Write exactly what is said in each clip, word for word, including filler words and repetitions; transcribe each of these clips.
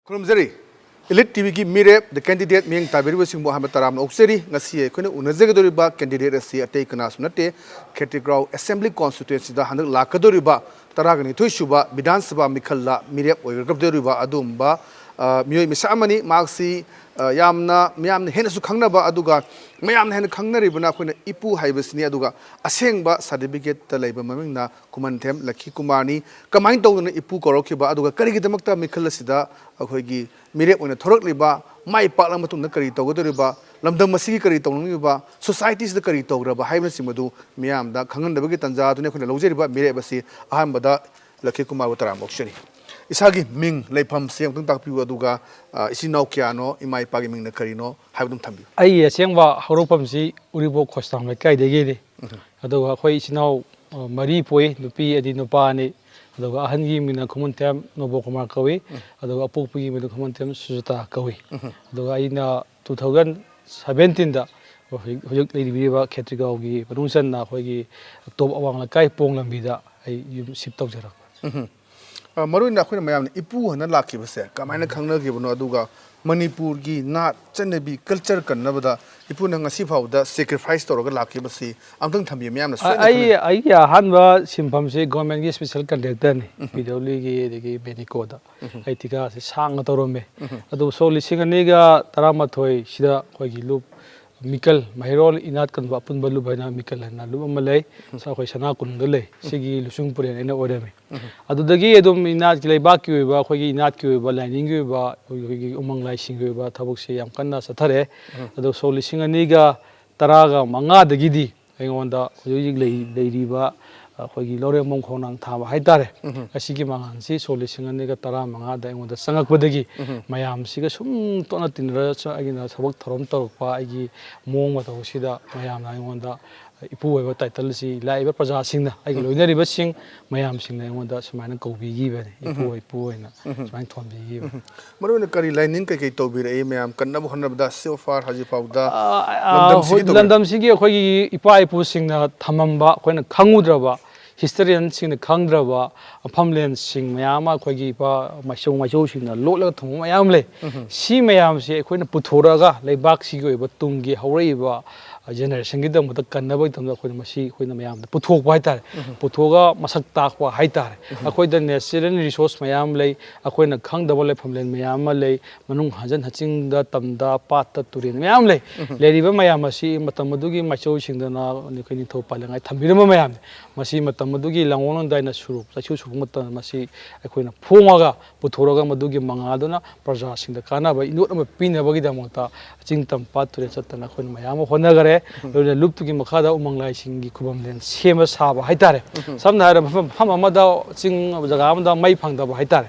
ꯈꯨꯔꯨꯝꯖꯔꯤ꯫ Elite ꯇꯤꯚꯤꯒꯤ ꯃꯤꯔꯦꯞ, The Candidate ꯃꯤꯠꯌꯦꯡ ꯇꯥꯕꯤꯔꯤꯕꯁꯤꯡꯕꯨ ꯑꯍꯥꯟꯕ ꯇꯔꯥꯝꯅ ꯑꯣꯛꯆꯔꯤ꯫ ꯉꯁꯤ ꯑꯩꯈꯣꯏꯅ ꯎꯅꯖꯒꯗꯧꯔꯤꯕ candidate ꯑꯁꯤ ꯑꯇꯩ ꯀꯅꯥꯁꯨ ꯅꯠꯇꯦ, ꯈꯦꯇ꯭ꯔꯤꯒꯥꯎ Assembly Constituencyꯗ ꯍꯟꯗꯛ ꯂꯥꯛꯀꯗꯧꯔꯤꯕ ꯇꯔꯥꯒ ꯅꯤꯊꯣꯏ ꯁꯨꯕ ꯕꯤꯙꯥꯟ ꯁꯚꯥ ꯃꯤꯈꯜꯗ ꯃꯤꯔꯦꯞ ꯑꯣꯏꯒꯗꯧꯔꯤꯕ ꯑꯗꯨꯒꯨꯝꯕ, ꯑ, ꯃꯤꯑꯣꯏ ꯃꯤꯁꯛ ꯑꯃꯅꯤ꯫ ꯃꯍꯥꯛꯁꯤ, ꯑ, ꯌꯥꯝꯅ ꯃꯤꯌꯥꯝꯅ ꯍꯦꯟꯅꯁꯨ ꯈꯪꯅꯕ, ꯑꯗꯨꯒ ꯃꯌꯥꯝꯅ ꯍꯦꯟꯅ ꯈꯪꯅꯔꯤꯕꯅ ꯑꯩꯈꯣꯏꯅ ꯏꯄꯨ ꯍꯥꯏꯕꯁꯤꯅꯤ, ꯑꯗꯨꯒ ꯑꯁꯦꯡꯕ certificateꯇ ꯂꯩꯕ ꯃꯃꯤꯡꯅ ꯈꯨꯃꯟꯊꯦꯝ ꯂꯛꯈꯤ ꯀꯨꯃꯥꯔꯅꯤ꯫ ꯀꯃꯥꯏꯅ ꯇꯧꯗꯅ ꯏꯄꯨ ꯀꯧꯔꯛꯈꯤꯕ, ꯑꯗꯨꯒ ꯀꯔꯤꯒꯤꯗꯃꯛꯇ ꯃꯤꯈꯜ ꯑꯁꯤꯗ ꯑꯩꯈꯣꯏꯒꯤ ꯃꯤꯔꯦꯞ ꯑꯣꯏꯅ ꯊꯣꯔꯛꯂꯤꯕ, ꯃꯥꯏ ꯄꯥꯛꯂ ꯃꯇꯨꯡꯗ ꯀꯔꯤ ꯇꯧꯒꯗꯧꯔꯤꯕ, ꯂꯝꯗꯝ ꯑꯁꯤꯒꯤ ꯀꯔꯤ ꯇꯧꯅꯤꯡꯂꯤꯕ, societyꯁꯤꯗ ꯀꯔꯤ ꯇꯧꯒꯗꯕ ꯍꯥꯏꯕꯅꯆꯤꯡꯕꯗꯨ ꯃꯤꯌꯥꯝꯗ ꯈꯪꯍꯟꯅꯕꯒꯤ ꯇꯥꯟꯖꯥ ꯑꯗꯨꯅꯤ ꯑꯩꯈꯣꯏꯅ ꯂꯧꯖꯔꯤꯕ ꯃꯤꯔꯦꯞ ꯑꯁꯤ꯫ ꯑꯍꯥꯟꯕꯗ ꯂꯛꯈꯤ ꯀꯨꯃꯥꯔꯕꯨ ꯇꯔꯥꯝꯅ ꯑꯣꯛꯆꯔꯤ꯫ ꯏꯁꯥꯒꯤ ꯃꯤꯡ, ꯂꯩꯐꯝꯁꯤ ꯑꯃꯨꯛꯇꯪ ꯇꯥꯛꯄꯤꯌꯨ, ꯑꯗꯨꯒ, ꯑ, ꯏꯆꯤꯟ ꯏꯅꯥꯎ ꯀꯌꯥꯅꯣ, ꯏꯃꯥ ꯏꯄꯥꯒꯤ ꯃꯤꯡꯅ ꯀꯔꯤꯅꯣ ꯍꯥꯏꯕꯗꯨꯝ ꯊꯝꯕꯤꯌꯨ꯫ ꯑꯩꯒꯤ ꯑꯁꯦꯡꯕ ꯍꯧꯔꯛꯐꯝꯁꯤ ꯎꯔꯤꯄꯣꯛ ꯈꯣꯁꯇꯥꯡ ꯂꯩꯀꯥꯏꯗꯒꯤꯅꯤ꯫ ꯑꯗꯨꯒ ꯑꯩꯈꯣꯏ ꯏꯆꯤꯟ ꯏꯅꯥꯎ, ꯑ, ꯃꯔꯤ ꯄꯣꯛꯏ, ꯅꯨꯄꯤ ꯑꯅꯤ, ꯅꯨꯄꯥ ꯑꯅꯤ꯫ ꯑꯗꯨꯒ ꯑꯍꯟꯒꯤ ꯃꯤꯡꯅ ꯈꯨꯃꯟꯊꯦꯝ ꯅꯣꯕꯣ ꯀꯨꯃꯥꯔ ꯀꯧꯏ꯫ ꯑꯗꯨꯒ ꯑꯄꯣꯛꯄꯒꯤ ꯃꯤꯡꯅ ꯈꯨꯃꯟꯊꯦꯝ ꯁꯨꯖꯇꯥ ꯀꯧꯏ꯫ ꯑꯗꯨꯒ ꯑꯩꯅ two thousand seventeenꯗ ꯍꯧꯖꯤꯛ, ꯍꯧꯖꯤꯛ ꯂꯩꯕꯤꯔꯤꯕ ꯈꯦꯇ꯭ꯔꯤꯒꯥꯎꯒꯤ ꯃꯅꯨꯡ ꯆꯟꯅ ꯑꯩꯈꯣꯏꯒꯤ ꯇꯣꯞ ꯑꯋꯥꯡ ꯂꯩꯀꯥꯏ ꯄꯣꯡ ꯂꯝꯕꯤꯗ ꯑꯩ ꯌꯨꯝ shift ꯇꯧꯖꯔꯛꯄ꯫ ꯎꯝꯍꯨꯝ꯫ ꯑ, ꯃꯔꯨ ꯑꯣꯏꯅ ꯑꯩꯈꯣꯏꯅ ꯃꯌꯥꯝꯅ ꯏꯄꯨ ꯍꯥꯏꯅ ꯂꯥꯛꯈꯤꯕꯁꯦ ꯀꯃꯥꯏꯅ ꯈꯪꯅꯈꯤꯕꯅꯣ, ꯑꯗꯨꯒ ꯃꯅꯤꯄꯨꯔꯒꯤ ꯅꯥꯠ, ꯆꯠꯅꯕꯤ, culture ꯀꯟꯅꯕꯗ ꯏꯄꯨꯅ ꯉꯁꯤ ꯐꯥꯎꯕꯗ sacrifice ꯇꯧꯔꯒ ꯂꯥꯛꯈꯤꯕꯁꯤ ꯑꯝꯇꯪ ꯊꯝꯕꯤꯌꯨ, ꯃꯌꯥꯝꯅ ꯑ-, ꯁꯣꯏꯗꯅ ꯑꯩ, ꯈꯪꯅ- ꯑꯩꯒꯤ ꯑꯍꯥꯟꯕ ꯁꯤꯟꯐꯝꯁꯤ governmentꯀꯤ special contractorꯅꯤ, ꯎꯝ꯫ PWDꯒꯤ ꯑꯗꯒꯤ ꯃꯦꯅꯤꯀꯣꯗ꯫ ꯎꯝ꯫ ꯑꯩ ꯊꯤꯀꯥꯁꯦ ꯁꯥꯡꯅ ꯇꯧꯔꯝꯃꯦ꯫ ꯎꯝ꯫ ꯑꯗꯨ ꯁꯣꯛ ꯂꯤꯁꯤꯡ ꯑꯅꯤꯒ ꯇꯔꯥꯃꯥꯊꯣꯏꯁꯤꯗ ꯑꯩꯈꯣꯏꯒꯤ ꯂꯨꯞ ꯃꯤꯀꯜ, ꯃꯍꯩꯔꯣꯜ ꯏꯅꯥꯠ ꯀꯟꯕ ꯑꯄꯨꯟꯕ ꯂꯨꯞ ꯍꯥꯏꯅ ꯃꯤꯀꯜ ꯍꯥꯏꯅ ꯂꯨꯞ ꯑꯃ ꯂꯩ꯫ ꯎꯝ꯫ ꯑꯩꯈꯣꯏ ꯁꯅꯥ ꯀꯣꯅꯨꯡꯗ ꯂꯩ꯫ ꯎꯝ꯫ ꯁꯤꯒꯤ ꯂꯨꯆꯤꯡꯄꯨꯔꯦꯟ ꯑꯩꯅ ꯑꯣꯏꯔꯝꯃꯤ꯫ ꯎꯝ꯫ ꯑꯗꯨꯗꯒꯤ ꯑꯗꯨꯝ ꯏꯅꯥꯠꯀꯤ, ꯂꯩꯕꯥꯛꯀꯤ ꯑꯣꯏꯕ, ꯑꯩꯈꯣꯏꯒꯤ ꯏꯅꯥꯠꯀꯤ ꯑꯣꯏꯕ, ꯂꯥꯏꯅꯤꯡꯒꯤ ꯑꯣꯏꯕ, ꯑꯩꯈꯣꯏꯒꯤ ꯎꯃꯪ ꯂꯥꯏꯁꯤꯡꯒꯤ ꯑꯣꯏꯕ ꯊꯕꯛꯁꯦ ꯌꯥꯝ ꯀꯟꯅ ꯆꯠꯊꯔꯛꯑꯦ꯫ ꯎꯝ꯫ ꯑꯗꯣ ꯁꯣꯛ ꯂꯤꯁꯤꯡ ꯑꯅꯤꯒ ꯇꯔꯥꯒ ꯃꯉꯥꯗꯒꯤꯗꯤ ꯑꯩꯉꯣꯟꯗ ꯍꯧꯖꯤꯛ ꯍꯧꯖꯤꯛ ꯂꯩ-, ꯂꯩꯔꯤꯕ, ꯑꯩꯈꯣꯏꯒꯤ ꯂꯧꯔꯦꯝꯕꯝ ꯈꯣꯡꯅꯥꯡ ꯊꯥꯕ ꯍꯥꯏꯇꯥꯔꯦ꯫ ꯑꯁꯤꯒꯤ ꯃꯉꯥꯜꯁꯤ ꯁꯣꯛ ꯂꯤꯁꯤꯡ ꯑꯅꯤꯒ ꯇꯔꯥꯃꯉꯥꯗ ꯑꯩꯉꯣꯟꯗ ꯆꯪꯉꯛꯄꯗꯒꯤ ꯃꯌꯥꯝꯁꯤꯒ ꯁꯨꯝ ꯇꯣꯠꯅ ꯇꯤꯟꯅꯔ ꯆ-, ꯑꯩꯒꯤꯅ ꯊꯕꯛ ꯊꯧꯔꯝ ꯇꯧꯔꯛꯄ, ꯑꯩꯒꯤ ꯃꯑꯣꯡ ꯃꯇꯧꯁꯤꯗ ꯃꯌꯥꯝꯅ ꯑꯩꯉꯣꯟꯗ ꯏꯄꯨ ꯑꯣꯏꯕ ꯇꯥꯏꯇꯜꯁꯤ ꯂꯥꯛꯏꯕ ꯄ꯭ꯔꯖꯥꯁꯤꯡꯅ, ꯑꯩꯒꯤ ꯂꯣꯏꯅꯔꯤꯕꯁꯤꯡ ꯃꯌꯥꯝꯁꯤꯡꯅ ꯑꯩꯉꯣꯟꯗ ꯁꯨꯃꯥꯏꯅ ꯀꯧꯕꯤꯈꯤꯕꯅꯤ, ꯏꯄꯨ, ꯏꯄꯨ ꯍꯥꯏꯅ ꯁꯨꯃꯥꯏꯅ ꯊꯣꯟꯕꯤꯈꯤꯕꯅꯤ꯫ ꯃꯔꯨ ꯑꯣꯏꯅ ꯀꯔꯤ ꯂꯥꯏꯅꯤꯡ ꯀꯩꯀꯩ ꯇꯧꯕꯤꯔꯛꯏ ꯃꯌꯥꯝ ꯀꯟꯅꯕ ꯍꯣꯠꯅꯕꯗ? So far ꯍꯧꯖꯤꯛ ꯐꯥꯎꯗ ꯑ, ꯑ, ꯂꯝꯗꯝꯁꯤꯒꯤ ꯍꯣꯏ, ꯇꯧꯕꯤꯔꯛꯏ? ꯂꯝꯗꯝꯁꯤꯒꯤ ꯑꯩꯈꯣꯏꯒꯤ ꯏꯄꯥ ꯏꯄꯨꯁꯤꯡꯅ ꯊꯝꯃꯝꯕ, ꯑꯩꯈꯣꯏꯅ ꯈꯪꯉꯨꯗ꯭ꯔꯕ, ꯍꯤꯁꯇꯔꯤꯌꯟꯁꯤꯡꯅ ꯈꯪꯗ꯭ꯔꯕ ꯃꯐꯝꯂꯦꯟꯁꯤꯡ ꯃꯌꯥꯝ ꯑꯃ ꯑꯩꯈꯣꯏꯒꯤ ꯏꯄꯥ ꯃꯥꯏꯆꯧ ꯃꯥꯏꯆꯧꯁꯤꯡꯅ ꯂꯣꯠꯂꯒ ꯊꯝꯕ ꯃꯌꯥꯝ ꯂꯩ꯫ ꯁꯤ ꯃꯌꯥꯝꯁꯤ ꯑꯩꯈꯣꯏꯅ ꯄꯨꯊꯣꯔꯛꯑꯒ ꯂꯩꯕꯥꯛꯁꯤꯒꯤ ꯑꯣꯏꯕ ꯇꯨꯡꯒꯤ ꯍꯧꯔꯛꯏꯕ ꯖꯦꯅꯦꯔꯦꯁꯟꯒꯤꯗꯃꯛꯇ ꯀꯟꯅꯕꯒꯤꯗꯃꯛꯇ ꯑꯩꯈꯣꯏꯅ ꯃꯁꯤ ꯑꯩꯈꯣꯏꯅ ꯃꯌꯥꯝꯗ ꯄꯨꯊꯣꯛꯄ ꯍꯥꯏꯇꯥꯔꯦ꯫ ꯄꯨꯊꯣꯛꯑꯒ ꯃꯁꯛ ꯇꯥꯛꯄ ꯍꯥꯏꯇꯥꯔꯦ꯫ ꯑꯩꯈꯣꯏꯗ ꯅꯦꯆꯔꯦꯜ ꯔꯤꯁꯣꯔꯁ ꯃꯌꯥꯝ ꯂꯩ, ꯑꯩꯈꯣꯏꯅ ꯈꯪꯗꯕ ꯂꯩꯐꯝꯂꯦꯟ ꯃꯌꯥꯝ ꯑꯃ ꯂꯩ, ꯃꯅꯨꯡ ꯍꯟꯖꯤꯟ ꯍꯟꯆꯤꯡꯗ ꯇꯝꯗ, ꯄꯥꯠꯇ, ꯇꯨꯔꯦꯟ ꯃꯌꯥꯝ ꯂꯩ꯫ ꯂꯩꯔꯤꯕ ꯃꯌꯥꯝ ꯑꯁꯤ ꯃꯇꯝ ꯑꯗꯨꯒꯤ ꯃꯥꯏꯆꯧꯁꯤꯡꯗꯅ ꯑꯩꯈꯣꯏ ꯅꯤꯡꯊꯧ ꯄꯥꯜꯂꯤꯉꯥꯏ ꯊꯝꯕꯤꯔꯝꯕ ꯃꯌꯥꯝꯅꯤ꯫ ꯃꯁꯤ ꯃꯇꯝ ꯑꯗꯨꯒꯤ ꯂꯥꯡꯑꯣꯜ ꯂꯣꯟꯗꯥꯏꯅ ꯁꯨꯔꯨꯞ, ꯆꯩꯁꯨ ꯁꯨꯔꯨꯞ ꯃꯇꯝꯗ ꯃꯁꯤ ꯑꯩꯈꯣꯏꯅ ꯐꯣꯡꯉꯒ ꯄꯨꯊꯣꯔꯒ ꯃꯗꯨꯒꯤ ꯃꯉꯥꯜꯗꯨꯅ ꯄ꯭ꯔꯖꯥꯁꯤꯡꯗ ꯀꯥꯟꯅꯕ ꯏꯅꯣꯠ ꯑꯃ ꯄꯤꯅꯕꯒꯤꯗꯃꯛꯇ ꯆꯤꯡ ꯇꯝ ꯄꯥꯠ ꯇꯨꯔꯦꯜ ꯆꯠꯇꯅ ꯑꯩꯈꯣꯏꯅ ꯃꯌꯥꯝ ꯑꯃ ꯍꯣꯠꯅꯈꯔꯦ꯫ ꯂꯣꯏꯅ ꯂꯨꯞꯇꯨꯒꯤ ꯃꯈꯥꯗ ꯎꯃꯪ ꯂꯥꯏꯁꯤꯡꯒꯤ ꯈꯨꯕꯝꯂꯦꯟ ꯁꯦꯝꯕ ꯁꯥꯕ ꯍꯥꯏꯇꯥꯔꯦ꯫ ꯁꯝꯅ ꯍꯥꯏꯔꯕꯗ ꯃꯐꯝ, ꯃꯐꯝ ꯑꯃꯗ ꯆꯤꯡ ꯖꯒꯥ ꯑꯃꯗ ꯃꯩ ꯐꯪꯗꯕ ꯍꯥꯏꯇꯥꯔꯦ꯫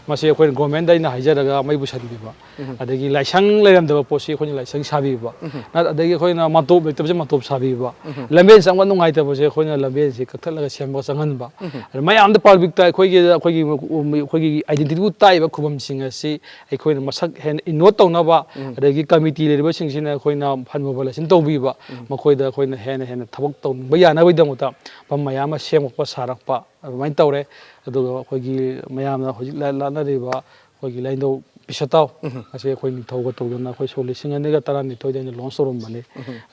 ꯃꯁꯤ ꯑꯩꯈꯣꯏꯅ ꯒꯣꯔꯃꯦꯟꯗ ꯑꯩꯅ ꯍꯥꯏꯖꯔꯒ ꯃꯩ ꯄꯨꯁꯟꯕꯤꯕ꯫ ꯑꯗꯒꯤ ꯂꯥꯏꯁꯪ ꯂꯩꯔꯝꯗꯕ ꯄꯣꯠꯁꯤ ꯑꯩꯈꯣꯏꯅ ꯂꯥꯏꯁꯪ ꯁꯥꯕꯤꯕ꯫ ꯅꯠ-, ꯑꯗꯒꯤ ꯑꯩꯈꯣꯏꯅ ꯃꯥꯟꯇꯣꯞ ꯂꯩꯇꯕꯁꯦ ꯃꯥꯟꯇꯣꯞ ꯁꯥꯕꯤꯕ꯫ ꯂꯝꯕꯦꯟ ꯆꯪꯕ ꯅꯨꯡꯉꯥꯏꯇꯕꯁꯦ ꯑꯩꯈꯣꯏꯅ ꯂꯝꯕꯦꯟꯁꯤ ꯀꯛꯊꯠꯂꯒ ꯁꯦꯝꯕ ꯆꯪꯍꯟꯕ꯫ ꯑꯗ ꯃꯌꯥꯝꯗ ꯄꯕ꯭ꯂꯤꯛꯇ ꯑꯩꯈꯣꯏꯒꯤ, ꯑꯩꯈꯣꯏꯒꯤ, ꯑꯩꯈꯣꯏꯒꯤ ꯑꯥꯏꯗꯦꯟꯇꯤꯇꯤꯕꯨ ꯇꯥꯛꯏꯕ ꯈꯨꯕꯝꯁꯤꯡ ꯑꯁꯤ ꯑꯩꯈꯣꯏꯅ ꯃꯁꯛ ꯍꯦꯟꯅ ꯏꯅꯣꯠ ꯇꯧꯅꯕ, ꯑꯗꯒꯤ ꯀꯃꯤꯇꯤ ꯂꯩꯔꯤꯕꯁꯤꯡꯁꯤꯅ ꯑꯩꯈꯣꯏꯅ ꯐꯟ ꯃꯣꯕꯤꯂꯥꯏꯖꯦꯁꯟ ꯇꯧꯕꯤꯕ, ꯃꯈꯣꯏꯗ ꯑꯩꯈꯣꯏꯅ ꯍꯦꯟꯅ ꯍꯦꯟꯅ ꯊꯕꯛ ꯇꯧꯅꯤꯡꯕ ꯌꯥꯅꯕꯒꯤꯗꯃꯛꯇ ꯃꯐꯝ ꯃꯌꯥꯝ ꯑꯃ ꯁꯦꯝꯃꯛꯄ ꯁꯥꯔꯛꯄ ꯑꯗꯨꯃꯥꯏꯅ ꯇꯧꯔꯦ꯫ ꯑꯗꯨꯒ ꯑꯩꯈꯣꯏꯒꯤ ꯃꯌꯥꯝꯅ ꯍꯧꯖꯤꯛ ꯂꯥ-, ꯂꯥꯠꯅꯔꯤꯕ ꯑꯩꯈꯣꯏꯒꯤ ꯂꯥꯏꯅꯤꯡꯊꯧ ꯄꯤꯁꯇꯥꯎ ꯑꯁꯤ ꯑꯩꯈꯣꯏ ꯅꯤꯡꯊꯧꯒ ꯇꯧꯗꯅ ꯑꯩꯈꯣꯏ ꯁꯣꯛ ꯂꯤꯁꯤꯡ ꯑꯅꯤꯒ ꯇꯔꯥꯅꯤꯊꯣꯏꯗ ꯑꯩꯅ ꯂꯣꯟꯁ ꯇꯧꯔꯝꯕꯅꯤ꯫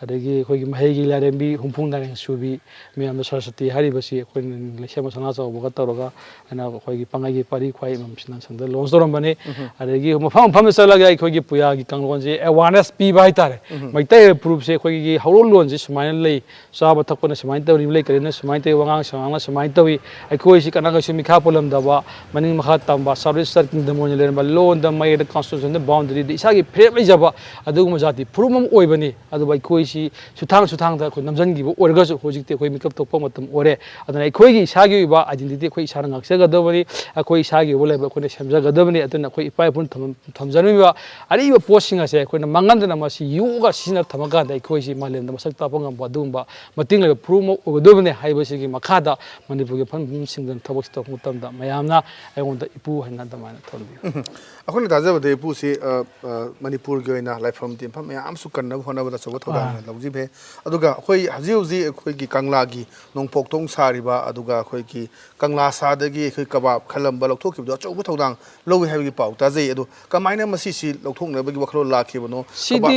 ꯑꯗꯒꯤ ꯑꯩꯈꯣꯏꯒꯤ ꯃꯍꯩꯒꯤ ꯂꯥꯏꯔꯦꯝꯕꯤ ꯍꯨꯝꯐꯨ ꯅꯥꯏꯔꯦꯟ ꯁꯨꯕꯤ ꯃꯌꯥꯝꯅ ꯁꯔꯁꯇꯤ ꯍꯥꯏꯔꯤꯕꯁꯤ ꯑꯩꯈꯣꯏꯅ ꯂꯩꯁꯦꯝꯕ ꯁꯅꯥ ꯆꯥꯎꯕꯒ ꯇꯧꯔꯒ ꯑꯩꯅ ꯑꯩꯈꯣꯏꯒꯤ ꯄꯥꯡꯒꯩꯒꯤ ꯄꯔꯤ ꯈ꯭ꯋꯥꯏ ꯃꯝꯁꯤꯅ ꯁꯪꯗ ꯂꯣꯟꯁ ꯇꯧꯔꯝꯕꯅꯤ꯫ ꯑꯗꯒꯤ ꯃꯐꯝ ꯃꯐꯝꯗ ꯆꯠꯂꯒ ꯑꯩꯈꯣꯏꯒꯤ ꯄꯨꯌꯥꯒꯤ ꯀꯥꯡꯂꯣꯟꯁꯦ ꯑꯦꯋꯥꯔꯅꯦꯁ ꯄꯤꯕ ꯍꯥꯏꯇꯥꯔꯦ꯫ ꯃꯩꯇꯩ ꯐꯨꯔꯨꯞꯁꯦ ꯑꯩꯈꯣꯏꯒꯤ ꯍꯧꯔꯛꯂꯣꯟꯁꯦ ꯁꯨꯃꯥꯏꯅ ꯂꯩ, ꯆꯥꯕ ꯊꯛꯄꯅ ꯁꯨꯃꯥꯏꯅ ꯇꯧꯔꯤ, ꯂꯩꯀꯔꯤꯅ ꯁꯨꯃꯥꯏꯅ ꯇꯧꯏ, ꯋꯥꯉꯥꯡ ꯁꯉꯥꯡꯅ ꯁꯨꯃꯥꯏꯅ ꯇꯧꯏ, ꯑꯩꯈꯣꯏꯁꯤ ꯀꯅꯥꯒꯁꯨ ꯃꯤꯈꯥ ꯄꯣꯜꯂꯝꯗꯕ, ꯃꯅꯤꯡ ꯃꯈꯥ ꯇꯝꯕ, ꯁꯥꯎꯠ ꯏꯁꯇꯔꯟ ꯀꯤꯡꯗꯝ ꯑꯣꯏꯅ ꯂꯩꯔꯝꯕ, ꯂꯣꯟꯗ ꯃꯥꯒꯤ ꯀꯟꯁꯇꯤꯇ꯭ꯌꯨꯁꯟꯗ ꯕꯥꯎꯟꯗꯔꯤꯗ ꯏꯁꯥꯒꯤ ꯐ꯭ꯔꯤꯗꯝ ꯂꯩꯖꯕ ꯑꯗꯨꯒꯨꯝꯕ ꯖꯥꯇꯤ ꯐꯨꯔꯨꯞ ꯑꯃ ꯑꯣꯏꯕꯅꯤ꯫ ꯑꯗꯨꯕꯨ ꯑꯩꯈꯣꯏꯁꯤ ꯁꯨꯊꯥꯡ ꯁꯨꯊꯥꯡꯗ ꯑꯩꯈꯣꯏ ꯅꯝꯁꯤꯟꯈꯤꯕ ꯑꯣꯏꯔꯒꯁꯨ ꯍꯧꯖꯤꯛꯇꯤ ꯑꯩꯈꯣꯏ ꯃꯤꯀꯞ ꯊꯣꯛꯄ ꯃꯇꯝ ꯑꯣꯏꯔꯦ꯫ ꯑꯗꯨꯅ ꯑꯩꯈꯣꯏꯒꯤ ꯏꯁꯥꯒꯤ ꯑꯣꯏꯕ identity ꯑꯩꯈꯣꯏ ꯏꯁꯥꯅ ꯉꯥꯛꯆꯒꯗꯕꯅꯤ꯫ ꯑꯩꯈꯣꯏ ꯏꯁꯥꯒꯤ ꯑꯣꯏꯕ ꯂꯩꯕ ꯑꯩꯈꯣꯏꯅ ꯁꯦꯝꯖꯒꯗꯕꯅꯤ꯫ ꯑꯗꯨꯅ ꯑꯩꯈꯣꯏ ꯏꯄꯥ ꯏꯄꯨꯅ ꯊꯝ-, ꯊꯝꯖꯔꯝꯃꯤꯕ ꯑꯔꯤꯕ ꯄꯣꯠꯁꯤꯡ ꯑꯁꯦ ꯑꯩꯈꯣꯏꯅ ꯃꯥꯡꯍꯟꯗꯅ ꯃꯁꯤ ꯌꯣꯛꯑꯒ ꯁꯤꯖꯤꯟꯅ ꯊꯝꯃꯀꯥꯟꯗ ꯑꯩꯈꯣꯏꯁꯤ ꯃꯥꯂꯦꯝꯗ ꯃꯁꯛ ꯇꯥꯛꯄ ꯉꯝꯕ ꯑꯗꯨꯒꯨꯝꯕ ꯃꯇꯤꯡ ꯂꯩꯕ ꯐꯨꯔꯨꯞ ꯑꯃ ꯑꯣꯏꯒꯗꯕꯅꯤ ꯍꯥꯏꯕꯁꯤꯒꯤ ꯃꯈꯥꯗ ꯃꯅꯤꯄꯨꯔꯒꯤ ꯃꯐꯝ ꯃꯐꯝꯁꯤꯡꯗ ꯊꯕꯛꯁꯤ ꯇꯧꯔꯛꯄ ꯃꯇꯝꯗ ꯃꯌꯥꯝꯅ ꯑꯩꯉꯣꯟꯗ ꯏꯄꯨ ꯍꯥꯏꯅ ꯑꯗꯨꯃꯥꯏꯅ ꯊꯝꯕꯤꯌꯨ꯫ ꯎꯝ꯫ ꯑꯩꯈꯣꯏꯅ ꯊꯥꯖꯕꯗ ꯏꯄꯨꯁꯤ, ꯑ, ꯑ, ꯃꯅꯤꯄꯨꯔꯒꯤ ꯑꯣꯏꯅ ꯂꯥꯏꯐꯝ ꯇꯤꯟꯐꯝ ꯃꯌꯥꯝ ꯑꯃꯁꯨ ꯀꯟꯅꯕ ꯍꯣꯠꯅꯕꯗ ꯑꯆꯧꯕ ꯊꯧꯗꯥꯡ ꯑꯥ꯫ ꯂꯧꯖꯕ ꯌꯥꯏ꯫ ꯑꯗꯨꯒ ꯑꯩꯈꯣꯏ ꯍꯧꯖꯤꯛ ꯍꯧꯖꯤꯛ ꯑꯩꯈꯣꯏꯒꯤ ꯀꯪꯂꯥꯒꯤ ꯅꯣꯡꯄꯣꯛ ꯊꯣꯡ ꯁꯥꯔꯤꯕ, ꯑꯗꯨꯒ ꯑꯩꯈꯣꯏꯒꯤ ꯀꯪꯂꯥ ꯁꯥꯗꯒꯤ ꯑꯩꯈꯣꯏ ꯀꯕꯥꯕ ꯈꯜꯂꯝꯕ ꯂꯧꯊꯣꯛꯈꯤꯕꯗꯣ ꯑꯆꯧꯕ ꯊꯧꯗꯥꯡ ꯂꯧꯏ ꯍꯥꯏꯕꯒꯤ ꯄꯥꯎ ꯇꯥꯖꯩ꯫ ꯑꯗꯣ ꯀꯃꯥꯏꯅ ꯃꯁꯤꯁꯤ ꯂꯧꯊꯣꯛꯅꯕꯒꯤ ꯋꯥꯈꯜꯂꯣꯟ ꯂꯥꯛꯈꯤꯕꯅꯣ? ꯁꯤꯗꯤ, ꯀꯕꯥꯕ,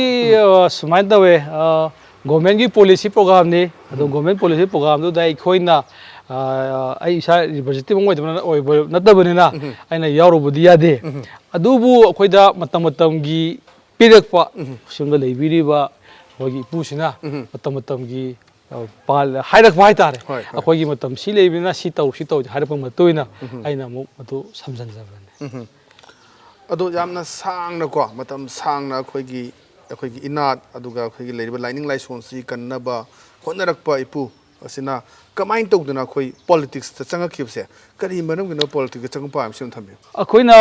ꯎꯝ꯫ ꯑ, ꯁꯨꯃꯥꯏꯅ ꯇꯧꯋꯦ, ꯑ, ꯒꯣꯔꯃꯦꯟꯒꯤ ꯄꯣꯂꯤꯁꯤ ꯄ꯭ꯔꯣꯒꯥꯝꯅꯤ꯫ ꯑꯗꯣ ꯎꯝ꯫ ꯒꯣꯔꯃꯦꯟ ꯄꯣꯂꯤꯁꯤ ꯄ꯭ꯔꯣꯒꯥꯝꯗꯨꯗ ꯑꯩꯈꯣꯏꯅ, ꯑ, ꯑꯩ ꯏꯁꯥ ꯔꯤꯄ꯭ꯔꯖꯦꯟꯇꯦꯇꯤꯚ ꯑꯃ ꯑꯣꯏꯗꯕꯅ-, ꯑꯣꯏꯕ ꯅꯠꯇꯕꯅꯤꯅ ꯎꯝ꯫ ꯑꯩꯅ ꯌꯥꯎꯔꯨꯕꯗꯤ ꯌꯥꯗꯦ꯫ ꯎꯝ꯫ ꯑꯗꯨꯕꯨ ꯑꯩꯈꯣꯏꯗ ꯃꯇꯝ ꯃꯇꯝꯒꯤ ꯄꯤꯔꯛꯄ ꯎꯝ꯫ ꯁꯣꯝꯗ ꯂꯩꯕꯤꯔꯤꯕ ꯑꯩꯈꯣꯏꯒꯤ ꯏꯄꯨꯁꯤꯅ ꯎꯝ꯫ ꯃꯇꯝ ꯃꯇꯝꯒꯤ, ꯑ, ꯄꯥꯜ-, ꯍꯥꯏꯔꯛꯄ ꯍꯥꯏꯇꯥꯔꯦ꯫ ꯍꯣꯏ, ꯍꯣꯏ꯫ ꯑꯩꯈꯣꯏꯒꯤ ꯃꯇꯝ ꯁꯤ ꯂꯩꯕꯅꯤꯅ ꯁꯤ ꯇꯧ, ꯁꯤ ꯇꯧ ꯍꯥꯏꯔꯛꯄ ꯃꯇꯨꯡ ꯏꯟꯅ ꯎꯝ꯫ ꯑꯩꯅ ꯑꯃꯨꯛ ꯃꯗꯨ ꯁꯝꯖꯤꯟꯖꯕꯅꯤ꯫ ꯎꯝ꯫ ꯑꯗꯣ ꯌꯥꯝꯅ ꯁꯥꯡꯅꯀꯣ, ꯃꯇꯝ ꯁꯥꯡꯅ ꯑꯩꯈꯣꯏꯒꯤ, ꯑꯩꯈꯣꯏꯒꯤ ꯏꯅꯥꯠ, ꯑꯗꯨꯒ ꯑꯩꯈꯣꯏꯒꯤ ꯂꯩꯔꯤꯕ ꯂꯥꯏꯅꯤꯡ ꯂꯥꯏꯁꯣꯟꯁꯤ ꯀꯟꯅꯕ ꯍꯣꯠꯅꯔꯛꯄ ꯏꯄꯨ ꯑꯁꯤꯅ ꯀꯃꯥꯏꯅ ꯇꯧꯗꯅ ꯑꯩꯈꯣꯏ ꯄꯣꯂꯤꯇꯤꯛꯁꯇ ꯆꯪꯉꯛꯈꯤꯕꯁꯦ? ꯀꯔꯤ ꯃꯔꯝꯒꯤꯅꯣ ꯄꯣꯂꯤꯇꯤꯛꯁꯇ ꯆꯪꯉꯛꯄ ꯍꯥꯏꯕꯁꯤ ꯑꯃ ꯊꯝꯕꯤꯌꯨ꯫ ꯑꯩꯈꯣꯏꯅ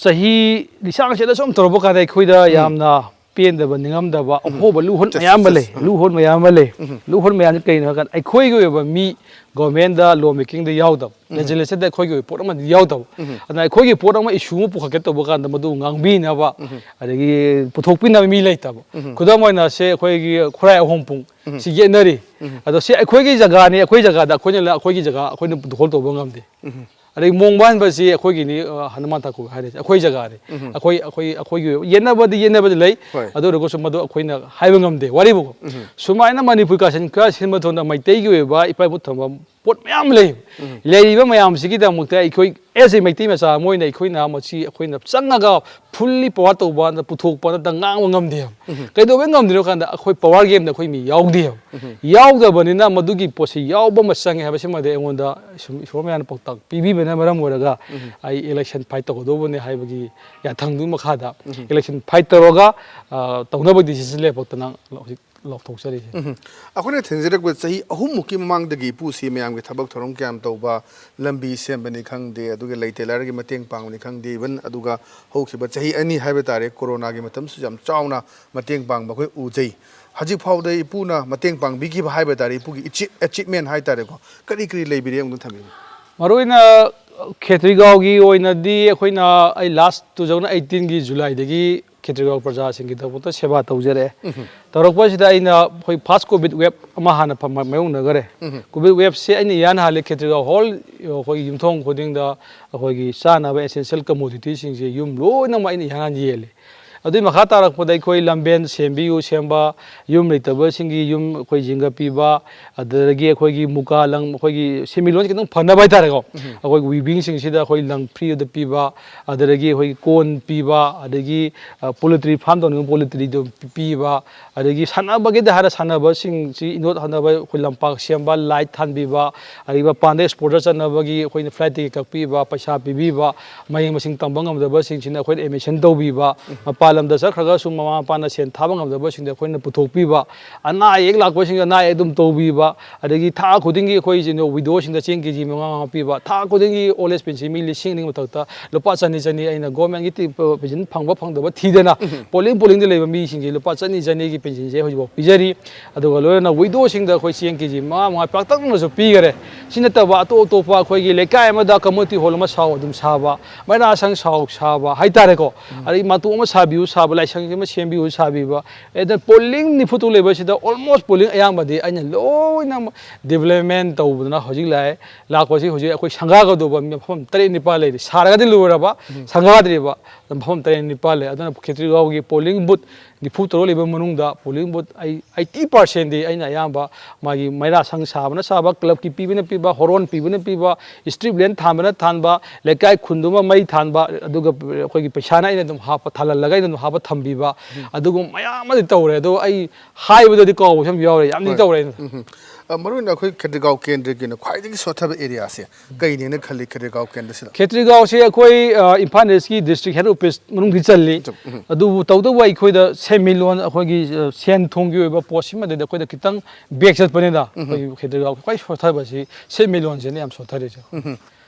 ꯆꯍꯤ ꯂꯤꯁꯥꯡ ꯁꯤꯠꯅ ꯁꯨꯝ ꯇꯧꯔꯛꯄ ꯀꯥꯟꯗ ꯑꯩꯈꯣꯏꯗ ꯎꯝ꯫ ꯌꯥꯝꯅ ꯄꯦꯟꯗꯕ, ꯅꯤꯡꯉꯝꯗꯕ, ꯎꯝ꯫ ꯑꯍꯣꯕ ꯂꯨꯍꯣꯟ ꯆꯠ-, ꯃꯌꯥꯝ ꯑꯃ ꯆꯠ-, ꯂꯩ꯫ ꯎꯝ꯫ ꯂꯨꯍꯣꯟ ꯃꯌꯥꯝ ꯑꯃ ꯂꯩ꯫ ꯎꯝ꯫ ꯂꯨꯍꯣꯟ ꯃꯌꯥꯝꯁꯦ ꯀꯩꯅꯣ ꯍꯥꯏ ꯀꯥꯟꯗ ꯑꯩꯈꯣꯏꯒꯤ ꯑꯣꯏꯕ ꯃꯤ ꯒꯣꯔꯃꯦꯟꯗ, ꯂꯣ ꯃꯦꯀꯤꯡꯗ ꯌꯥꯎꯗꯕ, ꯎꯝ꯫ ꯂꯦꯖꯤꯁꯂꯦꯁꯟꯗ ꯑꯩꯈꯣꯏꯒꯤ ꯑꯣꯏꯕ ꯄꯣꯠ ꯑꯃꯗꯤ ꯌꯥꯎꯗꯕ꯫ ꯎꯝ꯫ ꯑꯗꯨꯅ ꯑꯩꯈꯣꯏꯒꯤ ꯄꯣꯠ ꯑꯃ ꯏꯁꯨ ꯑꯃ ꯄꯨꯈꯠꯀꯦ ꯇꯧꯕ ꯀꯥꯟꯗ ꯃꯗꯨ ꯉꯥꯡꯕꯤꯅꯕ, ꯎꯝ꯫ ꯑꯗꯒꯤ ꯄꯨꯊꯣꯛꯄꯤꯅꯕ ꯃꯤ ꯂꯩꯇꯕ꯫ ꯎꯝ꯫ ꯈꯨꯗꯝ ꯑꯣꯏꯅ ꯁꯦ ꯑꯩꯈꯣꯏꯒꯤ ꯈꯨꯔꯥꯏ ꯑꯍꯣꯝꯄꯨꯡ ꯎꯝ꯫ ꯁꯤ ꯌꯦꯠꯅꯔꯤ꯫ ꯎꯝ꯫ ꯑꯗꯣ ꯁꯤ ꯑꯩꯈꯣꯏꯒꯤ ꯖꯒꯥꯅꯤ, ꯑꯩꯈꯣꯏ ꯖꯒꯥꯗ ꯑꯩꯈꯣꯏꯅ ꯂ-, ꯑꯩꯈꯣꯏꯒꯤ ꯖꯒꯥ ꯑꯩꯈꯣꯏꯅ ꯗꯈꯣꯜ ꯇꯧꯕ ꯉꯝꯗꯦ꯫ ꯎꯝ꯫ ꯑꯗꯩ ꯃꯣꯡꯕꯥꯟꯕꯁꯤ ꯑꯩꯈꯣꯏꯒꯤꯅꯤ, ꯑ, ꯍꯅꯨꯃꯥꯟ ꯊꯥꯀꯨꯔ ꯍꯥꯏꯔꯤꯁꯦ ꯑꯩꯈꯣꯏ ꯖꯒꯥꯅꯤ꯫ ꯎꯝ꯫ ꯑꯩꯈꯣꯏ, ꯑꯩꯈꯣꯏ, ꯑꯩꯈꯣꯏꯒꯤ ꯑꯣꯏꯕ ꯌꯦꯠꯅꯕꯗꯤ, ꯌꯦꯠꯅꯕꯗꯤ ꯂꯩ꯫ ꯍꯣꯏ꯫ ꯑꯗꯨ ꯑꯣꯏꯔꯒꯁꯨ ꯃꯗꯨ ꯑꯩꯈꯣꯏꯅ ꯍꯥꯏꯕ ꯉꯝꯗꯦ꯫ ꯋꯥꯔꯤꯕꯨ ꯎꯝ꯫ ꯁꯨꯃꯥꯏꯅ ꯃꯅꯤꯄꯨꯔ ꯀꯥꯁꯟ ꯈꯔ ꯁꯤꯟꯕ ꯊꯨꯡꯅ ꯃꯩꯇꯩꯒꯤ ꯑꯣꯏꯕ ꯏꯄꯥ ꯏꯄꯨ ꯊꯝꯐꯝ ꯄꯣꯠ ꯃꯌꯥꯝ ꯂꯩ꯫ ꯂꯩꯔꯤꯕ ꯃꯌꯥꯝꯁꯤꯒꯤꯗꯃꯛꯇ ꯑꯩꯈꯣꯏ as a ꯃꯩꯇꯩ ꯃꯆꯥ ꯑꯃ ꯑꯣꯏꯅ ꯑꯩꯈꯣꯏꯅ ꯃꯁꯤ ꯑꯩꯈꯣꯏꯅ ꯆꯪꯉꯒ fully power ꯇꯧꯕ, ꯄꯨꯊꯣꯛꯄ ꯅꯠꯇ꯭ꯔꯒ ꯉꯥꯡꯕ ꯉꯝꯗꯦꯕ꯫ ꯀꯩꯗꯧꯕꯩ ꯉꯝꯗ꯭ꯔꯤꯅꯣ ꯀꯥꯟꯗ ꯑꯩꯈꯣꯏ power gameꯗ ꯑꯩꯈꯣꯏ ꯃꯤ ꯌꯥꯎꯗꯦꯕ꯫ ꯌꯥꯎꯗꯕꯅꯤꯅ ꯃꯗꯨꯒꯤ ꯄꯣꯠꯁꯤ ꯌꯥꯎꯕ ꯑꯃ ꯆꯪꯉꯦ ꯍꯥꯏꯕꯁꯤꯃꯗꯤ ꯑꯩꯉꯣꯟꯗ ꯁꯨꯝ ꯏꯁꯣꯔ ꯃꯌꯥꯝꯅ ꯄꯥꯎꯇꯥꯛ ꯄꯤꯕꯤꯕꯅ ꯃꯔꯝ ꯑꯣꯏꯔꯒ ꯑꯩ election fight ꯇꯧꯒꯗꯧꯕꯅꯤ ꯍꯥꯏꯕꯒꯤ ꯌꯥꯊꯪꯗꯨꯒꯤ ꯃꯈꯥꯗ election fight ꯇꯧꯔꯒ, ꯑ, ꯇꯧꯅꯕ decision ꯂꯦꯞꯄꯛꯇꯅ ꯍꯧꯖꯤꯛ ꯂꯥꯎꯊꯣꯛꯆꯔꯤꯁꯦ꯫ ꯑꯩꯈꯣꯏꯅ ꯊꯦꯡꯅꯖꯔꯛꯄ ꯆꯍꯤ ꯑꯍꯨꯝꯃꯨꯛꯀꯤ ꯃꯃꯥꯡꯗꯒꯤ ꯏꯄꯨꯁꯤ ꯃꯌꯥꯝꯒꯤ ꯊꯕꯛ ꯊꯧꯔꯝ ꯀꯌꯥꯝ ꯇꯧꯕ, ꯂꯝꯕꯤ ꯁꯦꯝꯕꯅꯤ ꯈꯪꯗꯦ, ꯑꯗꯨꯒ ꯂꯩꯇ ꯂꯥꯏꯔꯒꯤ ꯃꯇꯦꯡ ꯄꯥꯡꯕꯅꯤ ꯈꯪꯗꯦ, even ꯑꯗꯨꯒ ꯍꯧꯈꯤꯕ ꯆꯍꯤ ꯑꯅꯤ ꯍꯥꯏꯕ ꯇꯥꯔꯦ, ꯀꯣꯔꯣꯅꯥꯒꯤ ꯃꯇꯝꯁꯨ ꯌꯥꯝ ꯆꯥꯎꯅ ꯃꯇꯦꯡ ꯄꯥꯡꯕ ꯑꯩꯈꯣꯏ ꯎꯖꯩ꯫ ꯍꯧꯖꯤꯛ ꯐꯥꯎꯗ ꯏꯄꯨꯅ ꯃꯇꯦꯡ ꯄꯥꯡꯕꯤꯈꯤꯕ ꯍꯥꯏꯕ ꯇꯥꯔꯦ, ꯏꯄꯨꯒꯤ achievement ꯍꯥꯏ ꯇꯥꯔꯦꯀꯣ, ꯀꯔꯤ ꯀꯔꯤ ꯂꯩꯕꯤꯔꯦ ꯑꯃꯨꯛꯇ ꯊꯝꯕꯤꯌꯨ꯫ ꯃꯔꯨꯑꯣꯏꯅ ꯈꯦꯇ꯭ꯔꯤꯒꯥꯎꯒꯤ ꯑꯣꯏꯅꯗꯤ ꯑꯩꯈꯣꯏꯅ, ꯑꯩ last two thousand eighteenꯒꯤ Julyꯗꯒꯤ ꯈꯦꯇ꯭ꯔꯤꯒꯥꯎ ꯄ꯭ꯔꯖꯥꯁꯤꯡꯒꯤꯗꯃꯛꯇ ꯁꯦꯕꯥ ꯇꯧꯖꯔꯛꯑꯦ꯫ ꯇꯧꯔꯛꯄꯁꯤꯗ ꯑꯩꯅ ꯑꯩꯈꯣꯏ first COVID wave ꯑꯃ ꯍꯥꯟꯅ ꯐ- ꯃꯥꯌꯣꯛꯅꯈꯔꯦ꯫ COVID waveꯁꯦ ꯑꯩꯅ ꯏꯍꯥꯟ ꯍꯥꯜꯂꯦ ꯈꯦꯇ꯭ꯔꯤꯒꯥꯎ whole ꯑꯩꯈꯣꯏꯒꯤ ꯌꯨꯝꯊꯣꯡ ꯈꯨꯗꯤꯡꯗ ꯑꯩꯈꯣꯏꯒꯤ ꯆꯥꯅꯕ essential commoditiesꯁꯤꯡꯁꯦ ꯌꯨꯝ ꯂꯣꯏꯅꯃꯛ ꯑꯩꯅ ꯏꯍꯥꯟ ꯍꯥꯟ ꯌꯦꯜꯂꯦ꯫ ꯑꯗꯨꯒꯤ ꯃꯈꯥ ꯇꯥꯔꯛꯄꯗ ꯑꯩꯈꯣꯏ ꯂꯝꯕꯦꯟ ꯁꯦꯝꯕꯤꯌꯨ ꯁꯦꯝꯕ, ꯌꯨꯝ ꯂꯩꯇꯕꯁꯤꯡꯒꯤ ꯌꯨꯝ ꯑꯩꯈꯣꯏ ꯖꯤꯡꯒ ꯄꯤꯕ, ꯑꯗꯨꯗꯒꯤ ꯑꯩꯈꯣꯏꯒꯤ ꯃꯨꯀꯥ ꯂꯪ, ꯑꯩꯈꯣꯏꯒꯤ ꯁꯦꯟꯃꯤꯠꯂꯣꯟꯁꯦ ꯈꯤꯇꯪ ꯐꯅꯕ ꯍꯥꯏꯇꯥꯔꯦꯀꯣ꯫ ꯑꯩꯈꯣꯏ weavingꯁꯤꯡꯁꯤꯗ ꯑꯩꯈꯣꯏ ꯂꯪ freeꯗ ꯄꯤꯕ, ꯑꯗꯨꯗꯒꯤ ꯑꯩꯈꯣꯏꯒꯤ ꯀꯣꯟ ꯄꯤꯕ, ꯑꯗꯒꯤ, ꯑ, poultry farm ꯇꯧꯅꯤꯡꯕ poultryꯗꯣ ꯄꯤꯕ, ꯑꯗꯒꯤ ꯁꯥꯟꯅꯕꯒꯤꯗ ꯍꯥꯏꯔ ꯁꯥꯟꯅꯕꯁꯤꯡꯁꯤ indoor ꯁꯥꯟꯅꯕ ꯑꯩꯈꯣꯏ ꯂꯝꯄꯥꯛ ꯁꯦꯝꯕ, light ꯊꯥꯟꯕꯤꯕ, ꯑꯗꯒꯤ ꯃꯄꯥꯟꯗ exposure ꯆꯠꯅꯕꯒꯤ ꯑꯩꯈꯣꯏꯅ flight ticket ꯀꯛꯄꯤꯕ, ꯄꯩꯁꯥ ꯄꯤꯕꯤꯕ, ꯃꯍꯩ ꯃꯁꯤꯡ ꯇꯝꯕ ꯉꯝꯗꯕꯁꯤꯡꯁꯤꯅ ꯑꯩꯈꯣꯏꯅ admission ꯇꯧꯕꯤꯕ, ꯃꯄꯥꯟ ꯂꯝꯗ ꯆꯠꯈ꯭ꯔꯒꯁꯨ ꯃꯃꯥ ꯃꯄꯥꯅ ꯁꯦꯟ ꯊꯥꯕ ꯉꯝꯗꯕꯁꯤꯡꯗ ꯑꯩꯈꯣꯏꯅ ꯄꯨꯊꯣꯛꯄꯤꯕ, ꯑꯅꯥ ꯑꯌꯦꯛ ꯂꯥꯛꯄꯁꯤꯡꯗ ꯑꯅꯥ ꯑꯌꯦꯛ ꯑꯗꯨꯝ ꯇꯧꯕꯤꯕ, ꯑꯗꯒꯤ ꯊꯥ ꯈꯨꯗꯤꯡꯒꯤ ꯑꯩꯈꯣꯏ ꯀꯩꯅꯣ widowꯁꯤꯡꯗ ꯆꯦꯡ KG ꯃꯉꯥ ꯃꯉꯥ ꯄꯤꯕ, ꯊꯥ ꯈꯨꯗꯤꯡꯒꯤ old age pension ꯃꯤ ꯂꯤꯁꯤꯡ ꯑꯅꯤ ꯃꯊꯛꯇ ꯂꯨꯄꯥ ꯆꯅꯤ ꯆꯅꯤ ꯑꯩꯅ governmentꯀꯤ ꯇꯤ-, pension ꯐꯪꯕ ꯐꯪꯗꯕ ꯊꯤꯗꯅ polling pollingꯗ ꯂꯩꯕ ꯃꯤꯁꯤꯡꯁꯦ ꯂꯨꯄꯥ ꯆꯅꯤ ꯆꯅꯤꯒꯤ pensionꯁꯦ ꯍꯧꯖꯤꯛꯐꯥꯎ ꯄꯤꯖꯔꯤ꯫ ꯑꯗꯨꯒ ꯂꯣꯏꯅꯅ widowꯁꯤꯡꯗ ꯑꯩꯈꯣꯏ ꯆꯦꯡ KG ꯃꯉꯥ ꯃꯉꯥ ꯄꯥꯛꯇꯛꯅꯅꯁꯨ ꯄꯤꯈꯔꯦ꯫ ꯁꯤ ꯅꯠꯇꯕ ꯑꯇꯣꯞ ꯑꯇꯣꯞꯄ ꯑꯩꯈꯣꯏꯒꯤ ꯂꯩꯀꯥꯏ ꯑꯃꯗ community hall ꯑꯃ ꯁꯥꯎ ꯑꯗꯨꯝ ꯁꯥꯕ, ꯃꯩꯔꯥ ꯁꯪ ꯁꯥꯎ ꯁꯥꯕ ꯍꯥꯏꯇꯥꯔꯦꯀꯣ꯫ ꯑꯗꯒꯤ ꯃꯇꯣ ꯑꯃ ꯁꯥꯕꯤꯌꯨ ꯁꯥꯕ, ꯂꯥꯏꯁꯪ ꯑꯃ ꯁꯦꯝꯕꯤꯌꯨ ꯁꯥꯕꯤꯕ, ꯑꯗ polling ꯅꯤꯐꯨ ꯇꯔꯨꯛ ꯂꯩꯕꯁꯤꯗ almost polling ꯑꯌꯥꯝꯕꯗꯤ ꯑꯩꯅ ꯂꯣꯏꯅꯃꯛ development ꯇꯧꯕꯗꯨꯅ ꯍꯧꯖꯤꯛ ꯂꯥꯛꯑꯦ꯫ ꯂꯥꯛꯄꯁꯤ ꯍꯧꯖꯤꯛ ꯑꯩꯈꯣꯏ ꯁꯪꯒꯥꯒꯗꯧꯕ ꯃꯐꯝ ꯇꯔꯦꯠ ꯅꯤꯄꯥꯜ ꯂꯩꯔꯤ꯫ ꯁꯥꯔꯒꯗꯤ ꯂꯣꯏꯔꯕ, ꯁꯪꯒꯥꯗ꯭ꯔꯤꯕ꯫ ꯃꯐꯝ ꯇꯔꯦꯠ ꯅꯤꯄꯥꯜ ꯂꯩ꯫ ꯑꯗꯨꯅ ꯈꯦꯇ꯭ꯔꯤꯒꯥꯎꯒꯤ ꯄꯣꯂꯤꯡ ꯕꯨꯠ ꯅꯤꯐꯨ ꯇꯔꯨꯛ ꯂꯩꯕ ꯃꯅꯨꯡꯗ ꯄꯣꯂꯤꯡ ꯕꯨꯠ ꯑꯩ ꯑꯩꯠꯇꯤ ꯄꯥꯔꯁꯦꯟꯗꯤ ꯑꯩꯅ ꯑꯌꯥꯝꯕ ꯃꯥꯒꯤ ꯃꯩꯔꯥ ꯁꯪ ꯁꯥꯕꯅ ꯁꯥꯕ, ꯀ꯭ꯂꯕꯀꯤ ꯄꯤꯕꯅ ꯄꯤꯕ, ꯍꯣꯔꯣꯟ ꯄꯤꯕꯅ ꯄꯤꯕ, ꯏꯁꯇ꯭ꯔꯤꯞ ꯂꯦꯟ ꯊꯥꯟꯕꯅ ꯊꯥꯟꯕ, ꯂꯩꯀꯥꯏ ꯈꯨꯟꯗꯨꯃ ꯃꯩ ꯊꯥꯟꯕ, ꯑꯗꯨꯒ ꯑꯩꯈꯣꯏꯒꯤ ꯄꯩꯁꯥꯅ ꯑꯩꯅ ꯑꯗꯨꯝ ꯍꯥꯞꯄ, ꯊꯥꯜꯍꯜꯂꯒ ꯑꯩꯅ ꯑꯗꯨꯝ ꯍꯥꯞꯄ ꯊꯝꯕꯤꯕ, ꯑꯗꯨꯒꯨꯝꯕ ꯃꯌꯥꯝ ꯑꯃꯗꯤ ꯇꯧꯔꯦ꯫ ꯑꯗꯣ ꯑꯩ ꯍꯥꯏꯕꯗꯗꯤ ꯀꯥꯎꯕꯁꯨ ꯌꯥꯝ ꯌꯥꯎꯔꯦ, ꯌꯥꯝꯗꯤ ꯍꯣꯏ꯫ ꯇꯧꯔꯦ ꯑꯩꯅ꯫ ꯎꯝ, ꯎꯝ꯫ ꯑ, ꯃꯔꯨꯑꯣꯏꯅ ꯑꯩꯈꯣꯏ ꯈꯦꯇ꯭ꯔꯤꯒꯥꯎ ꯀꯦꯟꯗ꯭ꯔꯒꯤ ꯑꯣꯏꯅ ꯈ꯭ꯋꯥꯏꯗꯒꯤ ꯁꯣꯠꯊꯕ ꯑꯦꯔꯤꯌꯥꯁꯦ ꯀꯩꯅꯦꯅ ꯈꯜꯂꯤ ꯈꯦꯇ꯭ꯔꯤꯒꯥꯎ ꯀꯦꯟꯗ꯭ꯔꯁꯤꯗ? ꯈꯦꯇ꯭ꯔꯤꯒꯥꯎꯁꯦ ꯑꯩꯈꯣꯏ, ꯑ, ꯏꯝꯐꯥꯜ ꯏꯁꯀꯤ ꯗꯤꯁꯇ꯭ꯔꯤꯛ ꯍꯦꯗ ꯑꯣꯐꯤꯁ ꯃꯅꯨꯡꯗꯤ ꯆꯜꯂꯤ꯫ ꯎꯝ, ꯎꯝ꯫ ꯑꯗꯨꯕꯨ ꯇꯧꯗꯕꯨ ꯑꯩꯈꯣꯏꯗ ꯁꯦꯟꯃꯤꯠꯂꯣꯟ, ꯑꯩꯈꯣꯏꯒꯤ, ꯑ, ꯁꯦꯟ ꯊꯨꯝꯒꯤ ꯑꯣꯏꯕ ꯄꯣꯠꯁꯤꯃꯗꯗꯤ ꯑꯩꯈꯣꯏꯗ ꯈꯤꯇꯪ ꯕꯦꯛ ꯆꯠꯄꯅꯤꯅ ꯎꯝ꯫ ꯑꯩꯈꯣꯏꯒꯤ ꯈꯦꯇ꯭ꯔꯤꯒꯥꯎ ꯈ꯭ꯋꯥꯏ ꯁꯣꯠꯊꯕꯁꯤ ꯁꯦꯟꯃꯤꯠꯂꯣꯟꯁꯤꯅ ꯌꯥꯝ ꯁꯣꯠꯊꯔꯤꯁꯦ꯫ ꯎꯝ꯫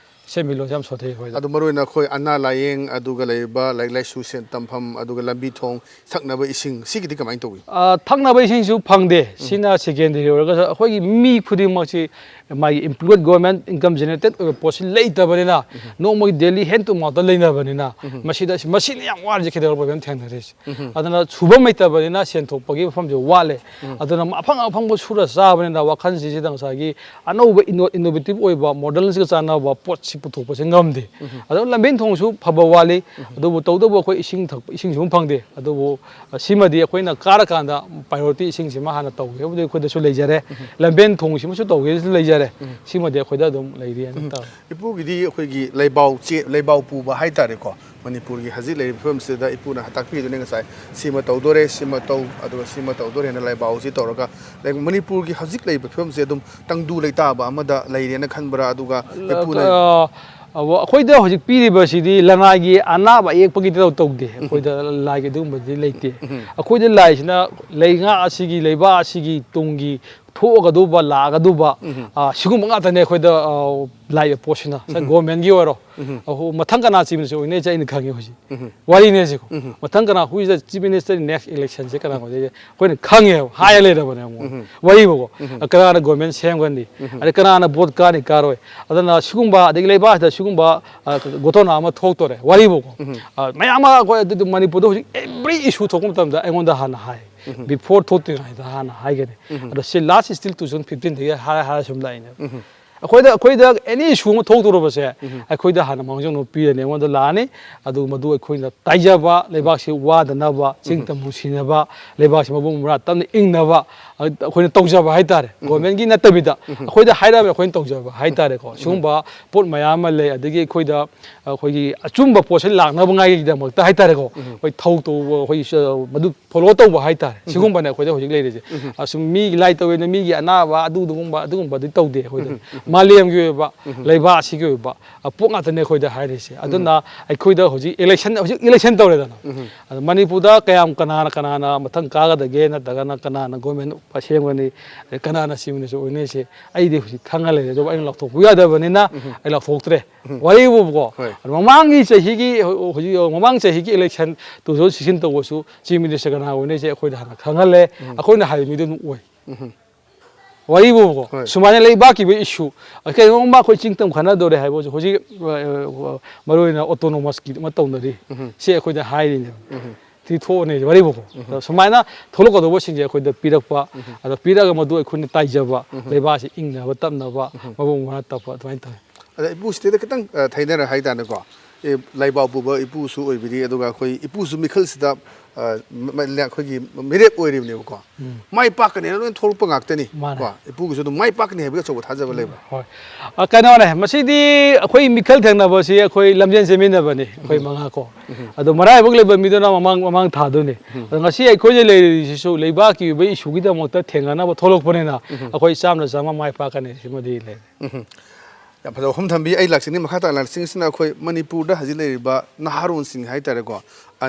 ꯁꯦꯟꯃꯤꯠꯂꯣꯟꯁꯦ ꯌꯥꯝ ꯁꯣꯠꯊꯩ ꯑꯩꯈꯣꯏꯗ꯫ ꯑꯗꯣ ꯃꯔꯨꯑꯣꯏꯅ ꯑꯩꯈꯣꯏ ꯑꯅꯥ ꯂꯥꯏꯌꯦꯡ, ꯑꯗꯨꯒ ꯂꯩꯔꯤꯕ ꯂꯥꯏꯔꯤꯛ ꯂꯥꯏꯁꯨ ꯁꯦꯟ ꯇꯝꯐꯝ, ꯑꯗꯨꯒ ꯂꯝꯕꯤ ꯊꯣꯡ, ꯊꯛꯅꯕ ꯏꯁꯤꯡ, ꯁꯤꯒꯤꯗꯤ ꯀꯃꯥꯏꯅ ꯇꯧꯏ? ꯑ, ꯊꯛꯅꯕ ꯏꯁꯤꯡꯁꯨ ꯐꯪꯗꯦ꯫ ꯎꯝ꯫ ꯁꯤꯅ ꯁꯦꯀꯦꯟꯗꯔꯤ ꯑꯣꯏꯔꯒꯁꯨ ꯑꯩꯈꯣꯏꯒꯤ ꯃꯤ ꯈꯨꯗꯤꯡꯃꯛꯁꯤ ꯃꯥꯒꯤ employed, government income generated ꯑꯣꯏꯕ ꯄꯣꯠꯁꯤ ꯂꯩꯇꯕꯅꯤꯅ, ꯎꯝ꯫ ꯅꯣꯡꯃꯒꯤ daily hand to mouth ꯂꯩꯅꯕꯅꯤꯅ, ꯎꯝ꯫ ꯃꯁꯤꯗ, ꯃꯁꯤꯅ ꯌꯥꯝ ꯋꯥꯔꯤꯁꯦ ꯈꯦꯇ꯭ꯔꯤꯒꯥꯎ ꯄ꯭ꯔꯣꯕ꯭ꯂꯦꯝ ꯊꯦꯡꯅꯔꯤꯁꯦ꯫ ꯎꯝ꯫ ꯑꯗꯨꯅ ꯁꯨꯐꯝ ꯂꯩꯇꯕꯅꯤꯅ ꯁꯦꯟ ꯊꯣꯛꯄꯒꯤ ꯃꯐꯝꯁꯦ ꯋꯥꯠꯂꯦ꯫ ꯎꯝ꯫ ꯑꯗꯨꯅ ꯑꯐꯪ ꯑꯐꯪꯕ ꯁꯨꯔ ꯆꯥꯕꯅꯤꯅ ꯋꯥꯈꯜꯁꯤꯗ ꯉꯁꯥꯏꯒꯤ ꯑꯅꯧꯕ ꯏꯅꯣ-, innovative ꯑꯣꯏꯕ, modernꯁꯤꯒ ꯆꯥꯟꯅꯕ ꯄꯣꯠꯁꯤ ꯄꯨꯊꯣꯛꯄꯁꯦ ꯉꯝꯗꯦ꯫ ꯎꯝ꯫ ꯑꯗꯨꯅ ꯂꯝꯕꯦꯟ ꯊꯣꯡꯁꯨ ꯐꯕ ꯋꯥꯠꯂꯤ꯫ ꯎꯝ꯫ ꯑꯗꯨꯕꯨ ꯇꯧꯗꯕꯨ ꯑꯩꯈꯣꯏ ꯏꯁꯤꯡ ꯊꯛꯄ, ꯏꯁꯤꯡꯁꯨ ꯑꯗꯨꯝ ꯐꯪꯗꯦ꯫ ꯑꯗꯨꯕꯨ, ꯑ, ꯁꯤꯃꯗꯤ ꯑꯩꯈꯣꯏꯅ ꯀꯥꯔꯀꯥꯟꯗ priority ꯏꯁꯤꯡꯁꯤꯃ ꯍꯥꯟꯅ ꯇꯧꯒꯦꯕꯨꯗꯤ ꯑꯩꯈꯣꯏꯗꯁꯨ ꯂꯩꯖꯔꯦ꯫ ꯎꯝ꯫ ꯂꯝꯕꯦꯟ ꯊꯣꯡꯁꯤꯃꯁꯨ ꯇꯧꯒꯦꯁꯨ ꯂꯩꯖꯔꯦ꯫ ꯎꯝ꯫ ꯁꯤꯃꯗꯤ ꯑꯩꯈꯣꯏꯗ ꯑꯗꯨꯝ ꯂꯩꯔꯤ ꯍꯥꯏꯅ ꯎꯝ꯫ ꯇꯧꯔꯦ꯫ ꯏꯄꯨꯒꯤꯗꯤ ꯑꯩꯈꯣꯏꯒꯤ ꯂꯩꯕꯥꯎ ꯆꯦ-, ꯂꯩꯕꯥꯎ ꯄꯨꯕ ꯍꯥꯏꯇꯥꯔꯦꯀꯣ, ꯃꯅꯤꯄꯨꯔꯒꯤ ꯍꯧꯖꯤꯛ ꯂꯩꯔꯤꯕ ꯐꯤꯕꯝꯁꯤꯗ ꯏꯄꯨꯅ ꯇꯥꯛꯄꯤꯗꯨꯅꯤ ꯉꯁꯥꯏ, "ꯁꯤꯃ ꯇꯧꯗꯣꯔꯦ, ꯁꯤꯃ ꯇꯧ, ꯑꯗꯨꯒ ꯁꯤꯃ ꯇꯧꯗꯣꯔꯦꯅ" ꯂꯩꯕꯥꯎꯁꯤ ꯇꯧꯔꯒ ꯂꯩ-, ꯃꯅꯤꯄꯨꯔꯒꯤ ꯍꯧꯖꯤꯛ ꯂꯩꯔꯤꯕ ꯐꯤꯕꯝꯁꯦ ꯑꯗꯨꯝ ꯇꯪꯗꯨ ꯂꯩꯇꯥꯕ ꯑꯃꯗ ꯂꯩꯔꯦꯅ ꯈꯟꯕ꯭ꯔꯥ? ꯑꯗꯨꯒ ꯏꯄꯨꯅ ꯑ, ꯑ, ꯑꯩꯈꯣꯏꯗ ꯍꯧꯖꯤꯛ ꯄꯤꯔꯤꯕꯁꯤꯗꯤ ꯂꯅꯥꯏꯒꯤ ꯑꯅꯥꯕ ꯑꯌꯦꯛꯄꯒꯤꯗꯤ ꯇꯧ-, ꯇꯧꯗꯦ꯫ ꯎꯝ꯫ ꯑꯩꯈꯣꯏꯗ ꯂꯥꯏꯒꯤ ꯑꯗꯨꯒꯨꯝꯕꯗꯤ ꯂꯩꯇꯦ꯫ ꯎꯝ꯫ ꯑꯩꯈꯣꯏꯗ ꯂꯥꯏꯁꯤꯅ ꯂꯩꯉꯥꯛ ꯑꯁꯤꯒꯤ, ꯂꯩꯕꯥꯛ ꯑꯁꯤꯒꯤ ꯇꯨꯡꯒꯤ ꯊꯣꯛꯑꯒꯗꯧꯕ, ꯂꯥꯛꯑꯒꯗꯧꯕ, ꯎꯝ꯫ ꯑ, ꯁꯤꯒꯨꯝꯕ ꯉꯥꯛꯇꯅꯦ ꯑꯩꯈꯣꯏꯗ, ꯑ, ꯂꯥꯛꯏꯕ ꯄꯣꯠꯁꯤꯅ꯫ ꯎꯝ꯫ ꯒꯣꯔꯃꯦꯟꯒꯤ ꯑꯣꯏꯔꯣ, ꯎꯝ꯫ ꯑꯍꯣ-, ꯃꯊꯪ ꯀꯅꯥ ꯆꯤꯡꯕꯁꯨ ꯑꯣꯏꯅꯩꯁꯦ ꯑꯩꯅ ꯈꯪꯉꯦ ꯍꯧꯖꯤꯛ꯫ ꯎꯝ꯫ ꯋꯥꯔꯤꯅꯦ ꯁꯤꯀꯣ꯫ ꯎꯝ꯫ ꯃꯊꯪ ꯀꯅꯥ, who is the chief minister in next election ꯁꯦ ꯀꯅꯥ ꯑꯣꯏꯗꯣꯏꯁꯦ ꯑꯩꯈꯣꯏꯅ ꯈꯪꯉꯦꯕ, ꯍꯥꯏꯔ ꯂꯩꯔꯕꯅꯦ ꯑꯃꯨꯛ꯫ ꯎꯝ꯫ ꯋꯥꯔꯤꯕꯀꯣ꯫ ꯎꯝ꯫ ꯀꯅꯥꯅ ꯒꯣꯔꯃꯦꯟ ꯁꯦꯝꯒꯅꯤ? ꯎꯝ꯫ ꯑꯗꯩ ꯀꯅꯥꯅ ꯚꯣꯠ ꯀꯥꯅꯤ ꯀꯥꯔꯣꯏ? ꯑꯗꯨꯅ ꯁꯤꯒꯨꯝꯕ, ꯑꯗꯒꯤ ꯂꯩꯕꯥꯛꯁꯤꯗ ꯁꯤꯒꯨꯝꯕ, ꯑ, ꯒꯣꯊꯣꯅ ꯑꯃ ꯊꯣꯛꯇꯣꯔꯦ꯫ ꯋꯥꯔꯤꯕꯀꯣ꯫ ꯎꯝ꯫ ꯑ, ꯃꯌꯥꯝ ꯑꯃ ꯑꯩꯈꯣꯏ ꯑꯗꯨ ꯃꯅꯤꯄꯨꯔꯗ ꯍꯧꯖꯤꯛ every issue ꯊꯣꯛꯄ ꯃꯇꯝꯗ ꯑꯩꯉꯣꯟꯗ ꯍꯥꯟꯅ ꯍꯥꯏ꯫ ꯎꯝ꯫ Before ꯊꯣꯛꯇ꯭ꯔꯤꯉꯩꯗ ꯍꯥꯟꯅ ꯍꯥꯏꯒꯅꯤ꯫ ꯎꯝ꯫ ꯑꯗꯣ ꯁꯤ last still two thousand fifteen ꯗꯒꯤ ꯍꯥꯏꯔ ꯍꯥꯏꯔ ꯁꯨꯝ ꯂꯥꯛꯏꯅꯦꯕ꯫ ꯎꯝ꯫ ꯑꯩꯈꯣꯏꯗ ꯑꯩꯈꯣꯏꯗ ꯑꯦꯅꯤ ꯏꯁꯨ ꯑꯃ ꯊꯣꯛꯇꯧꯔꯕꯁꯦ, ꯑꯩꯈꯣꯏꯗ ꯍꯥꯟꯅ ꯃꯥꯡꯖꯧꯅꯅ ꯄꯤꯔꯅꯤ, ꯑꯩꯉꯣꯟꯗ ꯂꯥꯛꯑꯅꯤ꯫ ꯑꯗꯨ ꯃꯗꯨ ꯑꯩꯈꯣꯏꯅ ꯇꯥꯏꯖꯕ, ꯂꯩꯕꯥꯛꯁꯤ ꯋꯥꯗꯅꯕ, ꯆꯤꯡ ꯇꯝ ꯅꯨꯡꯁꯤꯅꯕ, ꯂꯩꯕꯥꯛꯁꯤ ꯃꯕꯨꯡ ꯃꯔꯥ ꯇꯞꯅ ꯏꯪꯅꯕ ꯑꯩꯈꯣꯏꯅ ꯇꯧꯖꯕ ꯍꯥꯏꯇꯥꯔꯦ꯫ ꯒꯣꯔꯃꯦꯟꯒꯤ ꯅꯠꯇꯕꯤꯗ ꯑꯩꯈꯣꯏꯗ ꯍꯥꯏꯔꯛꯑꯕ ꯑꯩꯈꯣꯏꯅ ꯇꯧꯖꯕ ꯍꯥꯏꯇꯥꯔꯦꯀꯣ꯫ ꯁꯤꯒꯨꯝꯕ ꯄꯣꯠ ꯃꯌꯥꯝ ꯑꯃ ꯂꯩ꯫ ꯑꯗꯒꯤ ꯑꯩꯈꯣꯏꯗ ꯑꯩꯈꯣꯏꯒꯤ ꯑꯆꯨꯝꯕ ꯄꯣꯠꯁꯦ ꯂꯥꯛꯅꯕꯉꯥꯏꯒꯤꯗꯃꯛꯇ ꯍꯥꯏꯇꯥꯔꯦꯀꯣ, ꯑꯩꯈꯣꯏ ꯊꯧ ꯇꯧꯕ, ꯑꯩꯈꯣꯏꯒꯤ ꯁ-, ꯃꯗꯨ ꯐꯣꯂꯣ ꯇꯧꯕ ꯍꯥꯏꯇꯥꯔꯦ꯫ ꯁꯤꯒꯨꯝꯕꯅꯦ ꯑꯩꯈꯣꯏꯗ ꯍꯧꯖꯤꯛ ꯂꯩꯔꯤꯁꯦ꯫ ꯑꯁꯨꯝ ꯃꯤꯒꯤ ꯂꯥꯏ ꯇꯧꯋꯦꯅ ꯃꯤꯒꯤ ꯑꯅꯥꯕ ꯑꯗꯨꯗꯨꯒꯨꯝꯕ ꯑꯗꯨꯒꯨꯝꯕꯗꯤ ꯇꯧꯗꯦ ꯑꯩꯈꯣꯏꯗ꯫ ꯃꯥꯂꯦꯝꯒꯤ ꯑꯣꯏꯕ, ꯂꯩꯕꯥꯛ ꯑꯁꯤꯒꯤ ꯑꯣꯏꯕ, ꯑ, ꯄꯣꯠ ꯉꯥꯛꯇꯅꯦ ꯑꯩꯈꯣꯏꯗ ꯍꯥꯏꯔꯤꯁꯦ꯫ ꯑꯗꯨꯅ ꯑꯩꯈꯣꯏꯗ ꯍꯧꯖꯤꯛ ꯏꯂꯦꯛꯁꯟ, ꯍꯧꯖꯤꯛ ꯏꯂꯦꯛꯁꯟ ꯇꯧꯔꯦꯗꯅ꯫ ꯑꯗ ꯃꯅꯤꯄꯨꯔꯗ ꯀꯌꯥꯝ ꯀꯅꯥꯅ ꯀꯅꯥꯅ ꯃꯊꯪ ꯀꯥꯒꯗꯒꯦ, ꯅꯠꯇ꯭ꯔꯒꯅ ꯀꯅꯥꯅ ꯒꯣꯔꯃꯦꯟ ꯁꯦꯝꯒꯅꯤ, ꯑꯗꯩ ꯀꯅꯥꯅ ꯆꯤꯐ ꯃꯤꯅꯤꯁꯇꯔ ꯑꯣꯏꯅꯤ, ꯁꯤ ꯑꯩꯗꯤ ꯍꯧꯖꯤꯛ ꯈꯪꯉ ꯂꯩꯔꯦ꯫ ꯑꯗꯨꯕꯨ ꯑꯩꯅ ꯂꯥꯎꯊꯣꯛꯄ ꯌꯥꯗꯕꯅꯤꯅ ꯑꯩ ꯂꯥꯎꯊꯣꯛꯇ꯭ꯔꯦ꯫ ꯋꯥꯔꯤꯕꯨꯕꯀꯣ, ꯍꯣꯏ꯫ ꯑꯗꯣ ꯃꯃꯥꯡꯒꯤ ꯆꯍꯤꯒꯤ, ꯍꯧꯖꯤꯛ ꯃꯃꯥꯡ ꯆꯍꯤꯒꯤ ꯏꯂꯦꯛꯁꯟ ꯇꯨ ꯊꯥꯎꯖꯟ ꯁꯤꯛꯁꯇꯤꯟ ꯇꯧꯕꯁꯨ ꯆꯤꯐ ꯃꯤꯅꯤꯁꯇꯔ ꯀꯅꯥ ꯑꯣꯏꯅꯤ, ꯁꯤ ꯑꯩꯈꯣꯏꯗ ꯍꯥꯟꯅ ꯈꯪꯍꯜꯂꯦ꯫ ꯑꯩꯈꯣꯏꯅ ꯍꯥꯏꯕ ꯃꯤꯗꯨ ꯑꯗꯨꯝ ꯑꯣꯏ꯫ ꯋꯥꯔꯤꯕꯨꯕꯀꯣ, ꯍꯣꯏ꯫ ꯁꯨꯃꯥꯏꯅ ꯂꯩꯕꯥꯛꯀꯤ ꯑꯣꯏꯕ ꯏꯁꯨ, ꯀꯩꯅꯣꯒꯨꯝꯕ ꯑꯩꯈꯣꯏ ꯆꯤꯡ ꯇꯝ ꯈꯟꯅꯗꯣꯔꯦ ꯍꯥꯏꯕ ꯍꯧꯖꯤꯛ, ꯍꯧꯖꯤꯛ, ꯑ, ꯑ, ꯃꯔꯨ ꯑꯣꯏꯅ ꯑꯣꯇꯣꯅꯣꯃꯁꯀꯤ ꯑꯃ ꯇꯧꯅꯔꯤ꯫ ꯁꯤ ꯑꯩꯈꯣꯏꯗ ꯍꯥꯏꯔꯤꯅꯦꯕ꯫ ꯁꯤ ꯊꯣꯛꯑꯅꯦ ꯋꯥꯔꯤꯕꯨꯀꯣ꯫ ꯑꯗꯣ ꯁꯨꯃꯥꯏꯅ ꯊꯣꯛꯂꯛꯀꯗꯧꯕꯁꯤꯡꯁꯦ ꯑꯩꯈꯣꯏꯗ ꯄꯤꯔꯛꯄ, ꯑꯗꯣ ꯄꯤꯔꯛꯑꯒ ꯃꯗꯨ ꯑꯩꯈꯣꯏꯅ ꯇꯥꯏꯖꯕ, ꯂꯩꯕꯥꯛꯁꯤ ꯏꯪꯅꯕ ꯇꯞꯅꯕ, ꯃꯕꯨꯡ ꯃꯔꯥ ꯇꯞꯄ ꯑꯗꯨꯃꯥꯏꯅ ꯇꯧꯋꯤ꯫ ꯑꯗ ꯏꯄꯨꯁꯤꯗ ꯈꯤꯇꯪ, ꯑ, ꯊꯩꯅꯔ ꯍꯥꯏꯇꯥꯔꯦꯀꯣ꯫ ꯑꯦ, ꯂꯩꯕꯥꯛ ꯄꯨꯕ ꯏꯄꯨꯁꯨ ꯑꯣꯏꯕꯤꯔꯤ, ꯑꯗꯨꯒ ꯑꯩꯈꯣꯏ ꯏꯄꯨꯁꯨ ꯃꯤꯈꯜꯁꯤꯗ, ꯑ, ꯃ-, ꯃ-, ꯑꯩꯈꯣꯏꯒꯤ ꯃꯤꯔꯦꯞ ꯑꯣꯏꯔꯤꯕꯅꯦꯕꯀꯣ꯫ ꯃꯥꯏ ꯄꯥꯛꯀꯅꯦꯅ ꯂꯣꯏ ꯊꯣꯛꯂꯛꯄ ꯉꯥꯛꯇꯅꯤ꯫ ꯃꯥꯅꯦ꯫ ꯀꯣ? ꯏꯄꯨꯒꯤꯁꯨ ꯑꯗꯨꯝ ꯃꯥꯏ ꯄꯥꯛꯀꯅꯤ ꯍꯥꯏꯕꯒꯤ ꯑꯆꯧꯕ ꯊꯥꯖꯕ ꯂꯩꯕ꯭ꯔꯥ? ꯍꯣꯏ꯫ ꯑ, ꯀꯩꯅꯣꯅꯦ, ꯃꯁꯤꯗꯤ ꯑꯩꯈꯣꯏ ꯃꯤꯈꯜ ꯊꯦꯡꯅꯕꯁꯤ ꯑꯩꯈꯣꯏ ꯂꯝꯖꯦꯟ ꯆꯦꯟꯃꯤꯟꯅꯕꯅꯤ, ꯑꯩꯈꯣꯏ ꯃꯉꯥ ꯀꯣ꯫ ꯑꯗꯣ ꯃꯔꯥꯏꯕꯛ ꯂꯩꯕ ꯃꯤꯗꯨꯅ ꯃꯃꯥꯡ, ꯃꯃꯥꯡ ꯊꯥꯗꯣꯏꯅꯤ꯫ ꯑꯗꯣ ꯉꯁꯤ ꯑꯩꯈꯣꯏꯅ ꯂꯩꯔꯤꯁꯤꯁꯨ ꯂꯩꯕꯥꯛꯀꯤ ꯑꯣꯏꯕ ꯏꯁꯨꯒꯤꯗꯃꯛꯇ ꯊꯦꯡꯅꯅꯕ ꯊꯣꯛꯂꯛꯄꯅꯤꯅ ꯑꯩꯈꯣꯏ ꯆꯥꯝꯗ ꯆꯥꯝꯃ ꯃꯥꯏ ꯄꯥꯛꯀꯅꯤ ꯁꯤꯃꯗꯤ ꯂꯩ꯫ ꯎꯝ꯫ ꯌꯥꯝ ꯐꯖꯕ ꯋꯥꯐꯝ ꯊꯝꯕꯤ꯫ ꯑꯩ ꯂꯥꯛꯆꯅꯤꯡꯉꯤ ꯃꯈꯥ ꯇꯥꯅ ꯂꯥꯛꯆꯅꯤꯡꯉꯤꯁꯤꯅ ꯑꯩꯈꯣꯏ ꯃꯅꯤꯄꯨꯔꯗ ꯍꯧꯖꯤꯛ ꯂꯩꯔꯤꯕ ꯅꯍꯥꯔꯣꯟꯁꯤꯡ ꯍꯥꯏꯇꯥꯔꯦꯀꯣ,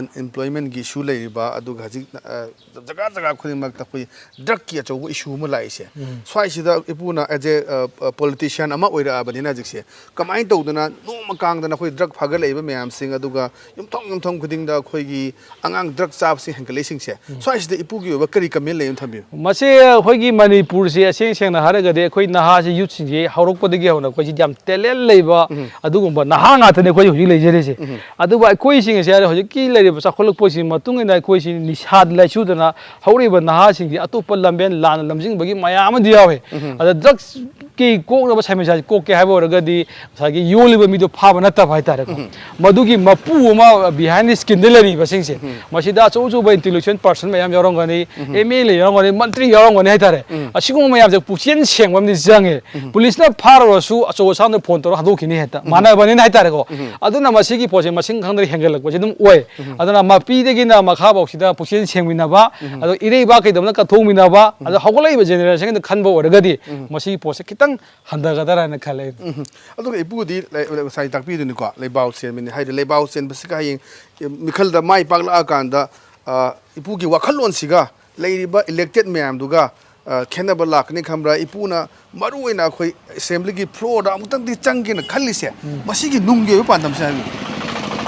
ꯑꯟꯑꯦꯝꯄ꯭ꯂꯣꯏꯃꯦꯟꯒꯤ ꯏꯁꯨ ꯂꯩꯔꯤꯕ, ꯑꯗꯨꯒ ꯍꯧꯖꯤꯛ, ꯑ, ꯖꯒꯥ ꯖꯒꯥ ꯈꯨꯗꯤꯡꯃꯛꯇ ꯑꯩꯈꯣꯏ ꯗ꯭ꯔꯒꯀꯤ ꯑꯆꯧꯕ ꯏꯁꯨ ꯑꯃ ꯂꯥꯛꯏꯁꯦ꯫ ꯎꯝ꯫ ꯁ꯭ꯋꯥꯏꯁꯤꯗ ꯏꯄꯨꯅ as a, ꯑ, ꯑ, politician ꯑꯃ ꯑꯣꯏꯔꯛꯑꯕꯅꯤꯅ ꯍꯧꯖꯤꯛꯁꯦ, ꯀꯃꯥꯏꯅ ꯇꯧꯗꯅ ꯅꯣꯡꯃ ꯀꯥꯡꯗꯅ ꯑꯩꯈꯣꯏ ꯗ꯭ꯔꯒ ꯐꯥꯒꯠꯂꯛꯏꯕ ꯃꯌꯥꯝꯁꯤꯡ, ꯑꯗꯨꯒ ꯌꯨꯝꯊꯣꯡ ꯌꯨꯝꯊꯣꯡ ꯈꯨꯗꯤꯡꯗ ꯑꯩꯈꯣꯏꯒꯤ ꯑꯉꯥꯡ ꯗ꯭ꯔꯒ ꯆꯥꯕꯁꯤꯡ ꯍꯦꯟꯒꯠꯂꯛꯏꯁꯤꯡꯁꯦ, ꯎꯝ꯫ ꯁ꯭ꯋꯥꯏꯁꯤꯗ ꯏꯄꯨꯒꯤ ꯑꯣꯏꯕ ꯀꯔꯤ ꯀꯃꯦꯟ ꯂꯩ ꯑꯃ ꯊꯝꯕꯤꯌꯨ꯫ ꯃꯁꯤ ꯑꯩꯈꯣꯏꯒꯤ ꯃꯅꯤꯄꯨꯔꯁꯦ ꯑꯁꯦꯡ ꯁꯦꯡꯅ ꯍꯥꯏꯔꯒꯗꯤ ꯑꯩꯈꯣꯏ ꯅꯍꯥꯁꯤ, ꯌꯨꯠꯁꯤꯡꯁꯤ ꯍꯧꯔꯛꯄꯗꯒꯤ ꯍꯧꯅ ꯑꯩꯈꯣꯏꯁꯤ ꯌꯥꯝ ꯇꯦꯂꯦꯟ ꯂꯩꯕ, ꯎꯝ꯫ ꯑꯗꯨꯒꯨꯝꯕ ꯅꯍꯥ ꯉꯥꯛꯇꯅꯤ ꯑꯩꯈꯣꯏ ꯍꯧꯖꯤꯛ ꯂꯩꯖꯔꯤꯁꯦ꯫ ꯎꯝ꯫ ꯑꯗꯨꯕꯨ ꯑꯩꯈꯣꯏꯁꯤꯡ ꯑꯁꯦ ꯍꯧꯖꯤꯛꯀꯤ ꯂꯩꯔꯤꯕ ꯆꯥꯎꯈꯠꯂꯛꯄꯁꯤꯒꯤ ꯃꯇꯨꯡ ꯏꯟꯅ ꯑꯩꯈꯣꯏꯁꯤ ꯅꯤꯁꯥꯗ ꯂꯥꯏꯆꯨꯗꯅ ꯍꯧꯔꯛꯏꯕ ꯅꯍꯥꯁꯤꯡꯁꯤ ꯑꯇꯣꯞꯄ ꯂꯝꯕꯦꯟ ꯂꯥꯟꯅ ꯂꯝꯖꯤꯡꯕꯒꯤ ꯃꯌꯥꯝ ꯑꯃꯗꯤ ꯌꯥꯎꯋꯦ꯫ ꯎꯝ꯫ ꯑꯗ ꯗ꯭ꯔꯒꯁ ꯀꯣꯛꯅꯕ ꯁꯃꯁ꯭ꯌꯥꯁꯤ ꯀꯣꯛꯀꯦ ꯍꯥꯏꯕ ꯑꯣꯏꯔꯒꯗꯤ ꯉꯁꯥꯏꯒꯤ ꯌꯣꯜꯂꯤꯕ ꯃꯤꯗꯣ ꯐꯥꯕ ꯅꯠꯇꯕ ꯍꯥꯏꯇꯥꯔꯦꯀꯣ꯫ ꯃꯗꯨꯒꯤ ꯃꯄꯨ ꯑꯃ behind the scene ꯗ ꯂꯩꯔꯤꯕꯁꯤꯡꯁꯦ, ꯃꯁꯤꯗ ꯑꯆꯧ ꯑꯆꯧꯕ intelligent person ꯃꯌꯥꯝ ꯌꯥꯎꯔꯝꯒꯅꯤ, M L A ꯌꯥꯎꯔꯝꯒꯅꯤ, ꯃꯟꯇ꯭ꯔꯤ ꯌꯥꯎꯔꯝꯒꯅꯤ ꯍꯥꯏꯇꯥꯔꯦ꯫ ꯑꯁꯤꯒꯨꯝꯕ ꯃꯌꯥꯝꯁꯦ ꯄꯨꯛꯆꯦꯟ ꯁꯦꯡꯕ ꯑꯃꯗꯤ ꯆꯪꯉꯦ꯫ ꯄꯨꯂꯤꯁꯅ ꯐꯥꯔꯨꯔꯁꯨ ꯑꯆꯧ ꯑꯁꯥꯡꯗ ꯐꯣꯟ ꯇꯧꯔꯒ ꯍꯥꯠꯇꯣꯛꯈꯤꯅꯤ ꯍꯦꯛꯇ꯫ ꯃꯥꯟꯅꯕꯅꯤꯅ ꯍꯥꯏꯇꯥꯔꯦꯀꯣ꯫ ꯑꯗꯨꯅ ꯃꯁꯤꯒꯤ ꯄꯣꯠꯁꯦ ꯃꯁꯤꯡ ꯈꯪꯗꯅ ꯍꯦꯟꯒꯠꯂꯛꯄꯁꯦ ꯑꯗꯨꯝ ꯑꯣꯏ꯫ ꯑꯗꯨꯅ ꯃꯄꯤꯗꯒꯤꯅ ꯃꯈꯥꯐꯥꯎꯁꯤꯗ ꯄꯨꯛꯆꯦꯟ ꯁꯦꯡꯃꯤꯟꯅꯕ, ꯑꯗꯣ ꯏꯔꯩꯕꯥꯛ ꯀꯩꯗꯧꯅ ꯀꯠꯊꯣꯛꯃꯤꯟꯅꯕ, ꯑꯗꯣ ꯍꯧꯒꯠꯂꯛꯏꯕ generation ꯒꯤꯗ ꯈꯟꯕ ꯑꯣꯏꯔꯒꯗꯤ ꯃꯁꯤꯒꯤ ꯄꯣꯠꯁꯦ ꯈꯤꯇꯪ ꯍꯟꯊꯒꯗ꯭ꯔꯥ ꯍꯥꯏꯅ ꯈꯜꯂꯦ꯫ ꯎꯝ꯫ ꯑꯗꯨꯒ ꯏꯄꯨꯗꯤ ꯂꯩ-, ꯉꯁꯥꯏ ꯇꯥꯛꯄꯤꯗꯨꯅꯤꯀꯣ, ꯂꯩꯕꯥꯎ ꯆꯦꯟꯕꯅꯤ ꯍꯥꯏꯗꯤ ꯂꯩꯕꯥꯎ ꯆꯦꯟꯕꯁꯤꯒ ꯍꯌꯦꯡ ꯃꯤꯈꯜꯗ ꯃꯥꯏ ꯄꯥꯛꯂꯛꯑꯀꯥꯟꯗ, ꯑ, ꯏꯄꯨꯒꯤ ꯋꯥꯈꯜꯂꯣꯟꯁꯤꯒ ꯂꯩꯔꯤꯕ elected ꯃꯌꯥꯝꯗꯨꯒ, ꯑ, ꯈꯦꯠꯅꯕ ꯂꯥꯛꯀꯅꯤ ꯈꯟꯕ꯭ꯔꯥ? ꯏꯄꯨꯅ ꯃꯔꯨ ꯑꯣꯏꯅ ꯑꯩꯈꯣꯏ assembly ꯒꯤ floor ꯗ ꯑꯃꯨꯛꯇꯪꯗꯤ ꯆꯪꯒꯦꯅ ꯈꯜꯂꯤꯁꯦ, ꯃꯁꯤꯒꯤ ꯅꯨꯡꯒꯤ ꯑꯣꯏꯕ ꯄꯥꯟꯗꯝꯁꯦ ꯍꯥꯏꯕꯤꯌꯨ꯫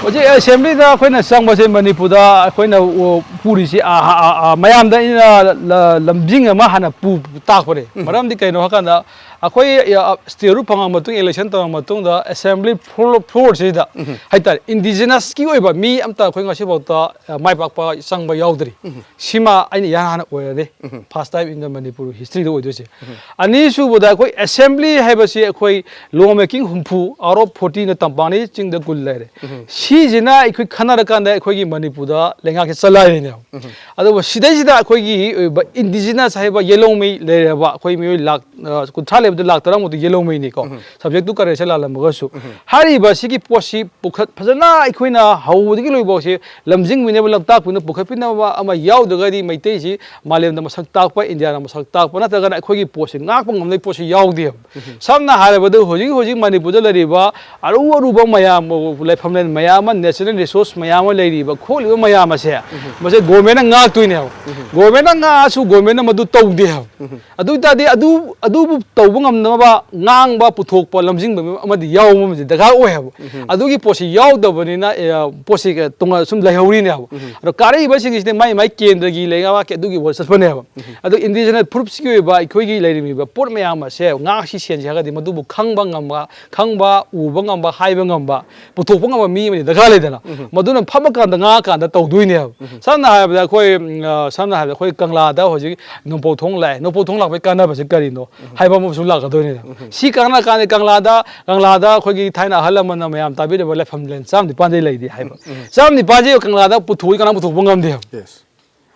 ꯍꯧꯖꯤꯛ assembly ꯗ ꯑꯩꯈꯣꯏꯅ ꯆꯪꯕꯁꯦ ꯃꯅꯤꯄꯨꯔꯗ ꯑꯩꯈꯣꯏꯅ, ꯑꯣ, ꯄꯨꯔꯤꯁꯤ, ꯑ, ꯑ, ꯑ, ꯑ, ꯃꯌꯥꯝꯗ ꯑꯩꯅ ꯂ-, ꯂꯝꯖꯤꯡ ꯑꯃ ꯍꯥꯟꯅ ꯄꯨ ꯇꯥꯛꯄꯅꯦ꯫ ꯃꯔꯝꯗꯤ ꯀꯩꯅꯣ ꯍꯥꯏꯀꯥꯟꯗ ꯑꯩꯈꯣꯏ, ꯑ, state rule ꯐꯪꯉ ꯃꯇꯨꯡ, election ꯇꯧꯔ ꯃꯇꯨꯡꯗ assembly floor, floor ꯁꯤꯗ ꯍꯥꯏꯇꯥꯔꯦ, indigenous ꯀꯤ ꯑꯣꯏꯕ ꯃꯤ ꯑꯝꯇ ꯑꯩꯈꯣꯏ ꯉꯁꯤꯐꯥꯎꯗ, ꯑ, ꯃꯥꯏ ꯄꯥꯛꯄ ꯆꯪꯕ ꯌꯥꯎꯗ꯭ꯔꯤ꯫ ꯁꯤꯃ ꯑꯩꯅ ꯏꯍꯥꯟ ꯍꯥꯟꯅ ꯑꯣꯏꯔꯅꯤ꯫ First time in the Manipur history ꯗ ꯑꯣꯏꯗꯣꯏꯁꯦ꯫ ꯑꯅꯤꯁꯨꯕꯗ ꯑꯩꯈꯣꯏ assembly ꯍꯥꯏꯕꯁꯤ ꯑꯩꯈꯣꯏ law making ꯍꯨꯝꯐꯨ out of forty ꯅ ꯇꯝꯄꯥꯛꯅꯤ, ꯆꯤꯡꯗ ꯀꯨꯟ ꯂꯩꯔꯦ꯫ ꯁꯤꯁꯤꯅ ꯑꯩꯈꯣꯏ ꯈꯟꯅꯔꯀꯥꯟꯗ ꯑꯩꯈꯣꯏꯒꯤ ꯃꯅꯤꯄꯨꯔꯗ ꯂꯩꯉꯥꯛꯁꯦ ꯆꯂꯥꯏꯔꯤꯅꯦꯕ꯫ ꯑꯗꯨꯕꯨ ꯁꯤꯗꯩꯁꯤꯗ ꯑꯩꯈꯣꯏꯒꯤ ꯑꯣꯏꯕ indigenous ꯍꯥꯏꯕ ꯌꯦꯜꯍꯧꯃꯤ ꯂꯩꯔꯕ ꯑꯩꯈꯣꯏ ꯃꯤꯑꯣꯏ ꯂꯥꯛ, ꯑ, ꯀꯨꯟꯊ꯭ꯔꯥ ꯂꯩꯕꯗ ꯂꯥꯛ ꯇꯔꯥꯃꯨꯛꯇꯤ ꯌꯦꯜꯍꯧꯃꯤꯅꯤꯀꯣ꯫ Subject to correction ꯂꯥꯜꯂꯝꯃꯒꯁꯨ꯫ ꯍꯥꯏꯔꯤꯕ ꯁꯤꯒꯤ ꯄꯣꯠꯁꯤ ꯄꯨꯈꯠ-, ꯐꯖꯅ ꯑꯩꯈꯣꯏꯅ ꯍꯧꯕꯗꯒꯤ ꯂꯣꯏꯕꯐꯥꯎꯁꯤ ꯂꯝꯖꯤꯡꯕꯤꯅꯕ, ꯂꯝꯇꯥꯛꯄꯤꯅꯕ, ꯄꯨꯈꯠꯄꯤꯅꯕ ꯑꯃ ꯌꯥꯎꯗ꯭ꯔꯒꯗꯤ ꯃꯩꯇꯩꯁꯤ ꯃꯥꯂꯦꯝꯗ ꯃꯁꯛ ꯇꯥꯛꯄ, ꯏꯟꯗꯤꯌꯥꯗ ꯃꯁꯛ ꯇꯥꯛꯄ ꯅꯠꯇ꯭ꯔꯒꯅ ꯑꯩꯈꯣꯏꯒꯤ ꯄꯣꯠꯁꯤ ꯉꯥꯛꯄ ꯉꯝꯕꯒꯤ ꯄꯣꯠꯁꯤ ꯌꯥꯎꯗꯦꯕ꯫ ꯁꯝꯅ ꯍꯥꯏꯔꯕꯗ ꯍꯧꯖꯤꯛ ꯍꯧꯖꯤꯛ ꯃꯅꯤꯄꯨꯔꯗ ꯂꯩꯔꯤꯕ ꯑꯔꯨ ꯑꯔꯨꯕ ꯃꯌꯥꯝ, ꯂꯩꯐꯝꯂꯦꯟ ꯃꯌꯥꯝ ꯑꯃ, natural resource ꯃꯌꯥꯝ ꯑꯃ ꯂꯩꯔꯤꯕ ꯈꯣꯠꯂꯤꯕ ꯃꯌꯥꯝ ꯑꯁꯦ, ꯃꯁꯦ government ꯅ ꯉꯥꯛꯇꯣꯏꯅꯦꯕ꯫ Government ꯅ ꯉꯥꯛꯑꯁꯨ government ꯅ ꯃꯗꯨ ꯇꯧꯗꯦ ꯍꯥꯏꯕ꯫ ꯑꯗꯨ ꯑꯣꯏ ꯇꯥꯔꯗꯤ ꯑꯗꯨ, ꯑꯗꯨꯕꯨ ꯇꯧꯕ ꯉꯝꯅꯕ ꯉꯥꯡꯕ, ꯄꯨꯊꯣꯛꯄ, ꯂꯝꯖꯤꯡꯕ ꯑꯃꯗꯤ ꯌꯥꯎꯕ ꯑꯃꯗꯤ ꯗꯔꯀꯥꯔ ꯑꯣꯏ ꯍꯥꯏꯕ꯫ ꯑꯗꯨꯒꯤ ꯄꯣꯠꯁꯤ ꯌꯥꯎꯗꯕꯅꯤꯅ, ꯑꯦ, ꯄꯣꯠꯁꯤ ꯇꯣꯉꯥꯟ ꯁꯨꯝ ꯂꯩꯍꯧꯔꯤꯅꯦ ꯍꯥꯏꯕ꯫ ꯑꯗꯣ ꯀꯥꯔꯛꯏꯕꯁꯤꯡꯁꯤꯗꯤ ꯃꯥꯏ ꯃꯥꯏ ꯀꯦꯟꯗ꯭ꯔꯒꯤ ꯂꯩꯉꯥꯛꯀꯤ ꯑꯗꯨꯒꯤ ꯋꯥꯔ ꯆꯠꯄꯅꯦꯕ꯫ ꯑꯗꯣ indigenous ꯐꯨꯔꯨꯞꯁꯤꯒꯤ ꯑꯣꯏꯕ ꯑꯩꯈꯣꯏꯒꯤ ꯂꯩꯔꯝꯃꯤꯕ ꯄꯣꯠ ꯃꯌꯥꯝ ꯑꯁꯦ ꯉꯥꯛꯁꯤ ꯁꯦꯟꯁꯤ ꯍꯥꯏꯔꯒꯗꯤ ꯃꯗꯨꯕꯨ ꯈꯪꯕ ꯉꯝꯕ, ꯈꯪꯕ, ꯎꯕ ꯉꯝꯕ, ꯍꯥꯏꯕ ꯉꯝꯕ, ꯄꯨꯊꯣꯛꯄ ꯉꯝꯕ ꯃꯤ ꯑꯃꯗꯤ ꯗꯔꯀꯥꯔ ꯂꯩꯗꯅ꯫ ꯃꯗꯨꯅ ꯐꯝꯃꯀꯥꯟꯗ ꯉꯥꯡꯉꯀꯥꯟꯗ ꯇꯧꯗꯣꯏꯅꯦꯕ꯫ ꯁꯝꯅ ꯍꯥꯏꯔꯕꯗ ꯑꯩꯈꯣꯏ, ꯎꯝ, ꯑ, ꯁꯝꯅ ꯍꯥꯏꯔꯕꯗ ꯑꯩꯈꯣꯏ ꯀꯪꯂꯥꯗ ꯍꯧꯖꯤꯛ ꯅꯣꯡꯄꯣꯛ ꯊꯣꯡ ꯂꯥꯛꯑꯦ꯫ ꯅꯣꯡꯄꯣꯛ ꯊꯣꯡ ꯂꯥꯛꯄꯒꯤ ꯀꯥꯟꯅꯕꯁꯦ ꯀꯔꯤꯅꯣ ꯍꯥꯏꯕ ꯑꯃꯁꯨ ꯂꯥꯛꯀꯗꯣꯏꯅꯦ꯫ ꯁꯤ ꯀꯅꯥ ꯀꯥꯟꯗ ꯀꯪꯂꯥꯗ, ꯀꯪꯂꯥꯗ ꯑꯩꯈꯣꯏꯒꯤ ꯊꯥꯏꯅ ꯑꯍꯜ ꯂꯃꯟꯅ ꯃꯌꯥꯝ ꯇꯥꯕꯤꯔꯕ ꯂꯥꯏꯐꯝꯂꯦꯟ ꯆꯥꯝ ꯅꯤꯄꯥꯟꯗꯩ ꯂꯩꯗꯤ ꯍꯥꯏꯕ꯫ ꯆꯥꯝ ꯅꯤꯄꯥꯟꯁꯦ ꯀꯪꯂꯥꯗ ꯄꯨꯊꯣꯛꯏ, ꯀꯅꯥ ꯄꯨꯊꯣꯛꯄ ꯉꯝꯗꯦ ꯍꯥꯏꯕ꯫ Yes.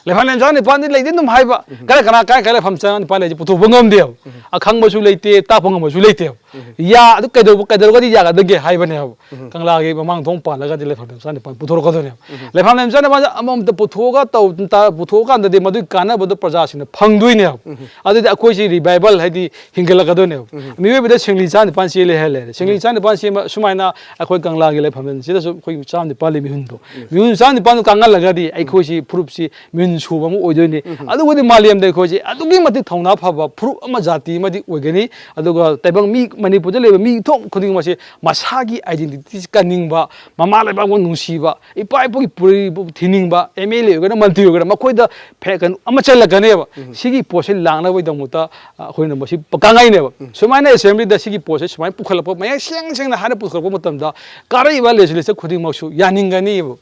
ꯂꯥꯏꯐꯝꯂꯦꯟ ꯆꯥꯝ ꯅꯤꯄꯥꯟꯗꯤ ꯂꯩꯗꯤ ꯑꯗꯨꯝ ꯍꯥꯏꯕ꯫ ꯀꯔꯥꯏ ꯀꯅꯥ ꯀꯥꯏ ꯀꯥꯏ ꯂꯥꯏꯐꯝ ꯆꯥꯝ ꯅꯤꯄꯥꯟ ꯂꯩꯁꯦ ꯄꯨꯊꯣꯛꯄ ꯉꯝꯗꯦꯕ꯫ ꯑꯈꯪꯕꯁꯨ ꯂꯩꯇꯦ, ꯇꯥꯛꯄ ꯉꯝꯕꯁꯨ ꯂꯩꯇꯦꯕ꯫ ꯌꯥ ꯑꯗꯨ ꯀꯩꯗꯧꯕ, ꯀꯩꯗꯧꯔꯒꯗꯤ ꯌꯥꯒꯗꯒꯦ ꯍꯥꯏꯕꯅꯦꯕ꯫ ꯀꯪꯂꯥꯒꯤ ꯃꯃꯥꯡ ꯊꯣꯡ ꯄꯥꯜꯂꯒꯗꯤ ꯂꯥꯏꯐꯝꯂꯦꯟ ꯆꯥꯝ ꯅꯤꯄꯥꯟ ꯄꯨꯊꯣꯔꯛꯀꯗꯣꯏꯅꯦꯕ꯫ ꯂꯥꯏꯐꯝꯂꯦꯟ ꯆꯥꯝ ꯅꯤꯄꯥꯟꯁꯦ ꯑꯃꯃꯝꯇ ꯄꯨꯊꯣꯛꯑꯒ ꯇꯧ-, ꯇ-, ꯄꯨꯊꯣꯛꯑꯀꯥꯟꯗꯗꯤ ꯃꯗꯨꯒꯤ ꯀꯥꯟꯅꯕꯗꯣ ꯄ꯭ꯔꯖꯥꯁꯤꯡꯅ ꯐꯪꯗꯣꯏꯅꯦꯕ꯫ ꯑꯗꯨꯗꯤ ꯑꯩꯈꯣꯏꯁꯤ revival ꯍꯥꯏꯗꯤ ꯍꯤꯡꯒꯠꯂꯛꯀꯗꯣꯏꯅꯦꯕ꯫ ꯃꯤꯑꯣꯏꯕꯗ ꯁꯤꯡꯂꯤ ꯆꯥꯝ ꯅꯤꯄꯥꯟ ꯆꯦꯜꯂꯦ ꯍꯥꯏ ꯂꯩꯔꯦ꯫ ꯁꯤꯡꯂꯤ ꯆꯥꯝ ꯅꯤꯄꯥꯟ ꯁꯦꯝꯕ ꯁꯨꯃꯥꯏꯅ ꯑꯩꯈꯣꯏ ꯀꯪꯂꯥꯒꯤ ꯂꯥꯏꯐꯝꯂꯦꯟꯁꯤꯗꯁꯨ ꯑꯩꯈꯣꯏ ꯆꯥꯝ ꯅꯤꯄꯥꯟ ꯂꯩ ꯃꯤꯍꯨꯟꯗꯣ꯫ ꯃꯤꯍꯨꯟ ꯆꯥꯝ ꯅꯤꯄꯥꯟꯗꯣ ꯀꯥꯡꯍꯜꯂꯒꯗꯤ ꯑꯩꯈꯣꯏꯁꯤ ꯐꯨꯔꯨꯞꯁꯤ ꯃꯤꯍꯨꯟ ꯁꯨꯕ ꯑꯃ ꯑꯣꯏꯗꯣꯏꯅꯤ꯫ ꯑꯗꯨꯒꯗꯤ ꯃꯥꯂꯦꯝꯗ ꯑꯩꯈꯣꯏꯁꯤ ꯑꯗꯨꯛꯀꯤ ꯃꯇꯤꯛ ꯊꯧꯅꯥ ꯐꯕ ꯐꯨꯔꯨꯞ ꯑꯃ, ꯖꯥꯇꯤ ꯑꯃꯗꯤ ꯑꯣꯏꯒꯅꯤ꯫ ꯑꯗꯨꯒ ꯇꯥꯏꯕꯪ ꯃꯤ, ꯃꯅꯤꯄꯨꯔꯗ ꯂꯩꯕ ꯃꯤ ꯊꯣꯛ ꯈꯨꯗꯤꯡꯃꯛꯁꯦ ꯃꯁꯥꯒꯤ identity ꯀꯟꯅꯤꯡꯕ, ꯃꯃꯥ ꯂꯩꯕꯥꯛꯄꯨ ꯅꯨꯡꯁꯤꯕ, ꯏꯄꯥ ꯏꯄꯨꯒꯤ ꯄꯨꯔꯤꯕꯨ ꯊꯤꯅꯤꯡꯕ, MLA ꯑꯣꯏꯒꯦꯔꯥ ꯃꯟꯇ꯭ꯔꯤ ꯑꯣꯏꯒꯦꯔꯥ ꯃꯈꯣꯏꯗ ꯐꯦ-, ꯀꯩꯅꯣ ꯑꯃ ꯆꯜꯂꯛꯀꯅꯦꯕ꯫ ꯁꯤꯒꯤ ꯄꯣꯠꯁꯤ ꯂꯥꯛꯅꯕꯒꯤꯗꯃꯛꯇ, ꯑ, ꯑꯩꯈꯣꯏꯅ ꯃꯁꯤ ꯀꯥꯡꯉꯩꯅꯦꯕ꯫ ꯁꯨꯃꯥꯏꯅ assemblyꯗ ꯁꯤꯒꯤ ꯄꯣꯠꯁꯦ ꯁꯨꯃꯥꯏꯅ ꯄꯨꯈꯠꯂꯛꯄ, ꯃꯌꯦꯛ ꯁꯦꯡ ꯁꯦꯡꯅ ꯍꯥꯏꯅ ꯄꯨꯈꯠꯂꯛꯄ ꯃꯇꯝꯗ ꯀꯥꯔꯛꯏꯕ legislature ꯈꯨꯗꯤꯡꯃꯛꯁꯨ ꯌꯥꯅꯤꯡꯒꯅꯤꯕ꯫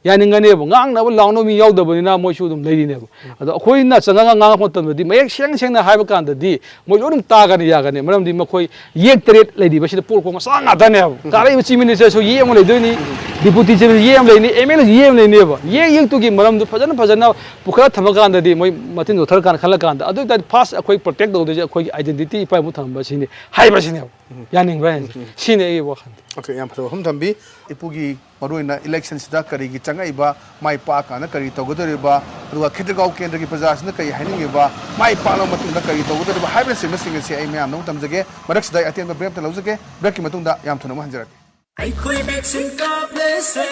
ꯌꯥꯅꯤꯡꯒꯅꯦꯕ꯫ ꯉꯥꯡꯅꯕ ꯂꯥꯎꯅꯕ ꯃꯤ ꯌꯥꯎꯗꯕꯅꯤꯅ ꯃꯣꯏꯁꯨ ꯑꯗꯨꯝ ꯂꯩꯔꯤꯅꯦꯕ꯫ ꯑꯗꯣ ꯑꯩꯈꯣꯏꯅ ꯆꯪꯉꯒ ꯉꯥꯡꯉꯛꯄ ꯃꯇꯝꯗꯗꯤ ꯃꯌꯦꯛ ꯁꯦꯡ ꯁꯦꯡꯅ ꯍꯥꯏꯕ ꯀꯥꯟꯗꯗꯤ ꯃꯣꯏ ꯂꯣꯏ ꯑꯗꯨꯝ ꯇꯥꯒꯅꯤ, ꯌꯥꯒꯅꯤ꯫ ꯃꯔꯝꯗꯤ ꯃꯈꯣꯏ ꯌꯦꯛ ꯇꯔꯦꯠ ꯂꯩꯔꯤꯕꯁꯤꯗ ꯄꯣꯛꯂꯛꯄ ꯃꯆꯥ ꯉꯥꯛꯇꯅꯦꯕ꯫ ꯀꯥꯔꯛꯏꯕ Chief Ministerꯁꯨ ꯌꯦꯛ ꯑꯃ ꯂꯩꯗꯣꯏꯅꯤ, Deputy Chief Minister ꯌꯦꯛ ꯑꯃ ꯂꯩꯅꯤ, MLAꯁꯨ ꯌꯦꯛ ꯑꯃ ꯂꯩꯅꯦꯕ꯫ ꯌꯦꯛ ꯌꯦꯛꯇꯨꯒꯤ ꯃꯔꯝꯗꯣ ꯐꯖꯅ ꯐꯖꯅ ꯄꯨꯈꯠꯂ ꯊꯝꯃꯀꯥꯟꯗꯗꯤ ꯃꯣꯏ ꯃꯇꯤꯟ ꯆꯣꯛꯊꯔꯀꯥꯟꯗ ꯈꯜꯂꯀꯥꯟꯗ, ꯑꯗꯨ ꯑꯣꯏꯇꯥꯔꯗꯤ first ꯑꯩꯈꯣꯏ protect ꯇꯧꯗꯣꯏꯁꯦ ꯑꯩꯈꯣꯏꯒꯤ identity, ꯏꯄꯥ ꯏꯄꯨ ꯊꯝꯕ ꯁꯤꯅꯤ ꯍꯥꯏꯕꯁꯤꯅꯦꯕ꯫ ꯌꯥꯅꯤꯡꯕ꯭ꯔꯥ ꯍꯥꯏꯁꯦ? ꯁꯤꯅꯤ ꯑꯩꯒꯤ ꯋꯥꯈꯜꯗꯤ꯫ Okay, ꯌꯥꯝ ꯐꯖꯕ ꯋꯥꯐꯝ ꯊꯝꯕꯤ꯫ ꯏꯄꯨꯒꯤ ꯃꯔꯨꯑꯣꯏꯅ electionꯁꯤꯗ ꯀꯔꯤꯒꯤ ꯆꯪꯉꯛꯏꯕ, ꯃꯥꯏ ꯄꯥꯛꯑꯀꯥꯟꯗ ꯀꯔꯤ ꯇꯧꯒꯗꯧꯔꯤꯕ, ꯑꯗꯨꯒ ꯈꯦꯇ꯭ꯔꯤꯒꯥꯎ ꯀꯦꯟꯗ꯭ꯔꯒꯤ ꯄ꯭ꯔꯖꯥꯁꯤꯡꯅ ꯀꯔꯤ ꯍꯥꯏꯅꯤꯡꯉꯤꯕ, ꯃꯥꯏ ꯄꯥꯛꯂꯕ ꯃꯇꯨꯡꯗ ꯀꯔꯤ ꯇꯧꯒꯗꯧꯔꯤꯕ ꯍꯥꯏꯕꯅꯆꯤꯡꯕꯁꯤꯡ ꯑꯁꯤ ꯑꯩ ꯃꯌꯥꯝꯗ ꯑꯃꯨꯛ ꯊꯝꯖꯒꯦ꯫ ꯃꯔꯛꯁꯤꯗ ꯑꯩ ꯑꯇꯦꯟꯕ break ꯑꯃꯇ ꯂꯧꯖꯒꯦ꯫ Breakꯀꯤ ꯃꯇꯨꯡꯗ ꯌꯥꯝ ꯊꯨꯅ ꯑꯃꯨꯛ ꯍꯟꯖꯔꯛꯀꯦ꯫ ꯑꯩꯈꯣꯏ vaccine ꯀꯥꯞꯂꯁꯦ꯫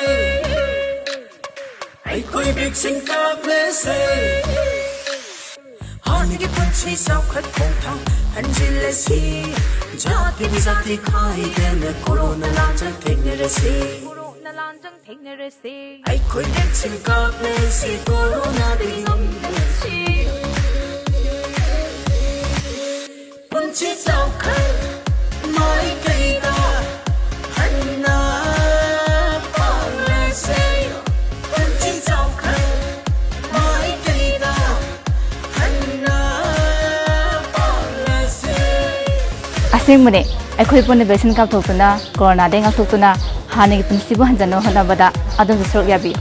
ꯑꯩꯈꯣꯏ vaccine ꯀꯥꯞꯂꯁꯦ꯫ ꯍꯥꯟꯅꯒꯤ ꯄꯨꯟꯁꯤ ꯆꯥꯎꯈꯠ ꯈꯣꯡꯊꯥꯡ ꯍꯟꯖꯤꯜꯂꯁꯤ꯫ ꯖꯥꯇꯤ ꯖꯥꯇꯤ ꯈꯥꯏꯗꯅ ꯀꯣꯔꯣꯅꯥ ꯂꯥꯟꯖꯪ ꯊꯦꯡꯅꯔꯁꯤ꯫ ꯀꯣꯔꯣꯅꯥ ꯂꯥꯟꯖꯪ ꯊꯦꯡꯅꯔꯁꯤ꯫ ꯑꯩꯈꯣꯏ vaccine ꯀꯥꯞꯂꯁꯤ, ꯀꯣꯔꯣꯅꯥꯗꯒꯤ ꯉꯝꯂꯁꯤ꯫ ꯄꯨꯟꯁꯤ ꯆꯥꯎꯈꯠ ꯃꯥꯏꯀꯩꯗ ꯍꯟꯅ ꯄꯥꯡꯂꯁꯦ꯫ ꯄꯨꯟꯁꯤ ꯆꯥꯎꯈꯠ ꯃꯥꯏꯀꯩꯗ ꯍꯟꯅ ꯄꯥꯡꯂꯁꯦ꯫ ꯑꯁꯦꯡꯕꯅꯦ, ꯑꯩꯈꯣꯏ ꯄꯨꯟꯅ vaccine ꯀꯥꯞꯊꯣꯛꯇꯨꯅ, ꯀꯣꯔꯣꯅꯥꯗꯒꯤ ꯉꯥꯛꯊꯣꯛꯇꯨꯅ, ꯍꯥꯟꯅꯒꯤ ꯄꯨꯟꯁꯤꯕꯨ ꯍꯟꯖꯟꯅꯕ ꯍꯣꯠꯅꯕꯗ ꯑꯗꯣꯝꯁꯨ ꯁꯔꯨꯛ ꯌꯥꯕꯤꯌꯨ꯫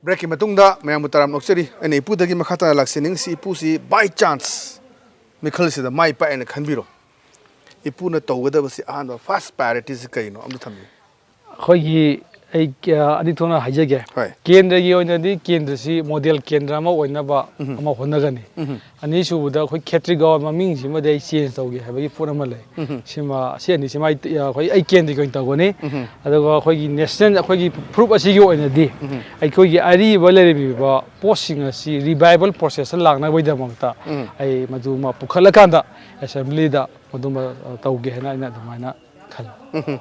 Breakꯀꯤ ꯃꯇꯨꯡꯗ ꯃꯌꯥꯝꯕꯨ ꯇꯔꯥꯝꯅ ꯑꯣꯛꯆꯔꯤ꯫ ꯑꯩꯅ ꯏꯄꯨꯗꯒꯤ ꯃꯈꯥ ꯇꯥꯅ ꯂꯥꯛꯆꯅꯤꯡꯉꯤꯁꯤ, ꯏꯄꯨꯁꯤ by chance ꯃꯤꯈꯜꯁꯤꯗ ꯃꯥꯏ ꯄꯥꯛꯑꯦꯅ ꯈꯟꯕꯤꯔꯣ꯫ ꯏꯄꯨꯅ ꯇꯧꯒꯗꯕꯁꯤ ꯑꯍꯥꯟꯕ first priorityꯁꯤ ꯀꯩꯅꯣ ꯑꯝꯇ ꯊꯝꯕꯤꯌꯨ꯫ ꯑꯩꯈꯣꯏꯒꯤ, ꯑꯩ, ꯑ, ꯑꯅꯤ ꯊꯣꯛꯅ ꯍꯥꯏꯖꯒꯦ꯫ ꯍꯣꯏ꯫ ꯀꯦꯟꯗ꯭ꯔꯒꯤ ꯑꯣꯏꯅꯗꯤ ꯀꯦꯟꯗ꯭ꯔꯁꯤ model ꯀꯦꯟꯗ꯭ꯔ ꯑꯃ ꯑꯣꯏꯅꯕ ꯎꯝ꯫ ꯑꯃ ꯍꯣꯠꯅꯒꯅꯤ꯫ ꯎꯝ꯫ ꯑꯅꯤꯁꯨꯕꯗ ꯑꯩꯈꯣꯏ ꯈꯦꯇ꯭ꯔꯤꯒꯥꯎ ꯃꯃꯤꯡꯁꯤꯃꯗꯤ ꯑꯩ change ꯇꯧꯒꯦ ꯍꯥꯏꯕꯒꯤ ꯄꯣꯠ ꯑꯃ ꯂꯩ꯫ ꯎꯝ꯫ ꯁꯤꯃ, ꯁꯤ ꯑꯅꯤꯁꯤꯃ ꯑꯩ, ꯑꯩꯈꯣꯏ, ꯑꯩ ꯀꯦꯟꯗ꯭ꯔꯒꯤ ꯑꯣꯏꯅ ꯇꯧꯒꯅꯤ꯫ ꯎꯝ꯫ ꯑꯗꯨꯒ ꯑꯩꯈꯣꯏꯒꯤ national, ꯑꯩꯈꯣꯏꯒꯤ ꯐꯨꯔꯨꯞ ꯑꯁꯤꯒꯤ ꯑꯣꯏꯅꯗꯤ ꯎꯝ꯫ ꯑꯩꯈꯣꯏꯒꯤ ꯑꯔꯤꯕ ꯂꯩꯔꯝꯃꯤꯕ ꯄꯣꯠꯁꯤꯡ ꯑꯁꯤ revival processꯇ ꯂꯥꯛꯅꯕꯒꯤꯗꯃꯛꯇ ꯎꯝ꯫ ꯑꯩ ꯃꯗꯨꯃ ꯄꯨꯈꯠꯂꯀꯥꯟꯗ assemblyꯗ ꯃꯗꯨꯃ, ꯑ, ꯇꯧꯒꯦ ꯍꯥꯏꯅ ꯑꯩꯅ ꯑꯗꯨꯃꯥꯏꯅ ꯈꯜꯂꯤ꯫ ꯎꯝ꯫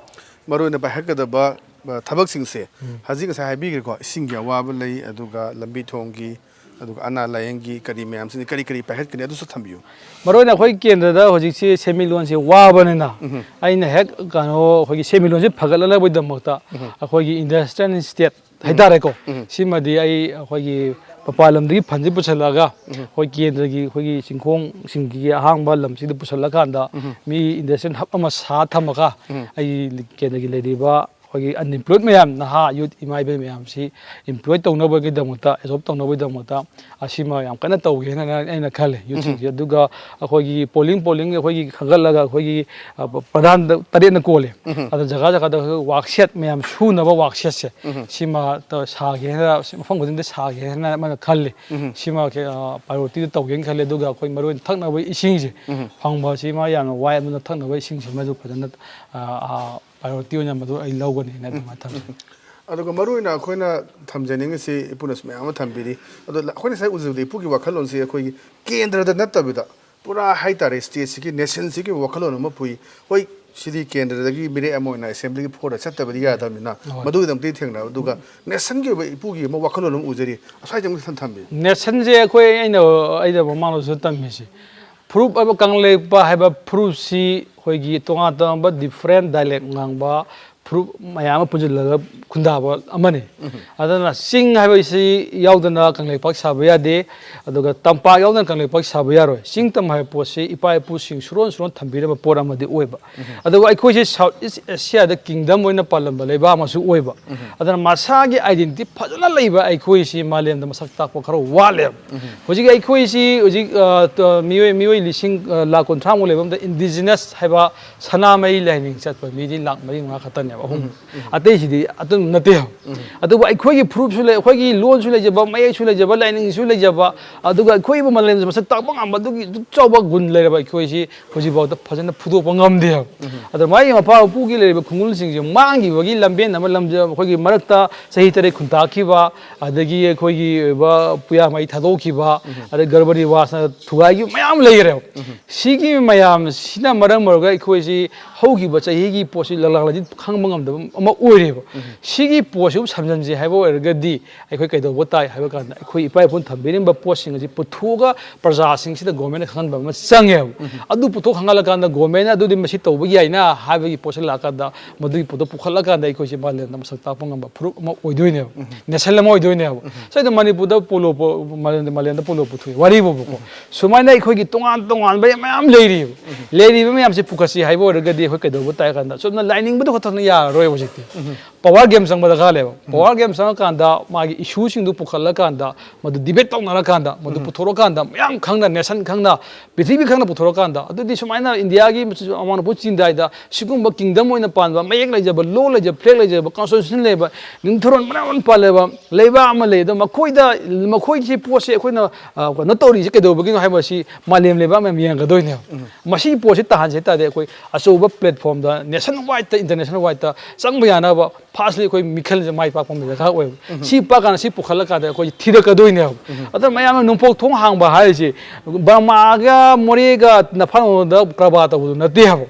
ꯃꯔꯨꯑꯣꯏꯅ ꯄꯥꯏꯈꯠꯀꯗꯕ, ꯑ, ꯊꯕꯛꯁꯤꯡꯁꯦ ꯎꯝ꯫ ꯍꯧꯖꯤꯛ ꯉꯁꯥꯏ ꯍꯥꯏꯕꯤꯈ꯭ꯔꯦꯀꯣ, ꯏꯁꯤꯡꯒꯤ ꯑꯋꯥꯕ ꯂꯩ, ꯑꯗꯨꯒ ꯂꯝꯕꯤ ꯊꯣꯡꯒꯤ, ꯑꯗꯨꯒ ꯑꯅꯥ ꯂꯥꯏꯌꯦꯡꯒꯤ ꯀꯔꯤ ꯃꯌꯥꯝꯁꯤꯅꯤ, ꯀꯔꯤ ꯀꯔꯤ ꯄꯥꯏꯈꯠꯀꯅꯤ ꯑꯗꯨꯁꯨ ꯊꯝꯕꯤꯌꯨ꯫ ꯃꯔꯨꯑꯣꯏꯅ ꯑꯩꯈꯣꯏ ꯀꯦꯟꯗ꯭ꯔꯗ ꯍꯧꯖꯤꯛꯁꯤ ꯁꯦꯟꯃꯤꯠꯂꯣꯟꯁꯦ ꯋꯥꯕꯅꯤꯅ ꯎꯝ꯫ ꯑꯩꯅ ꯍꯦꯛ ꯀꯩꯅꯣ ꯑꯩꯈꯣꯏꯒꯤ ꯁꯦꯟꯃꯤꯠꯂꯣꯟꯁꯦ ꯐꯒꯠꯂꯛꯅꯕꯒꯤꯗꯃꯛꯇ ꯎꯝ꯫ ꯑꯩꯈꯣꯏꯒꯤ industrial estate ꯎꯝ꯫ ꯍꯥꯏꯇꯥꯔꯦꯀꯣ꯫ ꯎꯝ꯫ ꯁꯤꯃꯗꯤ ꯑꯩ ꯑꯩꯈꯣꯏꯒꯤ ꯃꯄꯥꯟ ꯂꯝꯗꯒꯤ fundꯁꯦ ꯄꯨꯁꯤꯜꯂꯛꯑꯒ ꯎꯝ꯫ ꯑꯩꯈꯣꯏ ꯀꯦꯟꯗ꯭ꯔꯒꯤ ꯑꯩꯈꯣꯏꯒꯤ ꯆꯤꯡꯈꯣꯡꯁꯤꯡꯒꯤ ꯑꯍꯥꯡꯕ ꯂꯝꯁꯤꯗ ꯄꯨꯁꯤꯜꯂꯀꯥꯟꯗ ꯎꯝ꯫ ꯃꯤ industrial hub ꯑꯃ ꯁꯥ ꯊꯝꯃꯒ ꯎꯝ꯫ ꯑꯩꯒꯤ ꯀꯦꯟꯗ꯭ꯔꯒꯤ ꯂꯩꯔꯤꯕ ꯑꯩꯈꯣꯏꯒꯤ unemployed ꯃꯌꯥꯝ, ꯅꯍꯥ youth ꯏꯃꯥ ꯏꯕꯦꯟ ꯃꯌꯥꯝꯁꯤ employ ꯇꯧꯅꯕꯒꯤꯗꯃꯛꯇ, job ꯇꯧꯅꯕꯒꯤꯗꯃꯛꯇ ꯑꯁꯤꯃ ꯌꯥꯝ ꯀꯟꯅ ꯇꯧꯒꯦꯅ ꯑꯩꯅ ꯈꯜꯂꯤ꯫ ꯎꯝ꯫ Youthꯁꯤꯡꯁꯤ꯫ ꯑꯗꯨꯒ ꯑꯩꯈꯣꯏꯒꯤ polling, polling ꯑꯩꯈꯣꯏꯒꯤ ꯈꯟꯒꯠꯂꯒ ꯑꯩꯈꯣꯏꯒꯤ, ꯑ, ꯄ꯭ꯔꯙꯥꯟꯗ ꯇꯔꯦꯠꯅ ꯀꯣꯜꯂꯤ꯫ ꯎꯝ꯫ ꯑꯗꯣ ꯖꯒꯥ ꯖꯒꯥꯗ ꯑꯩꯈꯣꯏ work shed ꯃꯌꯥꯝ ꯁꯨꯅꯕ work shedꯁꯦ ꯎꯝ꯫ ꯁꯤꯃ ꯇ-, ꯁꯥꯒꯦ ꯍꯥꯏꯅ, ꯁꯤ ꯃꯐꯝ ꯈꯨꯗꯤꯡꯗ ꯁꯥꯒꯦ ꯍꯥꯏꯅ ꯑꯃꯅ ꯈꯜꯂꯤ꯫ ꯎꯝ꯫ ꯁꯤꯃ ꯀ-, ꯑ, priorityꯗ ꯇꯧꯒꯦꯅ ꯈꯜꯂꯤ꯫ ꯑꯗꯨꯒ ꯑꯩꯈꯣꯏ ꯃꯔꯨꯑꯣꯏꯅ ꯊꯛꯅꯕ ꯏꯁꯤꯡꯁꯦ ꯎꯝ꯫ ꯐꯪꯕꯁꯤꯃ ꯌꯥꯝꯅ ꯋꯥꯏ꯫ ꯑꯗꯨꯅ ꯊꯛꯅꯕ ꯏꯁꯤꯡꯁꯤꯃꯁꯨ ꯐꯖꯅ, ꯑ, ꯑ, priority ꯑꯣꯏꯅ ꯃꯗꯨ ꯑꯩ ꯂꯧꯒꯅꯤꯅ ꯑꯗꯨꯃꯥꯏꯅ ꯊꯝꯖꯩ꯫ ꯑꯗꯨꯒ ꯃꯔꯨꯑꯣꯏꯅ ꯑꯩꯈꯣꯏꯅ ꯊꯝꯖꯅꯤꯡꯉꯤꯁꯤ, ꯏꯄꯨꯅꯁꯨ ꯃꯌꯥꯝ ꯑꯃ ꯊꯝꯕꯤꯔꯤ, ꯑꯗꯣ ꯂ-, ꯑꯩꯈꯣꯏꯅ ꯉꯁꯥꯏ ꯎꯖꯕꯗ ꯏꯄꯨꯒꯤ ꯋꯥꯈꯜꯂꯣꯟꯁꯤ ꯑꯩꯈꯣꯏꯒꯤ ꯀꯦꯟꯗ꯭ꯔꯗ ꯅꯠꯇꯕꯤꯗ ꯄꯨꯔꯥ ꯍꯥꯏꯇꯥꯔꯦ stateꯁꯤꯒꯤ, nationꯁꯤꯒꯤ ꯋꯥꯈꯜꯂꯣꯟ ꯑꯃ ꯄꯨꯏ꯫ ꯍꯣꯏ, ꯁꯤꯗꯤ ꯀꯦꯟꯗ꯭ꯔꯗꯒꯤ ꯃꯤꯔꯦꯞ ꯑꯃ ꯑꯣꯏꯅ assemblyꯒꯤ floorꯗ ꯆꯠꯇꯕꯗꯤ ꯌꯥꯗꯕꯅꯤꯅ ꯍꯣꯏ꯫ ꯃꯗꯨꯒꯤꯗꯃꯛꯇꯗꯤ ꯊꯦꯡꯅꯕ꯫ ꯑꯗꯨꯒ nationꯒꯤ ꯑꯣꯏꯕ ꯏꯄꯨꯒꯤ ꯑꯃ ꯋꯥꯈꯜꯂꯣꯟ ꯑꯃ ꯎꯖꯔꯤ, ꯑꯁ꯭ꯋꯥꯏꯗ ꯑꯃꯨꯛꯇ ꯊꯝꯕꯤꯌꯨ꯫ Nationꯁꯦ ꯑꯩꯈꯣꯏ, ꯑꯩꯅ, ꯑꯩꯅ ꯃꯃꯥꯡꯗꯁꯨ ꯇꯝꯃꯤꯁꯤ, ꯐꯨꯔꯨꯞ ꯍꯥꯏꯕ, ꯀꯪꯂꯩꯄꯥꯛ ꯍꯥꯏꯕ ꯐꯨꯔꯨꯞꯁꯤ ꯑꯩꯈꯣꯏꯒꯤ ꯇꯣꯉꯥꯟ ꯇꯣꯉꯥꯟꯕ different dialect ꯉꯥꯡꯕ, ꯐꯨꯔꯨꯞ ꯃꯌꯥꯝ ꯑꯃ ꯄꯨꯟꯁꯤꯜꯂꯒ ꯈꯨꯟꯗꯥꯕ ꯑꯃꯅꯤ꯫ ꯑꯗꯨꯅ ꯆꯤꯡ ꯍꯥꯏꯕꯁꯤ ꯌꯥꯎꯗꯅ ꯀꯪꯂꯩꯄꯥꯛ ꯁꯥꯕ ꯌꯥꯗꯦ, ꯑꯗꯨꯒ ꯇꯝꯄꯥꯛ ꯌꯥꯎꯗꯅ ꯀꯪꯂꯩꯄꯥꯛ ꯁꯥꯕ ꯌꯥꯔꯣꯏ꯫ ꯆꯤꯡ ꯇꯝ ꯍꯥꯏꯕ ꯄꯣꯠꯁꯤ ꯏꯄꯥ ꯏꯄꯨꯁꯤꯡ ꯁꯨꯔꯣꯟ ꯁꯨꯔꯣꯟ ꯊꯝꯕꯤꯔꯝꯕ ꯄꯣꯠ ꯑꯃꯗꯤ ꯑꯣꯏꯕ꯫ ꯑꯗꯨꯒ ꯑꯩꯈꯣꯏꯁꯤ South East Asiaꯗ kingdom ꯑꯣꯏꯅ ꯄꯥꯜꯂꯝꯕ ꯂꯩꯕꯥꯛ ꯑꯃꯁꯨ ꯑꯣꯏꯕ꯫ ꯑꯗꯨꯅ ꯃꯁꯥꯒꯤ identity ꯐꯖꯅ ꯂꯩꯕ ꯑꯩꯈꯣꯏꯁꯤ ꯃꯥꯂꯦꯝꯗ ꯃꯁꯛ ꯇꯥꯛꯄ ꯈꯔ ꯋꯥꯠꯂꯦꯕ꯫ ꯍꯧꯖꯤꯛ ꯑꯩꯈꯣꯏꯁꯤ ꯍꯧꯖꯤꯛ, ꯑ, ꯇ-, ꯃꯤꯑꯣꯏ, ꯃꯤꯑꯣꯏ ꯂꯤꯁꯤꯡ, ꯑ, ꯂꯥꯈ ꯀꯨꯟꯊ꯭ꯔꯥꯃꯨꯛ ꯂꯩꯕ ꯑꯃꯗ indigenous ꯍꯥꯏꯕ ꯁꯅꯥꯃꯍꯤ ꯂꯥꯏꯅꯤꯡ ꯆꯠꯄ ꯃꯤꯗꯤ ꯂꯥꯈ ꯃꯔꯤ ꯃꯉꯥ ꯈꯛꯇꯅꯦꯕ, ꯑꯍꯨꯝ꯫ ꯑꯇꯩꯁꯤꯗꯤ ꯑꯗꯨꯝ ꯅꯠꯇꯦꯕ꯫ ꯑꯗꯨꯕꯨ ꯑꯩꯈꯣꯏꯒꯤ ꯐꯨꯔꯨꯞꯁꯨ ꯂꯩ, ꯑꯩꯈꯣꯏꯒꯤ ꯂꯣꯟꯁꯨ ꯂꯩꯖꯕ, ꯃꯌꯦꯛꯁꯨ ꯂꯩꯖꯕ, ꯂꯥꯏꯅꯤꯡꯁꯨ ꯂꯩꯖꯕ, ꯑꯗꯨꯒ ꯑꯩꯈꯣꯏꯕꯨ ꯃꯥꯂꯦꯝꯗ ꯃꯁꯛ ꯇꯥꯛꯄ ꯉꯝꯕ ꯑꯗꯨꯒꯤ ꯑꯗꯨꯛ ꯆꯥꯎꯕ ꯒꯨꯟ ꯂꯩꯔꯕ ꯑꯩꯈꯣꯏꯁꯤ ꯍꯧꯖꯤꯛꯐꯥꯎꯗ ꯐꯖꯅ ꯐꯨꯗꯣꯛꯄ ꯉꯝꯗꯦ ꯍꯥꯏꯕ꯫ ꯑꯗꯣ ꯃꯥꯒꯤ ꯃꯄꯥ ꯃꯄꯨꯒꯤ ꯂꯩꯔꯤꯕ ꯈꯨꯡꯒꯪꯁꯤꯡꯁꯦ ꯃꯥꯡꯈꯤꯕꯒꯤ ꯂꯝꯕꯦꯟ ꯑꯃ ꯂꯝꯖ-, ꯑꯩꯈꯣꯏꯒꯤ ꯃꯔꯛꯇ ꯆꯍꯤ ꯇꯔꯦꯠ ꯈꯨꯟꯇꯥꯛꯈꯤꯕ, ꯑꯗꯒꯤ ꯑꯩꯈꯣꯏꯒꯤ ꯑꯣꯏꯕ ꯄꯨꯌꯥ ꯃꯩ ꯊꯥꯗꯣꯛꯈꯤꯕ, ꯑꯗꯩ ꯒꯔꯚ ꯅꯤꯋꯥꯁꯅ ꯊꯨꯒꯥꯏꯈꯤꯕ ꯃꯌꯥꯝ ꯂꯩꯈ꯭ꯔꯦꯕ꯫ ꯁꯤꯒꯤ ꯃꯌꯥꯝꯁꯤꯅ ꯃꯔꯝ ꯑꯣꯏꯔꯒ ꯑꯩꯈꯣꯏꯁꯤ ꯍꯧꯈꯤꯕ ꯆꯍꯤꯒꯤ ꯄꯣꯠꯁꯤ ꯂꯂꯥꯡꯂꯗꯤ ꯈꯪꯕ ꯉꯝꯗꯕ ꯑꯃ ꯑꯣꯏꯔꯦꯕ꯫ ꯁꯤꯒꯤ ꯄꯣꯠꯁꯤꯕꯨ ꯁꯝꯖꯟꯁꯦ ꯍꯥꯏꯕ ꯑꯣꯏꯔꯒꯗꯤ ꯑꯩꯈꯣꯏ ꯀꯩꯗꯧꯕ ꯇꯥꯏ ꯍꯥꯏꯕ ꯀꯥꯟꯗ ꯑꯩꯈꯣꯏ ꯏꯄꯥ ꯏꯄꯨꯅ ꯊꯝꯕꯤꯔꯝꯕ ꯄꯣꯠꯁꯤꯡ ꯑꯁꯤ ꯄꯨꯊꯣꯛꯑꯒ ꯄ꯭ꯔꯖꯥꯁꯤꯡꯁꯤꯗ ꯒꯣꯔꯃꯦꯟꯅ ꯈꯪꯍꯟꯕ ꯑꯃ ꯆꯪꯉꯦꯕ꯫ ꯑꯗꯨ ꯄꯨꯊꯣꯛ ꯈꯪꯍꯜꯂꯀꯥꯟꯗ ꯒꯣꯔꯃꯦꯟꯅ ꯑꯗꯨꯗꯤ ꯃꯁꯤ ꯇꯧꯕ ꯌꯥꯏꯅ ꯍꯥꯏꯕꯒꯤ ꯄꯣꯠꯁꯤ ꯂꯥꯛꯀꯥꯟꯗ ꯃꯗꯨꯒꯤ ꯄꯣꯠꯇꯣ ꯄꯨꯈꯠꯂꯀꯥꯟꯗ ꯑꯩꯈꯣꯏꯁꯦ ꯃꯥꯂꯦꯝꯗ ꯃꯁꯛ ꯇꯥꯛꯄ ꯉꯝꯕ ꯐꯨꯔꯨꯞ ꯑꯃ ꯑꯣꯏꯗꯣꯏꯅꯦꯕ꯫ ꯅꯦꯁꯟ ꯑꯃ ꯑꯣꯏꯗꯣꯏꯅꯦꯕ꯫ ꯁ꯭ꯋꯥꯏꯗ ꯃꯅꯤꯄꯨꯔꯗ ꯄꯣꯂꯣ ꯄꯣ-, ꯃꯥꯂꯦꯝꯗ, ꯃꯥꯂꯦꯝꯗ ꯄꯣꯂꯣ ꯄꯨꯊꯣꯛꯑꯦ ꯋꯥꯔꯤꯕꯨꯕꯀꯣ꯫ ꯁꯨꯃꯥꯏꯅ ꯑꯩꯈꯣꯏꯒꯤ ꯇꯣꯉꯥꯟ ꯇꯣꯉꯥꯟꯕ ꯃꯌꯥꯝ ꯂꯩꯔꯤꯕ꯫ ꯂꯩꯔꯤꯕ ꯃꯌꯥꯝꯁꯦ ꯄꯨꯈꯠꯁꯤ ꯍꯥꯏꯕ ꯑꯣꯏꯔꯒꯗꯤ ꯑꯩꯈꯣꯏ ꯀꯩꯗꯧꯕ ꯇꯥꯏ ꯀꯥꯟꯗ ꯆꯨꯝꯅ ꯂꯥꯏꯅꯤꯡꯕꯗꯨ ꯈꯛꯇꯅ ꯌꯥꯔꯔꯣꯏ ꯍꯧꯖꯤꯛꯇꯤ꯫ ꯄꯋꯥꯔ ꯒꯦꯝ ꯆꯪꯕ ꯗꯔꯀꯥꯔ ꯂꯩꯕ꯫ ꯄꯋꯥꯔ ꯒꯦꯝ ꯆꯪꯉꯀꯥꯟꯗ ꯃꯥꯒꯤ ꯏꯁꯨꯁꯤꯡꯗꯨ ꯄꯨꯈꯠꯂꯀꯥꯟꯗ ꯃꯗꯨ ꯗꯤꯕꯦꯠ ꯇꯧꯅꯔꯀꯥꯟꯗ ꯃꯗꯨ ꯄꯨꯊꯣꯔꯛꯀꯥꯟꯗ ꯃꯌꯥꯝ ꯈꯪꯅ ꯅꯦꯁꯟ ꯈꯪꯅ ꯄ꯭ꯔꯤꯊꯤꯕꯤ ꯈꯪꯅ ꯄꯨꯊꯣꯔꯛꯀꯥꯟꯗ ꯑꯗꯨꯗꯤ ꯁꯨꯃꯥꯏꯅ ꯏꯟꯗꯤꯌꯥꯒꯤ ꯑꯃꯥꯡ ꯅꯣꯡꯄꯣꯛ ꯆꯤꯡꯗꯥꯏꯗ ꯁꯤꯒꯨꯝꯕ ꯀꯤꯡꯗꯝ ꯑꯣꯏꯅ ꯄꯥꯟꯕ ꯃꯌꯦꯛ ꯂꯩꯖꯕ, ꯂꯣ ꯂꯩꯖꯕ, ꯐ꯭ꯂꯦꯛ ꯂꯩꯖꯕ, ꯀꯟꯁꯇꯤꯇ꯭ꯌꯨꯁꯟ ꯂꯩꯕ, ꯅꯤꯡꯊꯧꯔꯣꯟ ꯃꯌꯥꯝ ꯑꯃ ꯄꯥꯜꯂꯦꯕ ꯂꯩꯕꯥꯛ ꯑꯃ ꯂꯩ꯫ ꯑꯗꯣ ꯃꯈꯣꯏꯗ, ꯃꯈꯣꯏꯁꯤ ꯄꯣꯠꯁꯦ ꯑꯩꯈꯣꯏꯅ, ꯑ, ꯀꯩꯅꯣ ꯇꯧꯔꯤꯁꯦ ꯀꯩꯗꯧꯕꯒꯤꯅꯣ ꯍꯥꯏꯕꯁꯤ ꯃꯥꯂꯦꯝ ꯂꯩꯕꯥꯛ ꯃꯌꯥꯝ ꯌꯦꯡꯒꯗꯣꯏꯅꯦꯕ꯫ ꯃꯁꯤꯒꯤ ꯄꯣꯠꯁꯤ ꯇꯥꯍꯟꯁꯦ ꯍꯥꯏ ꯇꯥꯔꯗꯤ ꯑꯩꯈꯣꯏ ꯑꯆꯧꯕ ꯄ꯭ꯂꯦꯠꯐꯣꯝꯗ ꯅꯦꯁꯟ ꯋꯥꯏꯗꯇ, ꯏꯟꯇꯔꯅꯦꯁꯅꯦꯜ ꯋꯥꯏꯗꯇ ꯆꯪꯕ ꯌꯥꯅꯕ ꯐꯥꯔꯁꯂꯤ ꯑꯩꯈꯣꯏ ꯃꯤꯈꯜꯁꯦ ꯃꯥꯏ ꯄꯥꯛꯄ ꯑꯃ ꯗꯔꯀꯥꯔ ꯑꯣꯏꯕ꯫ ꯁꯤ ꯄꯥꯛꯀꯥꯟꯗ ꯁꯤ ꯄꯨꯈꯠꯂꯀꯥꯟꯗ ꯑꯩꯈꯣꯏ ꯊꯤꯔꯛꯀꯗꯣꯏꯅꯦꯕ꯫ ꯑꯗꯨꯅ ꯃꯌꯥꯝꯅ ꯅꯣꯡꯄꯣꯛ ꯊꯣꯡ ꯍꯥꯡꯕ ꯍꯥꯏꯔꯤꯁꯤ ꯕꯔꯃꯥꯒ ꯃꯣꯔꯦꯒ ꯅꯐꯥꯂꯣꯡꯗ ꯀꯔꯕꯥꯔ ꯇꯧꯕꯗꯨ ꯅꯠꯇꯦ ꯍꯥꯏꯕ꯫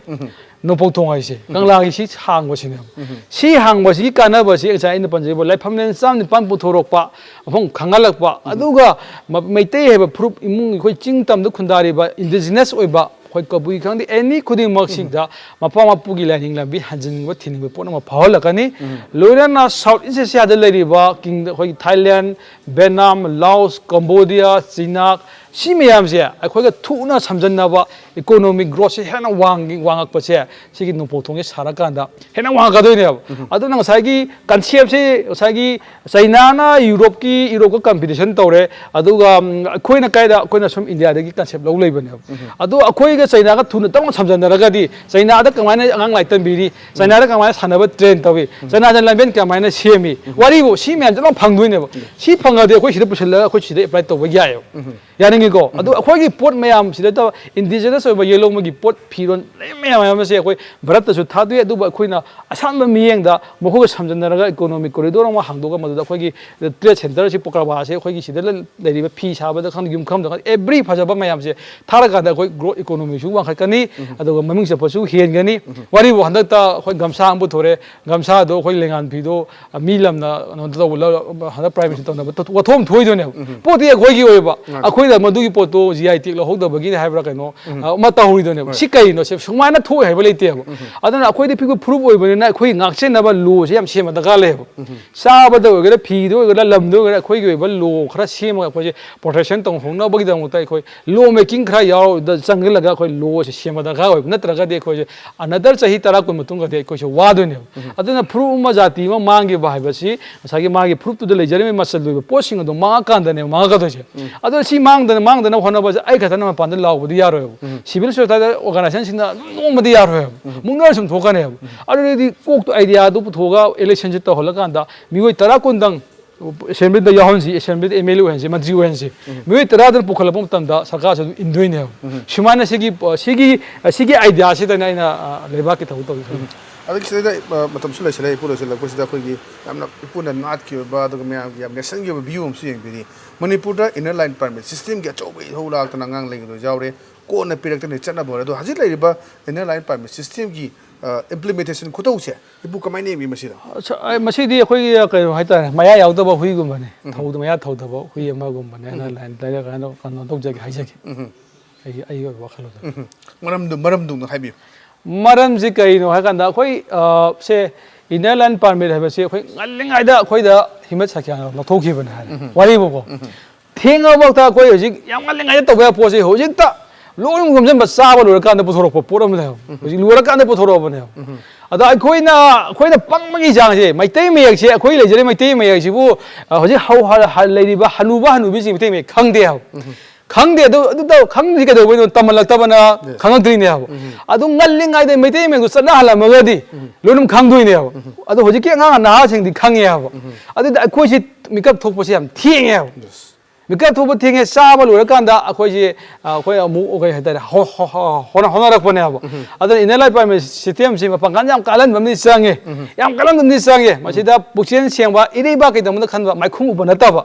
ꯅꯣꯡꯄꯣꯛ ꯊꯣꯡ ꯍꯥꯏꯁꯦ ꯀꯪꯂꯥꯒꯤ ꯁꯤ ꯍꯥꯡꯕꯁꯤꯅꯦꯕ꯫ ꯁꯤ ꯍꯥꯡꯕꯁꯤꯒꯤ ꯀꯥꯟꯅꯕꯁꯤ ꯉꯁꯥꯏ ꯑꯩꯅ ꯄꯟꯖꯔꯤꯕ ꯂꯥꯏꯐꯝꯂꯦꯟ ꯆꯥꯝ ꯅꯤꯄꯥꯟ ꯄꯨꯊꯣꯔꯛꯄ, ꯃꯐꯝ ꯈꯪꯍꯜꯂꯛꯄ, ꯑꯗꯨꯒ ꯃ-, ꯃꯩꯇꯩ ꯍꯥꯏꯕ ꯐꯨꯔꯨꯞ ꯏꯃꯨꯡ ꯑꯩꯈꯣꯏ ꯆꯤꯡ ꯇꯝꯗ ꯈꯨꯟꯗꯥꯔꯤꯕ ꯏꯟꯗꯤꯖꯤꯅꯁ ꯑꯣꯏꯕ ꯑꯩꯈꯣꯏ ꯀꯕꯨꯏ ꯈꯪꯗꯦ, ꯑꯦꯅꯤ ꯈꯨꯗꯤꯡꯃꯛꯁꯤꯗ ꯃꯄꯥ ꯃꯄꯨꯒꯤ ꯂꯥꯏꯅꯤꯡ ꯂꯝꯕꯤ ꯍꯟꯖꯤꯟꯅꯤꯡꯕ ꯊꯤꯅꯤꯡꯕ ꯄꯣꯠ ꯑꯃ ꯐꯥꯎꯍꯜꯂꯛꯀꯅꯤ꯫ ꯂꯣꯏꯅꯅ South East Asiaꯗ ꯂꯩꯔꯤꯕ ꯀꯤꯡꯗ ꯑꯩꯈꯣꯏꯒꯤ ꯊꯥꯏꯂꯦꯟ, ꯚꯦꯠꯅꯥꯝ, ꯂꯥꯑꯣꯁ, ꯀꯝꯕꯣꯗꯤꯌꯥ, ꯆꯤꯅꯥ, ꯁꯤ ꯃꯌꯥꯝꯁꯦ ꯑꯩꯈꯣꯏꯒ ꯊꯨꯅ ꯁꯝꯖꯟꯅꯕ, economic growthꯁꯦ ꯍꯦꯟꯅ ꯋꯥꯡ-, ꯋꯥꯡꯉꯛꯄꯁꯦ ꯁꯤꯒꯤ ꯅꯣꯡꯄꯣꯛ ꯊꯣꯡꯁꯦ ꯁꯥꯔꯀꯥꯟꯗ ꯍꯦꯟꯅ ꯋꯥꯡꯉꯛꯀꯗꯣꯏꯅꯦꯕ꯫ ꯑꯗꯨꯅ ꯉꯁꯥꯏꯒꯤ conceptꯁꯦ, ꯉꯁꯥꯏꯒꯤ ꯆꯩꯅꯥꯅ ꯌꯨꯔꯣꯞꯀꯤ, ꯌꯨꯔꯣꯞꯀ competition ꯇꯧꯔꯦ, ꯑꯗꯨꯒ, ꯎꯝ, ꯑꯩꯈꯣꯏꯅ ꯀꯥꯏꯗ, ꯑꯩꯈꯣꯏꯅ ꯁꯨꯝ ꯏꯟꯗꯤꯌꯥꯗꯒꯤ concept ꯂꯧ ꯂꯩꯕꯅꯦꯕ꯫ ꯑꯗꯣ ꯑꯩꯈꯣꯏꯒ ꯆꯩꯅꯥꯒ ꯊꯨꯅ ꯇꯞꯅ ꯁꯝꯖꯟꯅꯔꯒꯗꯤ ꯆꯩꯅꯥꯗ ꯀꯃꯥꯏꯅ ꯑꯉꯥꯡ ꯂꯥꯏꯔꯤꯛ ꯇꯝꯕꯤꯔꯤ, ꯆꯩꯅꯥꯗ ꯀꯃꯥꯏꯅ ꯁꯥꯟꯅꯕ train ꯇꯧꯏ, ꯆꯩꯅꯥꯗ ꯂꯝꯕꯦꯟ ꯀꯃꯥꯏꯅ ꯁꯦꯝꯃꯤ, ꯋꯥꯔꯤꯕꯨ ꯁꯤ ꯃꯌꯥꯝꯁꯦ ꯂꯣꯏ ꯐꯪꯗꯣꯏꯅꯦꯕ꯫ ꯁꯤ ꯐꯪꯉꯗꯤ ꯑꯩꯈꯣꯏ ꯁꯤꯗ ꯄꯨꯁꯤꯜꯂꯒ ꯑꯩꯈꯣꯏ ꯁꯤꯗ apply ꯇꯧꯕ ꯌꯥꯏꯑꯕ꯫ ꯌꯥꯅꯤꯡꯉꯤꯀꯣ? ꯑꯗꯨ ꯑꯩꯈꯣꯏꯒꯤ ꯄꯣꯠ ꯃꯌꯥꯝꯁꯤꯗ ꯇꯧ-, indigenous ꯑꯣꯏꯕ ꯌꯦꯂꯣꯡꯕꯒꯤ ꯄꯣꯠ, ꯐꯤꯔꯣꯜ ꯂꯩ ꯃꯌꯥꯝ ꯃꯌꯥꯝ ꯑꯁꯦ ꯑꯩꯈꯣꯏ ꯚꯥꯔꯠꯇꯁꯨ ꯊꯥꯗꯣꯛꯏ, ꯑꯗꯨꯕꯨ ꯑꯩꯈꯣꯏꯅ ꯑꯁꯥꯟꯕ ꯃꯤꯠꯌꯦꯡꯗ ꯃꯈꯣꯏꯒ ꯁꯝꯖꯟꯅꯔꯒ economic corridor ꯑꯃ ꯍꯥꯡꯗꯣꯛꯑꯒ ꯃꯗꯨꯗ ꯑꯩꯈꯣꯏꯒꯤ trade centreꯁꯤ ꯀꯔꯕꯥꯔꯁꯦ ꯑꯩꯈꯣꯏꯒꯤ ꯁꯤꯗ ꯂꯩ-, ꯂꯩꯔꯤꯕ ꯐꯤ ꯁꯥꯕꯗ ꯈꯪꯗꯦ, ꯌꯨꯝꯐꯝꯗ ꯈꯪꯗꯦ, every ꯐꯖꯕ ꯃꯌꯥꯝꯁꯦ ꯊꯥꯔꯀꯥꯟꯗ ꯑꯩꯈꯣꯏ growth economyꯁꯨ ꯋꯥꯡꯈꯠꯀꯅꯤ, ꯑꯗꯨꯒ ꯃꯃꯤꯡ ꯆꯠꯄꯁꯨ ꯍꯦꯟꯒꯅꯤ꯫ ꯋꯥꯔꯤꯕꯨ ꯍꯟꯗꯛꯇ ꯑꯩꯈꯣꯏ ꯒꯝꯁꯥ ꯑꯃ ꯄꯨꯊꯣꯔꯛꯑꯦ, ꯒꯝꯁꯥꯗꯣ ꯑꯩꯈꯣꯏ ꯂꯩꯉꯥꯟ ꯐꯤꯗꯣ ꯃꯤ ꯂꯝꯅ ꯀꯩꯅꯣ ꯇꯧꯕ, ꯂꯧ-, ꯍꯟꯗꯛ Prime Minister ꯇꯧꯅꯕ ꯊꯧ-, ꯋꯥꯊꯣꯛ ꯑꯃ ꯊꯣꯛꯏꯗꯣꯏꯅꯦꯕ꯫ ꯄꯣꯠꯇꯤ ꯑꯩꯈꯣꯏꯒꯤ ꯑꯣꯏꯕ, ꯑꯩꯈꯣꯏꯅ ꯃꯗꯨꯒꯤ ꯄꯣꯠꯇꯣ G I tag ꯂꯧꯍꯧꯗꯕꯒꯤꯅꯦ ꯍꯥꯏꯕ꯭ꯔꯥ ꯀꯩꯅꯣ, ꯑ, ꯑꯃ ꯇꯧꯔꯤꯗꯣꯏꯅꯦꯕ꯫ ꯁꯤ ꯀꯩꯅꯣ? ꯁꯤ ꯁꯨꯃꯥꯏꯅ ꯊꯣꯛꯑꯦ ꯍꯥꯏꯕ ꯂꯩꯇꯦꯕ꯫ ꯑꯗꯨꯅ ꯑꯩꯈꯣꯏꯗꯤ ꯐꯤꯕꯝ ꯐꯨꯔꯨꯞ ꯑꯣꯏꯕꯅꯤꯅ ꯑꯩꯈꯣꯏ ꯉꯥꯛꯆꯦꯟꯅꯕ lawꯁꯦ ꯌꯥꯝ ꯁꯦꯝꯕ ꯗꯔꯀꯥꯔ ꯂꯩꯌꯦꯕ꯫ ꯆꯥꯕꯗ ꯑꯣꯏꯒꯦꯔꯥ, ꯐꯤꯗ ꯑꯣꯏꯒꯦꯔꯥ, ꯂꯝꯗ ꯑꯣꯏꯒꯦꯔꯥ, ꯑꯩꯈꯣꯏꯒꯤ ꯑꯣꯏꯕ law ꯈꯔ ꯁꯦꯝꯃꯒ ꯑꯩꯈꯣꯏꯁꯦ protection ꯇꯧꯍꯧꯅꯕꯒꯤꯗꯃꯛꯇ ꯑꯩꯈꯣꯏ law making ꯈꯔ ꯌꯥꯎꯔ-, ꯆꯪꯁꯤꯜꯂꯒ ꯑꯩꯈꯣꯏ lawꯁꯦ ꯁꯦꯝꯕ ꯗꯔꯀꯥꯔ ꯑꯣꯏꯕ꯫ ꯅꯠꯇ꯭ꯔꯒꯗꯤ ꯑꯩꯈꯣꯏꯁꯦ another ꯆꯍꯤ ꯇꯔꯥ ꯀꯨꯟ ꯃꯇꯨꯡꯗꯗꯤ ꯑꯩꯈꯣꯏꯁꯦ ꯋꯥꯗꯣꯏꯅꯦꯕ꯫ ꯑꯗꯨꯅ ꯐꯨꯔꯨꯞ ꯑꯃ, ꯖꯥꯇꯤ ꯑꯃ ꯃꯥꯡꯈꯤꯕ ꯍꯥꯏꯕꯁꯤ ꯉꯁꯥꯏꯒꯤ ꯃꯥꯒꯤ ꯐꯨꯔꯨꯞꯇꯨꯗ ꯂꯩꯖꯔꯤꯕ ꯃꯆꯜ ꯑꯣꯏꯕ ꯄꯣꯠꯁꯤꯡ ꯑꯗꯣ ꯃꯥꯡꯉꯀꯥꯟꯗꯅꯦꯕ ꯃꯥꯡꯉꯛꯀꯗꯣꯏꯁꯦ꯫ ꯑꯗꯣ ꯁꯤ ꯃꯥꯡꯗꯅ, ꯃꯥꯡꯗꯅꯕ ꯍꯣꯠꯅꯕꯁꯦ ꯑꯩ ꯈꯛꯇꯅ ꯃꯄꯥꯟꯗ ꯂꯥꯎꯕꯗꯤ ꯌꯥꯔꯣꯏꯕ꯫ Civil society organizationꯁꯤꯡꯅ ꯑꯗꯨꯝ ꯅꯣꯝꯕꯗꯤ ꯌꯥꯔꯣꯏꯕ꯫ ꯃꯨꯛꯅꯔ ꯁꯨꯝ ꯊꯣꯛꯀꯅꯦꯕ꯫ ꯑꯗꯨꯗꯤ ꯀꯣꯛꯇꯣ, ideaꯗꯨ ꯄꯨꯊꯣꯛꯑꯒ electionꯁꯦ ꯇꯧꯍꯜꯂꯀꯥꯟꯗ ꯃꯤꯑꯣꯏ ꯇꯔꯥ ꯀꯨꯟꯗꯪ assemblyꯗ ꯌꯥꯎꯍꯟꯁꯤ, assemblyꯗ M L A ꯑꯣꯏꯍꯟꯁꯤ, ꯃꯟꯇ꯭ꯔꯤ ꯑꯣꯏꯍꯟꯁꯤ꯫ ꯃꯤꯑꯣꯏ ꯇꯔꯥꯗꯨꯅ ꯄꯨꯈꯠꯂꯛꯄ ꯃꯇꯝꯗ ꯁꯔꯀꯥꯔꯁꯨ ꯑꯗꯨꯝ ꯏꯟꯗꯣꯏꯅꯦꯕ꯫ ꯁꯨꯃꯥꯏꯅ ꯁꯤꯒꯤ, ꯁꯤꯒꯤ, ꯁꯤꯒꯤ ideaꯁꯤꯗꯅꯦ ꯑꯩꯅ, ꯑ, ꯂꯩꯕꯥꯛꯀꯤ ꯊꯕꯛ ꯇꯧꯒꯦ ꯈꯜꯂꯤ꯫ ꯑꯗꯒꯤ ꯁꯤꯗꯩꯗ, ꯑ, ꯃꯇꯝꯁꯨ ꯂꯣꯏꯁꯤꯜꯂꯛꯑꯦ꯫ ꯏꯄꯨ ꯂꯣꯏꯁꯤꯜꯂꯛꯄꯁꯤꯗ ꯑꯩꯈꯣꯏꯒꯤ ꯌꯥꯝꯅ ꯏꯄꯨꯅ ꯅꯥꯠꯀꯤ ꯑꯣꯏꯕ ꯑꯗꯨꯒ ꯃꯌꯥꯝꯒꯤ ꯌꯥꯝ ꯅꯦꯁꯟꯒꯤ ꯑꯣꯏꯕ view ꯑꯃꯁꯨ ꯌꯦꯡꯕꯤꯔꯤ꯫ ꯃꯅꯤꯄꯨꯔꯗ inner line permit systemꯒꯤ ꯑꯆꯧꯕ ꯏꯍꯧ ꯂꯥꯛꯇꯅ ꯑꯉꯥꯡ ꯂꯩꯈꯤꯗꯕ ꯌꯥꯎꯔꯦ꯫ ꯀꯣꯟꯅ ꯄꯤꯔꯛꯇꯅ ꯆꯠꯅꯕ ꯍꯧꯔꯦ꯫ ꯑꯗꯣ ꯍꯧꯖꯤꯛ ꯂꯩꯔꯤꯕ inner line permit systemꯒꯤ, ꯑ, implementation ꯈꯨꯇꯧꯁꯦ ꯏꯄꯨ ꯀꯃꯥꯏꯅ ꯌꯦꯡꯕꯤ ꯃꯁꯤꯗ? ꯑꯁ, ꯑꯩ ꯃꯁꯤꯗꯤ ꯑꯩꯈꯣꯏꯒꯤ ꯀꯩꯅꯣ ꯍꯥꯏꯇꯥꯔꯦ, ꯃꯌꯥ ꯌꯥꯎꯗꯕ ꯍꯨꯏꯒꯨꯝꯕꯅꯤ꯫ ꯊꯧꯗ-, ꯃꯌꯥ ꯊꯧꯗꯕ ꯍꯨꯏ ꯑꯃꯒꯨꯝꯕꯅꯦꯅ line ꯂꯩꯔ ꯀꯩꯅꯣ, ꯀꯩꯅꯣ ꯇꯧꯖꯒꯦ, ꯍꯥꯏꯖꯒꯦ꯫ ꯑꯩꯒꯤ ꯑꯩꯒꯤ ꯑꯣꯏꯕ ꯋꯥꯈꯜꯂꯣꯟꯗ꯫ ꯃꯔꯝꯗꯨ ꯃꯔꯝꯗꯨ ꯑꯝꯇ ꯍꯥꯏꯕꯤꯌꯨ꯫ ꯃꯔꯝꯁꯤ ꯀꯔꯤꯅꯣ ꯍꯥꯏ ꯀꯥꯟꯗ ꯑꯩꯈꯣꯏ ꯑ, ꯁꯦ ꯏꯅꯔ ꯂꯥꯏꯟ ꯄꯥꯔꯃꯤꯠ ꯍꯥꯏꯕꯁꯤ ꯑꯩꯈꯣꯏ ꯉꯜꯂꯤꯉꯩꯗ ꯑꯩꯈꯣꯏꯗ ꯍꯤꯃꯠ ꯁꯥꯈꯤꯌꯥꯅ ꯂꯧꯊꯣꯛꯈꯤꯕꯅꯤ ꯍꯥꯏꯅ ꯋꯥꯔꯤꯕꯀꯣ꯫ ꯊꯦꯡꯉꯐꯥꯎꯗ ꯑꯩꯈꯣꯏ ꯍꯧꯖꯤꯛ ꯌꯥꯝ ꯉꯜꯂꯤꯉꯩꯗ ꯇꯧꯕ ꯌꯥꯕ ꯄꯣꯠꯁꯤ ꯍꯧꯖꯤꯛꯇ ꯂꯣꯏꯅ ꯌꯣꯝꯁꯤꯟꯕ ꯆꯥꯕ ꯂꯣꯏꯔꯀꯥꯟꯗ ꯄꯨꯊꯣꯔꯛꯄ ꯄꯣꯠ ꯑꯃꯅꯦꯕ꯫ ꯍꯧꯖꯤꯛ ꯂꯣꯏꯔꯀꯥꯟꯗ ꯄꯨꯊꯣꯔꯛꯑꯕꯅꯦꯕ꯫ ꯑꯗ ꯑꯩꯈꯣꯏꯅ ꯑꯩꯈꯣꯏꯅ ꯄꯪꯕꯒꯤ ꯆꯥꯡꯁꯦ ꯃꯩꯇꯩ ꯃꯌꯦꯛꯁꯦ ꯑꯩꯈꯣꯏ ꯂꯩꯖꯔꯤꯕ ꯃꯩꯇꯩ ꯃꯌꯦꯛꯁꯤꯕꯨ ꯑ, ꯍꯧꯖꯤꯛ ꯍꯧ- ꯍ- ꯍ- ꯂꯩꯔꯤꯕ ꯍꯅꯨꯕ ꯍꯅꯨꯕꯤꯁꯤꯡ ꯃꯩꯇꯩ ꯃꯌꯦꯛ ꯈꯪꯗꯦ ꯍꯥꯏꯕ꯫ ꯈꯪꯗꯦ ꯑꯗꯨ ꯑꯗꯨ ꯇꯧ ꯈꯪꯗ꯭ꯔꯤ ꯀꯩꯗꯧꯕꯩꯅꯣ ꯇꯝꯍꯜꯂꯛꯇꯕꯅ ꯈꯪꯉꯛꯇ꯭ꯔꯤꯅꯦ ꯍꯥꯏꯕ꯫ ꯑꯗꯨ ꯉꯜꯂꯤꯉꯩꯗ ꯃꯩꯇꯩ ꯃꯌꯦꯛꯇꯨ ꯆꯠꯅꯍꯜꯂꯝꯃꯒꯗꯤ ꯂꯣꯏꯅ ꯈꯪꯗꯣꯏꯅꯦꯕ꯫ ꯑꯗꯣ ꯍꯧꯖꯤꯛꯀꯤ ꯑꯉꯥꯡ ꯅꯍꯥꯁꯤꯡꯗꯤ ꯈꯪꯉꯦ ꯍꯥꯏꯕ꯫ ꯑꯗꯨꯗꯤ ꯑꯩꯈꯣꯏꯁꯤ ꯃꯤꯀꯞ ꯊꯣꯛꯄꯁꯦ ꯌꯥꯝ ꯊꯦꯡꯉꯦ ꯍꯥꯏꯕ꯫ ꯃꯤꯀꯞ ꯊꯣꯛꯄ ꯊꯦꯡꯉꯦ ꯆꯥꯕ ꯂꯣꯏꯔꯀꯥꯟꯗ ꯑꯩꯈꯣꯏꯁꯤ ꯑ, ꯑꯩꯈꯣꯏ ꯑꯃꯨꯛ ꯀꯩ ꯍꯥꯏꯇꯥꯔꯦ ꯍꯣ- ꯍꯣ- ꯍꯣ- ꯍꯣꯠꯅ- ꯍꯣꯠꯅꯔꯛꯄꯅꯦꯕ꯫ ꯑꯗꯨꯅ ꯏꯅꯔ ꯂꯥꯏꯟ ꯄꯥꯔꯃꯤꯠ ꯁꯤꯁꯇꯦꯝꯁꯤ ꯃꯄꯥꯡꯒꯜ ꯌꯥꯝ ꯀꯥꯜꯍꯟꯕ ꯑꯃꯗꯤ ꯆꯪꯉꯦ꯫ ꯌꯥꯝ ꯀꯥꯜꯍꯟꯕ ꯑꯃꯗꯤ ꯆꯪꯉꯦ꯫ ꯃꯁꯤꯗ ꯄꯨꯛꯆꯦꯜ ꯁꯦꯡꯕ ꯏꯔꯩꯕꯥꯛꯀꯤꯗꯃꯛꯇ ꯈꯟꯕ ꯃꯥꯏꯈꯨꯝ ꯎꯕ ꯅꯠꯇꯕ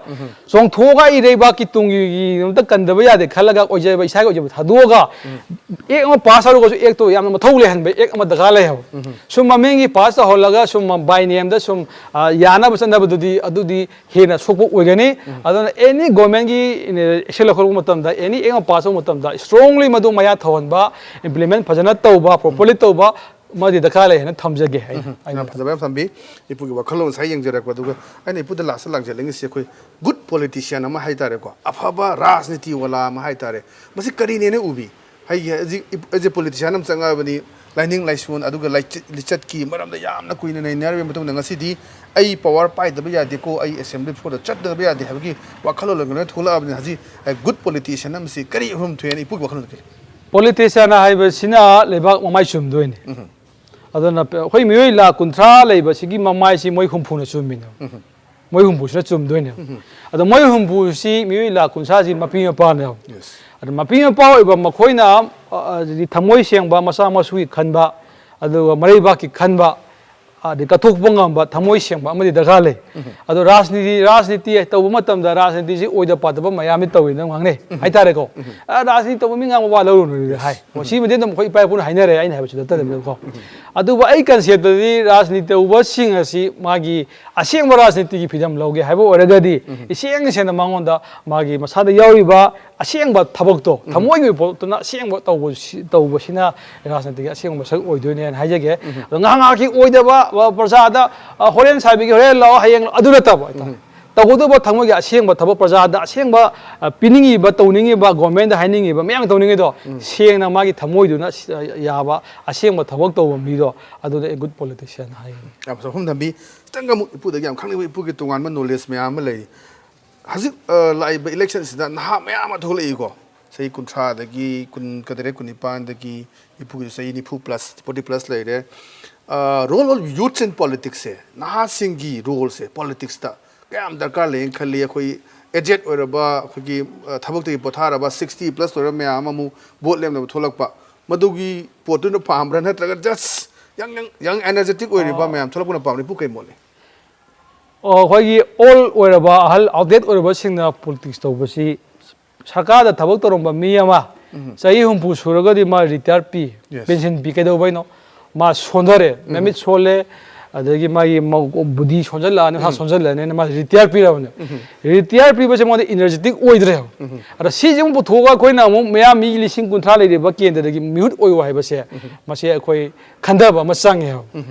ꯆꯣꯡꯊꯣꯛꯑꯒ ꯑꯩ ꯏꯔꯩꯕꯥꯛꯀꯤ ꯇꯨꯡꯒꯤꯗꯃꯛꯇ ꯀꯟꯗꯕ ꯌꯥꯗꯦ ꯈꯜꯂꯒ ꯑꯣꯏꯖꯕ ꯏꯁꯥꯒꯤ ꯑꯣꯏꯖꯕ ꯊꯥꯗꯣꯛꯑꯒ ꯑꯦꯛ ꯑꯃ ꯄꯥꯁ ꯇꯧꯔꯒꯁꯨ ꯑꯦꯛꯇꯣ ꯌꯥꯝꯅ ꯃꯊꯧ ꯂꯩꯍꯟꯕ ꯑꯦꯛ ꯑꯃ ꯗꯔꯀꯥꯔ ꯂꯩ ꯍꯥꯏꯕ꯫ ꯁꯨꯝ ꯃꯃꯤꯡꯒꯤ ꯄꯥꯁ ꯇꯧꯍꯜꯂꯒ ꯁꯨꯝ ꯕꯥꯏ ꯅꯦꯝꯗ ꯁꯨꯝ ꯑ, ꯌꯥꯅꯕ ꯆꯠꯅꯕꯗꯨꯗꯤ ꯑꯗꯨꯗꯤ ꯍꯦꯟꯅ ꯁꯣꯛꯄ ꯑꯣꯏꯒꯅꯤ꯫ ꯑꯗꯨꯅ ꯑꯦꯅꯤ ꯒꯣꯔꯃꯦꯟꯒꯤ ꯑꯦꯛꯁꯟ ꯂꯧꯈꯠꯂꯛꯄ ꯃꯇꯝꯗ ꯑꯦꯅꯤ ꯑꯦꯛ ꯑꯃ ꯄꯥꯁ ꯇꯧꯕ ꯃꯇꯝꯗ ꯏꯁꯇ꯭ꯔꯣꯡꯂꯤ ꯃꯗꯨ ꯃꯌꯥ ꯊꯧꯍꯟꯕ ꯏꯝꯄ꯭ꯂꯤꯃꯦꯟ ꯐꯖꯅ ꯇꯧꯕ ꯄ꯭ꯔꯣꯄꯔꯂꯤ ꯇꯧꯕ ꯑꯃꯗꯤ ꯗꯔꯀꯥꯔ ꯂꯩ ꯍꯥꯏꯅ ꯊꯝꯖꯒꯦ꯫ ꯑꯩꯅ- ꯑꯩꯅ- ꯌꯥꯝ ꯐꯖꯕ ꯌꯥꯝ ꯊꯝꯕꯤ꯫ ꯏꯄꯨꯒꯤ ꯋꯥꯈꯜꯂꯣꯟ ꯉꯁꯥꯏ ꯌꯦꯡꯖꯔꯛꯄ ꯑꯗꯨꯒ ꯑꯩꯅ ꯏꯄꯨꯗ ꯂꯥꯁꯇ ꯂꯥꯡꯖꯅꯤꯡꯉꯤꯁꯤ ꯑꯩꯈꯣꯏ ꯒꯨꯗ ꯄꯣꯂꯤꯇꯤꯁꯤꯌꯥꯟ ꯑꯃ ꯍꯥꯏꯇꯥꯔꯦꯀꯣ, ꯑꯐꯕ ꯔꯥꯖꯅꯤꯇꯤ ꯋꯥꯂꯥ ꯑꯃ ꯍꯥꯏꯇꯥꯔꯦ, ꯃꯁꯤ ꯀꯔꯤꯅꯦꯅ ꯎꯕꯤ? ꯑꯩꯒꯤ ꯍꯧꯖꯤꯛ ꯑꯦꯖ ꯑꯦ ꯄꯣꯂꯤꯇꯤꯁꯤꯌꯥꯟ ꯑꯃ ꯆꯪꯉꯛꯑꯕꯅꯤ, ꯂꯥꯏꯅꯤꯡ ꯂꯥꯏꯁꯣꯟ ꯑꯗꯨꯒ ꯂꯥꯏꯆꯠ- ꯂꯤꯆꯠꯀꯤ ꯃꯔꯝꯗ ꯌꯥꯝꯅ ꯀꯨꯏꯅ ꯅꯩꯅꯔꯕ ꯃꯇꯨꯡꯗ ꯉꯁꯤꯗꯤ ꯑꯩ ꯄꯋꯥꯔ ꯄꯥꯏꯗꯕ ꯌꯥꯗꯦꯀꯣ, ꯑꯩ ꯑꯦꯁꯦꯝꯕ꯭ꯂꯤ ꯐ꯭ꯂꯣꯔꯗ ꯆꯠꯇꯕ ꯌꯥꯗꯦ ꯍꯥꯏꯕꯒꯤ ꯋꯥꯈꯜꯂꯣꯟ ꯂꯣꯏꯅ ꯊꯣꯛꯂꯛꯑꯕꯅꯤ꯫ ꯍꯧꯖꯤꯛ ꯒꯨꯗ ꯄꯣꯂꯤꯇꯤꯁꯤꯌꯥꯟ ꯑꯃꯁꯤ ꯀꯔꯤ ꯎꯔꯨꯝ ꯊꯣꯛꯑꯦꯅ ꯏꯄꯨꯒꯤ ꯋꯥꯈꯜꯂꯣꯟꯗ ꯀꯔꯤ? ꯄꯣꯂꯤꯇꯤꯁꯤꯌꯥꯟ ꯍꯥꯏꯕꯁꯤꯅ ꯂꯩꯕꯥꯛ ꯃꯃꯥꯏ ꯆꯨꯝꯗꯣꯏꯅꯤ꯫ ꯑꯗꯨꯅ ꯄ- ꯑꯩꯈꯣꯏ ꯃꯤꯑꯣꯏ ꯂꯥꯈ ꯀꯨꯟꯊ꯭ꯔꯥ ꯂꯩꯕꯁꯤꯒꯤ ꯃꯃꯥꯏꯁꯤ ꯃꯣꯏ ꯍꯨꯝꯐꯨꯅ ꯆꯨꯝꯃꯤꯅꯦꯕ꯫ ꯃꯣꯏ ꯍꯨꯝꯐꯨꯁꯤꯅ ꯆꯨꯝꯗꯣꯏꯅꯦꯕ꯫ ꯑꯗꯣ ꯃꯣꯏ ꯍꯨꯝꯐꯨꯁꯤ ꯃꯤꯑꯣꯏ ꯂꯥꯈ ꯀꯨꯟꯊ꯭ꯔꯥꯁꯤ ꯃꯄꯤ ꯃꯄꯥꯅꯦꯕ꯫ ꯑꯗꯣ ꯃꯄꯤ ꯃꯄꯥ ꯑꯣꯏꯕ ꯃꯈꯣꯏꯅ ꯑ, ꯑꯗꯨꯗꯤ ꯊꯃꯣꯏ ꯁꯦꯡꯕ ꯃꯆꯥ ꯃꯁꯨꯒꯤ ꯈꯟꯕ ꯑꯗꯨꯒ ꯃꯔꯩꯕꯥꯛꯀꯤ ꯈꯟꯕ ꯑꯗꯩ ꯀꯠꯊꯣꯛꯄ ꯉꯝꯕ ꯊꯃꯣꯏ ꯁꯦꯡꯕ ꯑꯃꯗꯤ ꯗꯔꯀꯥꯔ ꯂꯩ꯫ ꯑꯗꯣ ꯔꯥꯖꯅꯤꯇꯤ ꯔꯥꯖꯅꯤꯇꯤ ꯇꯧꯕ ꯃꯇꯝꯗ ꯔꯥꯖꯅꯤꯇꯤꯁꯤ ꯑꯣꯏꯗ ꯄꯥꯗꯕ ꯃꯌꯥꯝꯗꯤ ꯇꯧꯋꯤ ꯑꯗꯨꯝ ꯉꯥꯡꯅꯩ ꯍꯥꯏꯇꯥꯔꯦꯀꯣ꯫ ꯑ, ꯔꯥꯖꯅꯤꯇꯤ ꯇꯧꯕ ꯃꯤ ꯉꯥꯡꯕ ꯋꯥ ꯂꯧꯔꯨꯅꯨ ꯍꯥꯏ꯫ ꯃꯁꯤꯃꯗꯤ ꯑꯗꯨꯝ ꯑꯩꯈꯣꯏ ꯏꯄꯥ ꯏꯄꯨꯅ ꯍꯥꯏꯅꯔꯦ, ꯑꯩꯅ ꯍꯥꯏꯕꯁꯨ ꯅꯠꯇꯕꯅꯤꯅꯀꯣ꯫ ꯑꯗꯨꯕꯨ ꯑꯩ ꯀꯟꯁꯦꯞꯇꯗꯤ ꯔꯥꯖꯅꯤꯇꯤ ꯇꯧꯕꯁꯤꯡ ꯑꯁꯤ ꯃꯥꯒꯤ ꯑꯁꯦꯡꯕ ꯔꯥꯖꯅꯤꯇꯤꯒꯤ ꯐ꯭ꯔꯤꯗꯝ ꯂꯧꯒꯦ ꯍꯥꯏꯕ ꯑꯣꯏꯔꯒꯗꯤ, ꯏꯁꯦꯡ ꯁꯦꯡꯅ ꯃꯉꯣꯟꯗ ꯃꯥꯒꯤ ꯃꯁꯥꯗ ꯌꯥꯎꯔꯤꯕ ꯑꯁꯦꯡꯕ ꯊꯕꯛꯇꯣ, ꯊꯃꯣꯏꯒꯤ ꯑꯣꯏꯕ ꯄꯣꯠꯇꯨꯅ ꯑꯁꯦꯡꯕ ꯇꯧꯕꯁꯤ, ꯇꯧꯕꯁꯤꯅ ꯔꯥꯖꯅꯤꯇꯤꯒꯤ ꯑꯁꯦꯡꯕ ꯃꯁꯛ ꯑꯣꯏꯗꯣꯏꯅꯦꯅ ꯍꯥꯏꯖꯒꯦ꯫ ꯑꯗꯣ ꯉꯥꯏꯍꯥꯛ ꯉꯥꯏꯍꯥꯛꯀꯤ ꯑꯣꯏꯗꯕ, ꯑ, ꯄ꯭ꯔꯖꯥꯗ, ꯑ, ꯍꯣꯔꯦꯟ ꯁꯥꯏꯕꯤꯒꯦ, ꯍꯣꯔꯦꯟ ꯂꯥꯛꯑꯣ, ꯍꯌꯦꯡ ꯂꯥꯛꯑꯣ, ꯑꯗꯨ ꯅꯠꯇꯕ ꯍꯥꯏꯇꯥꯔꯦ꯫ ꯇꯧꯒꯗꯧꯕ ꯊꯃꯣꯏꯒꯤ ꯑꯁꯦꯡꯕ ꯊꯕꯛ, ꯄ꯭ꯔꯖꯥꯗ ꯑꯁꯦꯡꯕ, ꯑ, ꯄꯤꯅꯤꯡꯉꯤꯕ, ꯇꯧꯅꯤꯡꯉꯤꯕ, ꯒꯣꯔꯃꯦꯟꯗ ꯍꯥꯏꯅꯤꯡꯉꯤꯕ ꯃꯌꯥꯝ ꯇꯧꯅꯤꯡꯉꯤꯗꯣ, ꯁꯦꯡꯅ ꯃꯥꯒꯤ ꯊꯃꯣꯏꯗꯨꯅ ꯁ-, ꯌꯥꯕ ꯑꯁꯦꯡꯕ ꯊꯕꯛ ꯇꯧꯕ ꯃꯤꯗꯣ, ꯑꯗꯨꯗ ꯑꯩ ꯒꯨꯗ ꯄꯣꯂꯤꯇꯤꯁꯤꯌꯥꯟ ꯍꯥꯏꯒꯅꯤ꯫ ꯌꯥꯝ ꯆꯥꯎꯐꯝ ꯊꯝꯕꯤ꯫ ꯈꯤꯇꯪ ꯑꯃꯨꯛ ꯏꯄꯨꯗꯒꯤ ꯌꯥꯝ ꯈꯪꯅꯤꯡꯕ, ꯏꯄꯨꯒꯤ ꯇꯣꯉꯥꯟꯕ ꯅꯣꯂꯦꯖ ꯃꯌꯥꯝ ꯑꯃ ꯂꯩꯔꯤ꯫ ꯍꯧꯖꯤꯛ, ꯑ, ꯂꯥꯛꯏꯕ ꯏꯂꯦꯛꯁꯟꯁꯤꯗ ꯅꯍꯥ ꯃꯌꯥꯝ ꯑꯃ ꯊꯣꯛꯂꯛꯏꯀꯣ꯫ ꯆꯍꯤ ꯀꯨꯟꯊ꯭ꯔꯥꯗꯒꯤ ꯀꯨꯟ, ꯀꯨꯟꯇꯔꯦꯠ, ꯀꯨꯟꯅꯤꯄꯥꯟꯗꯒꯤ ꯏꯄꯨꯒꯤꯁꯨ ꯆꯍꯤ ꯅꯤꯐꯨ ꯄ꯭ꯂꯁ, ꯐꯣꯔꯇꯤ ꯄ꯭ꯂꯁ ꯂꯩꯔꯦ꯫ ꯑ, role of youths in politics ꯁꯦ, ꯅꯍꯥꯁꯤꯡꯒꯤ ꯔꯣꯜꯁꯦ ꯄꯣꯂꯤꯇꯤꯛꯁꯇ ꯀꯌꯥꯝ ꯗꯔꯀꯥꯔ ꯂꯩꯌꯦꯅ ꯈꯜꯂꯤ? ꯑꯩꯈꯣꯏ ꯑꯦꯖꯦꯠ ꯑꯣꯏꯔꯕ, ꯑꯩꯈꯣꯏꯒꯤ, ꯑ, ꯊꯕꯛꯇꯒꯤ ꯄꯣꯊꯥꯔꯕ, ꯁꯤꯛꯁꯇꯤ ꯄ꯭ꯂꯁ ꯑꯣꯏꯔꯕ ꯃꯌꯥꯝ ꯑꯃꯨꯛ ꯚꯣꯠ ꯂꯦꯞꯅꯕ ꯊꯣꯛꯂꯛꯄ, ꯃꯗꯨꯒꯤ ꯄꯣꯠꯇꯨꯅ ꯄꯥꯝꯕ꯭ꯔꯥ, ꯅꯠꯇ꯭ꯔꯒ ꯖꯁ ꯌꯪ, ꯌꯪ, ꯌꯪ ꯑꯦꯅꯔꯖꯦꯇꯤꯛ ꯑꯣꯏꯔꯤꯕ ꯃꯌꯥꯝ ꯊꯣꯛꯂꯛꯄꯅ ꯄꯥꯝꯕ꯭ꯔꯥ? ꯏꯄꯨ ꯀꯩ ꯃꯣꯠꯂꯤ? ꯑꯣ, ꯑꯩꯈꯣꯏꯒꯤ ꯑꯣꯜ ꯑꯣꯏꯔꯕ, ꯑꯍꯜ, ꯑꯥꯎꯠꯗꯦꯠ ꯑꯣꯏꯔꯕꯁꯤꯡꯅ ꯄꯣꯂꯤꯇꯤꯛꯁ ꯇꯧꯕꯁꯤ, ꯁꯔꯀꯥꯔꯗ ꯊꯕꯛ ꯇꯧꯔꯝꯕ ꯃꯤ ꯑꯃ ꯆꯍꯤ ꯍꯨꯝꯐꯨ ꯁꯨꯔꯒꯗꯤ ꯃꯥ ꯔꯤꯇꯥꯌꯔ ꯄꯤ, Yes. ꯄꯦꯟꯁꯤꯟ ꯄꯤ꯫ ꯀꯩꯗꯧꯕꯩꯅꯣ? ꯃꯥ ꯁꯣꯟꯊꯔꯦ, ꯃꯃꯤꯠ ꯁꯣꯜꯂꯦ, ꯑꯗꯒꯤ ꯃꯥꯒꯤ ꯃ-, ꯕꯨꯙꯤ ꯁꯣꯟꯖꯜꯂꯛꯑꯅꯤ, ꯃꯁꯥ ꯁꯣꯟꯖꯜꯂꯛꯑꯅꯤꯅ ꯃꯥ ꯔꯤꯇꯥꯌꯔ ꯄꯤꯔꯕꯅꯦ꯫ ꯔꯤꯇꯥꯌꯔ ꯄꯤꯕꯁꯦ ꯃꯉꯣꯟꯗ ꯏꯅꯔꯖꯦꯇꯤꯛ ꯑꯣꯏꯗ꯭ꯔꯦꯕ꯫ ꯑꯗ ꯁꯤꯁꯦ ꯑꯃꯨꯛ ꯄꯨꯊꯣꯛꯑꯒ ꯑꯩꯈꯣꯏꯅ ꯑꯃꯨꯛ ꯃꯌꯥꯝ ꯃꯤ ꯂꯤꯁꯤꯡ ꯀꯨꯟꯊ꯭ꯔꯥ ꯂꯩꯔꯤꯕ ꯀꯦꯟꯗ꯭ꯔꯗꯒꯤ ꯃꯤꯍꯨꯠ ꯑꯣꯏꯌꯨ ꯍꯥꯏꯕꯁꯦ, ꯃꯁꯤ ꯑꯩꯈꯣꯏ ꯈꯟꯊꯕ ꯑꯃ ꯆꯪꯉꯦꯕ꯫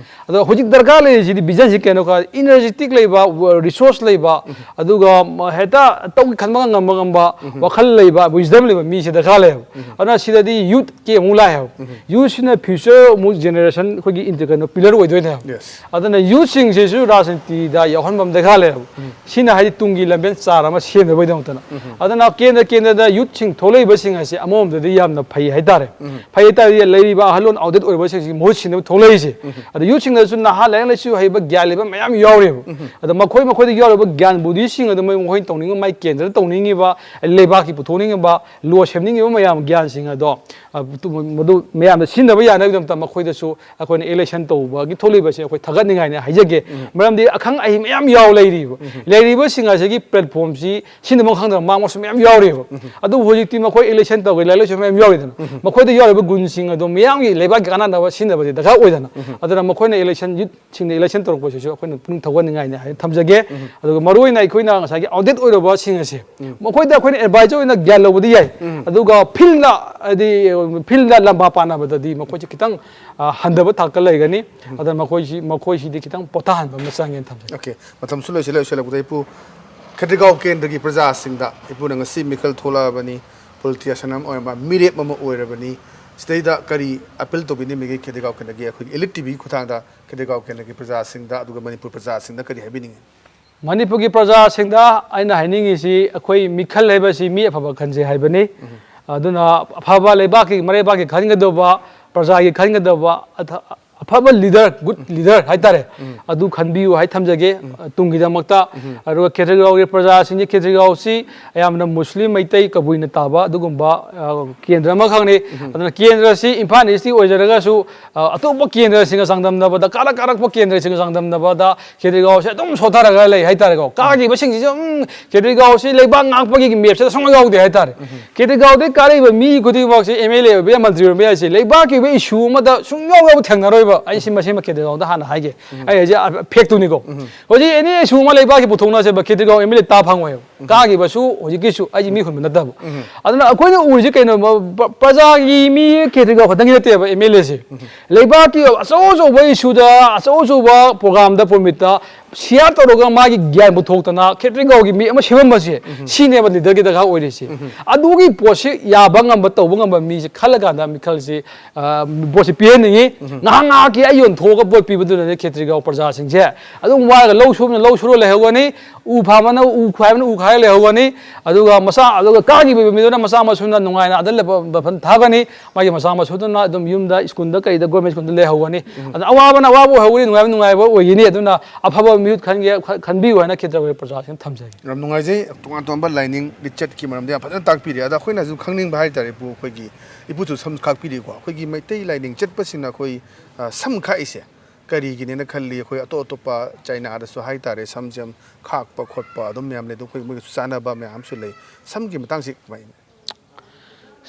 ꯑꯗꯣ ꯍꯧꯖꯤꯛ ꯗꯔꯀꯥꯔ ꯂꯩꯔꯤꯁꯤꯗꯤ ꯚꯤꯖꯟꯁꯤ ꯀꯩꯅꯣ ꯈ-, ꯏꯅꯔꯖꯦꯇꯤꯛ ꯂꯩꯕ, ꯔꯤꯁꯣꯔꯁ ꯂꯩꯕ, ꯑꯗꯨꯒ ꯃ-, ꯍꯦꯛꯇ ꯇꯧꯒꯦ ꯈꯟꯕ ꯉꯝꯕ ꯉꯝꯕ ꯋꯥꯈꯜ ꯂꯩꯕ, ꯋꯤꯁꯗꯝ ꯂꯩꯕ ꯃꯤꯁꯦ ꯗꯔꯀꯥꯔ ꯂꯩꯌꯦꯕ꯫ ꯑꯗꯨꯅ ꯁꯤꯗꯗꯤ ꯌꯨꯠꯀꯤ ꯑꯃꯨꯛ ꯂꯥꯛꯑꯦꯕ꯫ ꯌꯨꯠꯁꯤꯅ ꯐ꯭ꯌꯨꯆꯔ ꯑꯃꯨꯛ ꯖꯦꯅꯦꯔꯦꯁꯟ ꯑꯩꯈꯣꯏꯒꯤ ꯏꯟꯇ-, ꯀꯩꯅꯣ, ꯄꯤꯂꯔ ꯑꯣꯏꯗꯣꯏꯅꯦꯕ꯫ Yes. ꯑꯗꯨꯅ ꯌꯨꯠꯁꯤꯡꯁꯤꯁꯨ ꯔꯥꯖꯅꯤꯇꯤꯗ ꯌꯥꯎꯍꯟꯕ ꯑꯃ ꯗꯔꯀꯥꯔ ꯂꯩꯌꯦꯕ꯫ ꯁꯤꯅ ꯍꯥꯏꯗꯤ ꯇꯨꯡꯒꯤ ꯂꯝꯕꯦꯟ ꯆꯥꯔ ꯑꯃ ꯁꯦꯝꯅꯕꯒꯤꯗꯃꯛꯇꯅ꯫ ꯑꯗꯨꯅ ꯀꯦꯟꯗ꯭ꯔ ꯀꯦꯟꯗ꯭ꯔꯗ ꯌꯨꯠꯁꯤꯡ ꯊꯣꯛꯂꯛꯏꯕꯁꯤꯡ ꯑꯁꯤ ꯑꯃꯔꯣꯝꯗꯗꯤ ꯌꯥꯝꯅ ꯐꯩ ꯍꯥꯏꯇꯥꯔꯦ꯫ ꯐꯩ ꯍꯥꯏꯇꯥꯔꯗꯤ ꯂꯩꯔꯤꯕ ꯑꯍꯜꯂꯣꯟ ꯑꯥꯎꯠꯗꯦꯠ ꯑꯣꯏꯔꯕꯁꯤꯡꯁꯤ ꯃꯍꯨꯠ ꯁꯤꯟꯅꯕ ꯊꯣꯛꯂꯛꯏꯁꯦ꯫ ꯑꯗ ꯌꯨꯠꯁꯤꯡꯗꯁꯨ ꯅꯍꯥ ꯂꯥꯏꯔꯤꯛ ꯂꯥꯏꯁꯨ ꯍꯩꯕ ꯒ꯭ꯌꯥꯟ ꯂꯩꯕ ꯃꯌꯥꯝ ꯌꯥꯎꯔꯦꯕ꯫ ꯑꯗ ꯃꯈꯣꯏ ꯃꯈꯣꯏꯗ ꯌꯥꯎꯔꯤꯕ ꯒ꯭ꯌꯥꯟ ꯕꯨꯙꯤꯁꯤꯡ ꯑꯗꯨ ꯃꯣꯏ ꯃꯈꯣꯏꯅ ꯇꯧꯅꯤꯡꯕ, ꯃꯥꯏ ꯀꯦꯟꯗ꯭ꯔꯗ ꯇꯧꯅꯤꯡꯉꯤꯕ, ꯂꯩꯕꯥꯛꯀꯤ ꯄꯨꯊꯣꯛꯅꯤꯡꯉꯤꯕ, ꯂꯣ ꯁꯦꯝꯅꯤꯡꯉꯤꯕ ꯃꯌꯥꯝ ꯒ꯭ꯌꯥꯟꯁꯤꯡ ꯑꯗꯣ, ꯑ, ꯃꯗꯨ ꯃꯌꯥꯝꯗ ꯁꯤꯖꯤꯟꯅꯕ ꯌꯥꯅꯕꯒꯤꯗꯃꯛꯇ ꯃꯈꯣꯏꯗꯁꯨ ꯑꯩꯈꯣꯏꯅ ꯏꯂꯦꯛꯁꯟ ꯇꯧꯕꯒꯤ ꯊꯣꯛꯂꯛꯏꯕꯁꯦ ꯑꯩꯈꯣꯏ ꯊꯥꯒꯠꯅꯤꯡꯉꯥꯏꯅꯤ ꯍꯥꯏꯖꯒꯦ꯫ ꯃꯔꯝꯗꯤ ꯑꯈꯪ ꯑꯍꯩ ꯃꯌꯥꯝ ꯌꯥꯎ ꯂꯩꯔꯤꯕ, ꯂꯩꯔꯤꯕꯁꯤꯡ ꯑꯁꯤꯒꯤ platformꯁꯤ ꯁꯤꯖꯤꯟꯅꯐꯝ ꯈꯪꯗꯕ ꯃꯥꯡꯕꯁꯨ ꯃꯌꯥꯝ ꯌꯥꯎꯔꯤꯕ꯫ ꯑꯗꯨꯕꯨ ꯍꯧꯖꯤꯛꯇꯤ ꯃꯈꯣꯏ election ꯇꯧꯒꯦ, ꯂꯥꯏꯔꯤꯛ ꯂꯥꯏꯁꯨ ꯃꯌꯥꯝ ꯌꯥꯎꯔꯤꯗꯅ, ꯃꯈꯣꯏꯗ ꯌꯥꯎꯔꯤꯕ ꯒꯨꯟꯁꯤꯡ ꯑꯗꯣ ꯃꯤꯌꯥꯝꯒꯤ ꯂꯩꯕꯥꯛꯀꯤ ꯀꯥꯟꯅꯅꯕ ꯁꯤꯖꯤꯟꯅꯕꯗꯤ ꯗꯔꯀꯥꯔ ꯑꯣꯏꯗꯅ꯫ ꯑꯗꯨꯅ ꯃꯈꯣꯏꯅ election, youthꯁꯤꯡꯗ election ꯇꯧꯔꯛꯄꯁꯤꯁꯨ ꯑꯩꯈꯣꯏꯅ ꯄꯨꯛꯅꯤꯡ ꯊꯧꯒꯠꯅꯤꯡꯉꯥꯏꯅꯤ ꯍꯥꯏꯅ ꯊꯝꯖꯒꯦ꯫ ꯑꯗꯨꯒ ꯃꯔꯨꯑꯣꯏꯅ ꯑꯩꯈꯣꯏꯅ ꯉꯁꯥꯏꯒꯤ outdate ꯑꯣꯏꯔꯕꯁꯤꯡ ꯑꯁꯦ ꯃꯈꯣꯏꯗ ꯑꯩꯈꯣꯏꯅ advisor ꯑꯣꯏꯅ ꯒ꯭ꯌꯥꯟ ꯂꯧꯕꯗꯤ ꯌꯥꯏ꯫ ꯑꯗꯨꯒ fieldꯗ, ꯍꯥꯏꯗꯤ fieldꯗ ꯂꯝꯕꯥ ꯄꯥꯅꯕꯗꯗꯤ ꯃꯈꯣꯏꯁꯦ ꯈꯤꯇꯪ, ꯑ, ꯍꯟꯊꯕ ꯊꯥꯛꯇ ꯂꯩꯒꯅꯤ꯫ ꯑꯗꯨꯅ ꯃꯈꯣꯏꯁꯤ, ꯃꯈꯣꯏꯁꯤꯗꯤ ꯈꯤꯇꯪ ꯄꯣꯊꯥꯍꯟꯕ ꯑꯃ ꯆꯪꯉꯦꯅ ꯊꯝꯖꯒꯦ꯫ OK, ꯃꯇꯝꯁꯨ ꯂꯣꯏꯁꯤꯜꯂꯦ꯫ ꯂꯣꯏꯁꯤꯜꯂꯛꯄꯗ ꯏꯄꯨ, ꯈꯦꯇ꯭ꯔꯤꯒꯥꯎ ꯀꯦꯟꯗ꯭ꯔꯒꯤ ꯄ꯭ꯔꯖꯥꯁꯤꯡꯗ ꯏꯄꯨꯅ ꯉꯁꯤ ꯃꯤꯈꯜ ꯊꯣꯛꯂꯛꯑꯕꯅꯤ, politician ꯑꯃ ꯑꯣꯏꯔꯕ, ꯃꯤꯔꯦꯞ ꯑꯃ ꯑꯣꯏꯔꯕꯅꯤ, ꯁꯤꯗꯩꯗ ꯀꯔꯤ appeal ꯇꯧꯕꯤꯅꯤꯡꯕꯒꯦ? ꯈꯦꯇ꯭ꯔꯤꯒꯥꯎ ꯀꯦꯟꯗ꯭ꯔꯒꯤ, ꯑꯩꯈꯣꯏꯒꯤ Elite TVꯒꯤ ꯈꯨꯠꯊꯥꯡꯗ ꯈꯦꯇ꯭ꯔꯤꯒꯥꯎ ꯀꯦꯟꯗ꯭ꯔꯒꯤ ꯄ꯭ꯔꯖꯥꯁꯤꯡꯗ, ꯑꯗꯨꯒ ꯃꯅꯤꯄꯨꯔ ꯄ꯭ꯔꯖꯥꯁꯤꯡꯗ ꯀꯔꯤ ꯍꯥꯏꯕꯤꯅꯤꯡꯉꯤ? ꯃꯅꯤꯄꯨꯔꯒꯤ ꯄ꯭ꯔꯖꯥꯁꯤꯡꯗ ꯑꯩꯅ ꯍꯥꯏꯅꯤꯡꯉꯤꯁꯤ, ꯑꯩꯈꯣꯏ ꯃꯤꯈꯜ ꯍꯥꯏꯕꯁꯤ ꯃꯤ ꯑꯐꯕ ꯈꯟꯖꯩ ꯍꯥꯏꯕꯅꯤ꯫ ꯑꯗꯨꯅ ꯑꯐꯕ ꯂꯩꯕꯥꯛꯀꯤ, ꯃꯔꯩꯕꯥꯛꯀꯤ ꯈꯟꯒꯗꯧꯕ, ꯄ꯭ꯔꯖꯥꯒꯤ ꯈꯟꯒꯗꯧꯕ, ꯑꯊ-, ꯑꯐꯕ leader, good leader ꯍꯥꯏꯇꯥꯔꯦ, ꯑꯗꯨ ꯈꯟꯕꯤꯌꯨ ꯍꯥꯏ ꯊꯝꯖꯒꯦ, ꯇꯨꯡꯒꯤꯗꯃꯛꯇ꯫ ꯑꯗꯨꯒ ꯈꯦꯇ꯭ꯔꯤꯒꯥꯎꯒꯤ ꯄ꯭ꯔꯖꯥꯁꯤꯡꯁꯦ, ꯈꯦꯇ꯭ꯔꯤꯒꯥꯎꯁꯤ ꯑꯌꯥꯝꯕꯅ ꯃꯨꯁꯂꯤꯝ, ꯃꯩꯇꯩ, ꯀꯕꯨꯏꯅ ꯇꯥꯕ ꯑꯗꯨꯒꯨꯝꯕ, ꯑ, ꯀꯦꯟꯗ꯭ꯔ ꯑꯃꯈꯛꯅꯤ꯫ ꯑꯗꯨꯅ ꯀꯦꯟꯗ꯭ꯔꯁꯤ ꯏꯝꯐꯥꯜ Eastꯀꯤ ꯑꯣꯏꯖꯔꯒꯁꯨ, ꯑ, ꯑꯇꯣꯞꯄ ꯀꯦꯟꯗ꯭ꯔꯁꯤꯡꯒ ꯆꯥꯡꯗꯝꯅꯕꯗ, ꯀꯥꯔꯛ ꯀꯥꯔꯛꯄ ꯀꯦꯟꯗ꯭ꯔꯁꯤꯡꯒ ꯆꯥꯡꯗꯝꯅꯕꯗ ꯈꯦꯇ꯭ꯔꯤꯒꯥꯎꯁꯦ ꯑꯗꯨꯝ ꯁꯣꯊꯔꯒ ꯂꯩ ꯍꯥꯏꯇꯥꯔꯦꯀꯣ꯫ ꯀꯥꯈꯤꯕꯁꯤꯡꯁꯤꯁꯨ, ꯎꯝ, ꯈꯦꯇ꯭ꯔꯤꯒꯥꯎꯁꯤ ꯂꯩꯕꯥꯛ ꯉꯥꯛꯄꯒꯤ mapꯁꯤꯗ ꯁꯨꯡꯌꯥꯎ ꯌꯥꯎꯗꯦ ꯍꯥꯏꯇꯥꯔꯦ꯫ ꯈꯦꯇ꯭ꯔꯤꯒꯥꯎꯗꯒꯤ ꯀꯥꯔꯛꯏꯕ ꯃꯤ ꯈꯨꯗꯤꯡꯃꯛꯁꯦ MLA ꯑꯣꯏꯕ ꯌꯥꯏ, ꯃꯟꯇ꯭ꯔꯤ ꯑꯣꯏꯕ ꯌꯥꯏ, ꯁꯤ ꯂꯩꯕꯥꯛꯀꯤ ꯑꯣꯏꯕ issue ꯑꯃꯗ ꯁꯨꯡꯌꯥꯎ ꯌꯥꯎꯕ ꯊꯦꯡꯅꯔꯣꯏꯕ꯫ ꯑꯩ ꯁꯤ ꯃꯁꯤꯃ ꯈꯦꯇ꯭ꯔꯤꯒꯥꯎꯗ ꯍꯥꯟꯅ ꯍꯥꯏꯒꯦ꯫ ꯑꯩ ꯍꯧꯖꯤꯛ factꯇꯨꯅꯤꯀꯣ꯫ ꯍꯧꯖꯤꯛ any issue ꯑꯃ ꯂꯩꯕꯥꯛꯀꯤ ꯄꯨꯊꯣꯛꯅꯁꯦꯕ, ꯈꯦꯇ꯭ꯔꯤꯒꯥꯎ MLA ꯇꯥ ꯐꯪꯉꯣꯏꯕ꯫ ꯀꯥꯈꯤꯕꯁꯨ ꯍꯧꯖꯤꯛꯀꯤꯁꯨ ꯑꯩꯁꯦ ꯃꯤ ꯍꯨꯟꯕ ꯅꯠꯇꯕ꯫ ꯑꯗꯨꯅ ꯑꯩꯈꯣꯏꯅ ꯎꯔꯤꯁꯦ ꯀꯩꯅꯣ, ꯄ-, ꯄ꯭ꯔꯖꯥꯒꯤ ꯃꯤ ꯈꯦꯇ꯭ꯔꯤꯒꯥꯎ ꯈꯛꯇꯪꯒꯤ ꯅꯠꯇꯦꯕ MLAꯁꯦ꯫ ꯂꯩꯕꯥꯛꯀꯤ ꯑꯆꯧ ꯑꯆꯧꯕ issueꯗ, ꯑꯆꯧ ꯑꯆꯧꯕ programꯗ, permitꯇ share ꯇꯧꯔꯒ ꯃꯥꯒꯤ ꯒ꯭ꯌꯥꯟ ꯄꯨꯊꯣꯛꯇꯅ ꯈꯦꯇ꯭ꯔꯤꯒꯥꯎꯒꯤ ꯃꯤ ꯑꯃ ꯁꯦꯝꯃꯝꯕꯁꯦ, ꯁꯤꯅꯦꯕ leaderꯒꯤ ꯗꯔꯀꯥꯔ ꯑꯣꯏꯔꯤꯁꯦ꯫ ꯑꯗꯨꯒꯤ ꯄꯣꯠꯁꯤ ꯌꯥꯕ ꯉꯝꯕ, ꯇꯧꯕ ꯉꯝꯕ ꯃꯤꯁꯦ ꯈꯜꯂꯀꯥꯟꯗ ꯃꯤꯈꯜꯁꯤ, ꯑ, ꯚꯣꯠꯁꯤ ꯄꯤꯍꯟꯅꯤꯡꯉꯤ꯫ ꯉꯥꯏꯍꯥꯛ ꯉꯥꯏꯍꯥꯛꯀꯤ ꯑꯩ ꯌꯣꯟꯊꯣꯛꯑꯒ ꯚꯣꯠ ꯄꯤꯕꯗꯨꯅꯅꯦ ꯈꯦꯇ꯭ꯔꯤꯒꯥꯎ ꯄ꯭ꯔꯖꯥꯁꯤꯡꯁꯦ ꯑꯗꯨꯝ ꯋꯥꯔꯒ ꯂꯧ ꯁꯨꯕꯅ ꯂꯧ ꯁꯨꯔ ꯂꯩꯍꯧꯒꯅꯤ, ꯎ ꯐꯥꯕꯅ ꯎ ꯈꯥꯏꯕꯅ ꯎ ꯈꯥꯏꯔ ꯂꯩꯍꯧꯒꯅꯤ꯫ ꯑꯗꯨꯒ ꯃꯆꯥ, ꯑꯗꯨꯒ ꯀꯥꯈꯤꯕ ꯃꯤꯗꯨꯅ ꯃꯆꯥ ꯃꯁꯨꯅ ꯅꯨꯡꯉꯥꯏꯅ ꯑꯗ ꯂꯩꯕ ꯃꯐꯝ ꯊꯥꯒꯅꯤ꯫ ꯃꯥꯒꯤ ꯃꯆꯥ ꯃꯁꯨꯗꯨꯅ ꯑꯗꯨꯝ ꯌꯨꯝꯗ, ꯁ꯭ꯀꯨꯜꯗ ꯀꯩꯗ, government ꯁ꯭ꯀꯨꯜꯗ ꯂꯩꯍꯧꯒꯅꯤ꯫ ꯑꯗꯨꯅ ꯑꯋꯥꯕꯅ ꯑꯋꯥꯕ ꯑꯣꯏꯍꯧꯒꯅꯤ, ꯅꯨꯡꯉꯥꯏꯕ ꯅꯨꯡꯉꯥꯏꯕ ꯑꯣꯏꯒꯅꯤ꯫ ꯑꯗꯨꯅ ꯑꯐꯕ ꯃꯤꯍꯨꯠ ꯈꯟꯒꯦ, ꯈ-, ꯈꯟꯕꯤꯌꯨ ꯍꯥꯏꯅ ꯈꯦꯇ꯭ꯔꯤꯒꯥꯎ ꯄ꯭ꯔꯖꯥꯁꯤꯡ ꯊꯝꯖꯒꯦ꯫ ꯌꯥꯝ ꯅꯨꯡꯉꯥꯏꯖꯩ꯫ ꯇꯣꯉꯥꯟ ꯇꯣꯉꯥꯟꯕ ꯂꯥꯏꯅꯤꯡ ꯂꯤꯆꯠꯀꯤ ꯃꯔꯝꯗ ꯌꯥꯝ ꯐꯖꯅ ꯇꯥꯛꯄꯤꯔꯦ꯫ ꯑꯗ ꯑꯩꯈꯣꯏꯅ ꯁꯨꯝ ꯈꯪꯅꯤꯡꯕ ꯍꯥꯏꯇꯥꯔꯦ, ꯏꯄꯨ, ꯑꯩꯈꯣꯏꯒꯤ ꯏꯄꯨꯁꯨ ꯁꯝ ꯈꯥꯛꯄꯤꯔꯤꯀꯣ, ꯑꯩꯈꯣꯏꯒꯤ ꯃꯩꯇꯩ ꯂꯥꯏꯅꯤꯡ ꯆꯠꯄꯁꯤꯡꯅ ꯑꯩꯈꯣꯏ, ꯑ, ꯁꯝ ꯈꯥꯛꯏꯁꯦ, ꯀꯔꯤꯒꯤꯅꯦꯅ ꯈꯜꯂꯤ? ꯑꯩꯈꯣꯏ ꯑꯇꯣꯞ ꯑꯇꯣꯞꯄ ꯆꯥꯏꯅꯥꯗꯁꯨ ꯍꯥꯏꯇꯥꯔꯦ, ꯁꯝꯁꯦ ꯌꯥꯝ ꯈꯥꯛꯄ ꯈꯣꯠꯄ ꯑꯗꯨꯝ ꯃꯌꯥꯝ ꯂꯩ, ꯑꯗꯨꯝ ꯑꯩꯈꯣꯏ ꯃꯣꯏꯒꯁꯨ ꯆꯥꯟꯅꯕ ꯃꯌꯥꯝ ꯑꯃꯁꯨ ꯂꯩ꯫ ꯁꯝꯒꯤ ꯃꯇꯥꯡꯁꯤ ꯀꯃꯥꯏꯅ?